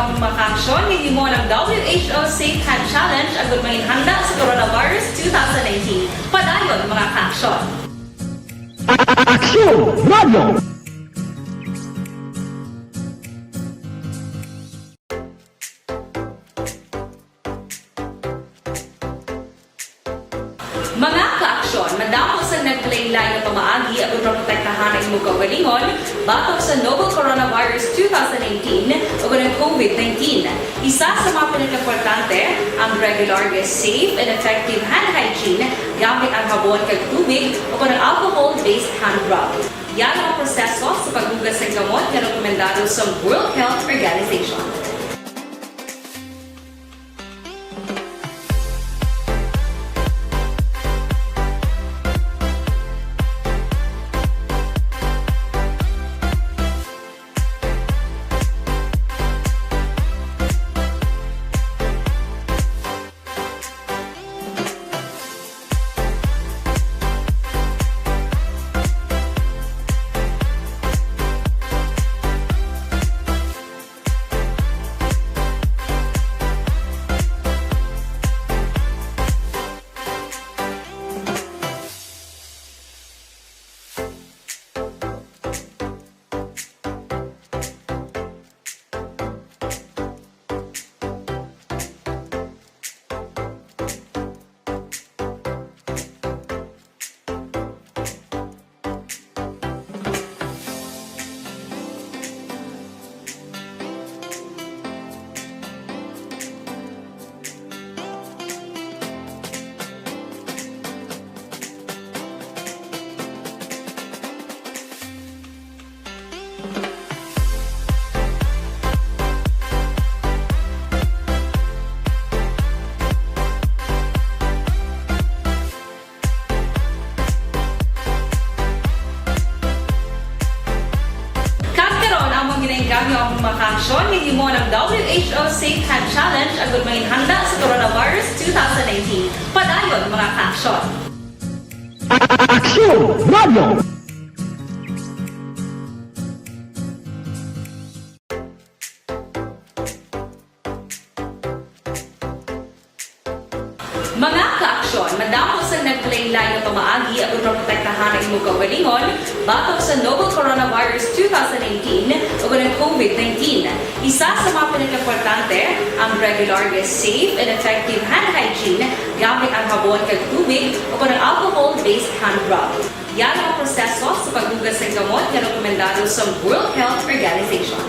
Ang mga kaaksyon, hinimo ang W H O Safe Hand Challenge agud manginhanda sa Coronavirus two thousand nineteen. Padayon, mga kaaksyon. Aksyon Radio! Mga kaaksyon, madamo sang nagkalain-lain nga pamaagi agud maprotektahan ang imo kaugalingon batok sa novel coronavirus two thousand nineteen ug ang COVID nineteen. Isa sa mga pinakaimportante, ang regular nga safe and effective hand hygiene gamit ang habon kag tubig o kon ang alcohol-based hand rub. Yan ang proseso sa paghugas ng kamot nga rekomendado sa World Health Organization. Kag karon, amon ginainganyo ang mga kaaksyon nga hinimo ang W H O Safe Hand Challenge agud manginhanda sa Coronavirus two thousand nineteen. Padayon, mga kaaksyon. Aksyon Radio! Mga kaaksyon, madamo sang nagkalain-lain nga pamaagi agud maprotektahan ang imo kaugalingon batok sa novel coronavirus two thousand nineteen ug ang COVID nineteen. Isa sa mga pinakaimportante, ang regular nga safe and effective hand hygiene gamit ang habon kag tubig o kon ang alcohol-based hand rub. Yan ang proseso sa paghugas ng kamot nga rekomendado sa World Health Organization.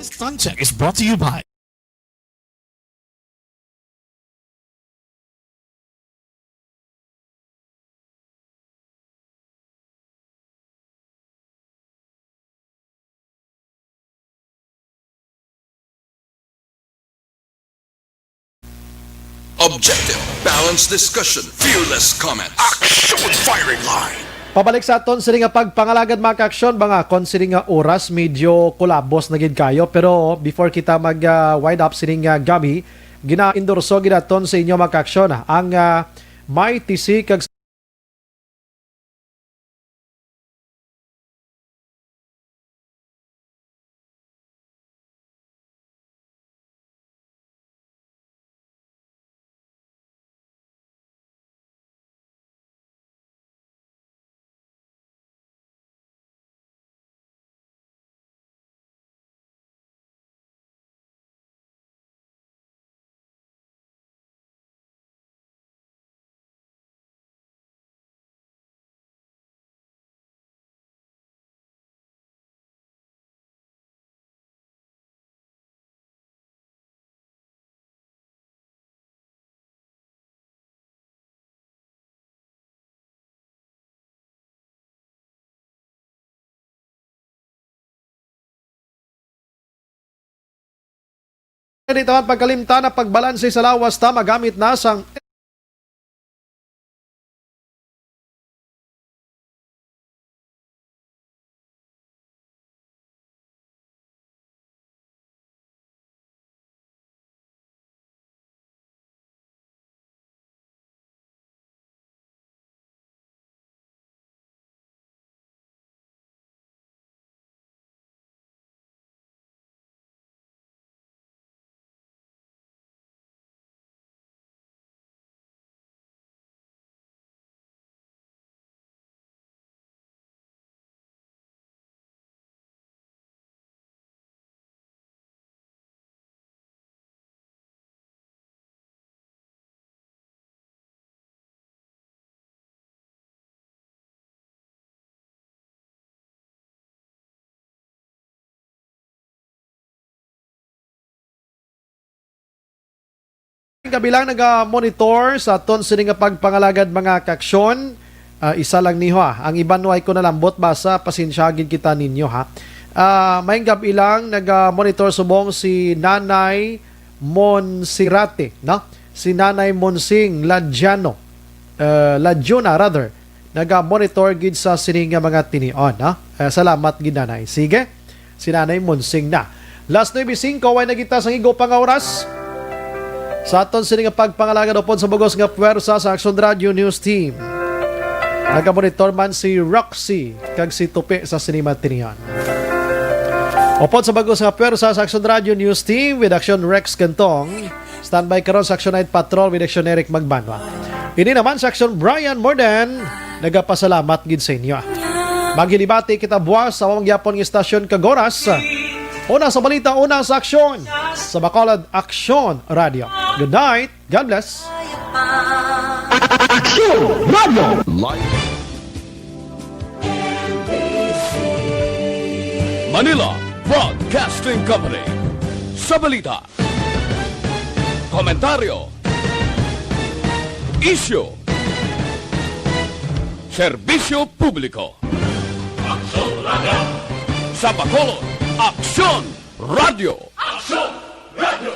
This time check is brought to you by Objective, balanced discussion, fearless comments. Action firing line. Pabalik sa aton sini nga pagpangalagad, mga kaaksyon, mga kon sini nga oras medyo kulabos na gid kayo, pero before kita mag, ah, wind up sini nga gami, gina-endorso gid naton sa inyo, mga kaaksyon, ang, ah, Mighty C kag Di ta man pagkalimtan ang pagbalanse sa lawas ta magamit na sang Kabilang naga-monitor sa aton sini nga pagpangalagad, mga kaaksyon, ah, isa lang niho, ah. Ang iban, way ko nalambot basa, pasensya gid kita ninyo, ha. Ah, maayong gab-i lang, naga-monitor subong si Nanay Monsirate, no? Si Nanay Monsing Ladiano, eh, Ladiona rather, naga-monitor gid sa sini nga mga tinion, no? Eh, salamat gid, Nanay. Sige, si Nanay Monsing na. Last nuebe singko, way na kita sa igo pa nga oras. Sa aton sini nga pagpangalagad upod sa bugos nga pwersa sa Action Radio News Team. Naga-monitor man si Roxy kag si Tupi sa sini nga tinion. Upod sa bugos nga pwersa sa Action Radio News Team with Action Rex Cantong, standby karon sa Action Night Patrol with Action Eric Magbanwa. Ini naman sa Action Brian Morden, nagapasalamat gid sa inyo. Maghilibati kita buwas sa among gyapon nga istasyon kag oras. Una sa balita, una sa aksyon sa Bacolod Aksyon Radio. Good night. God bless. Action Radio. Live. Manila Broadcasting Company. Sa balita, komentaryo, isyu, serbisyo publiko. Aksyon Radio. Sa Bacolod, Aksyon Radio. Aksyon Radio.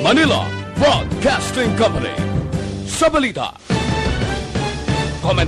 Manila Broadcasting Company. Sa balita, komentaryo,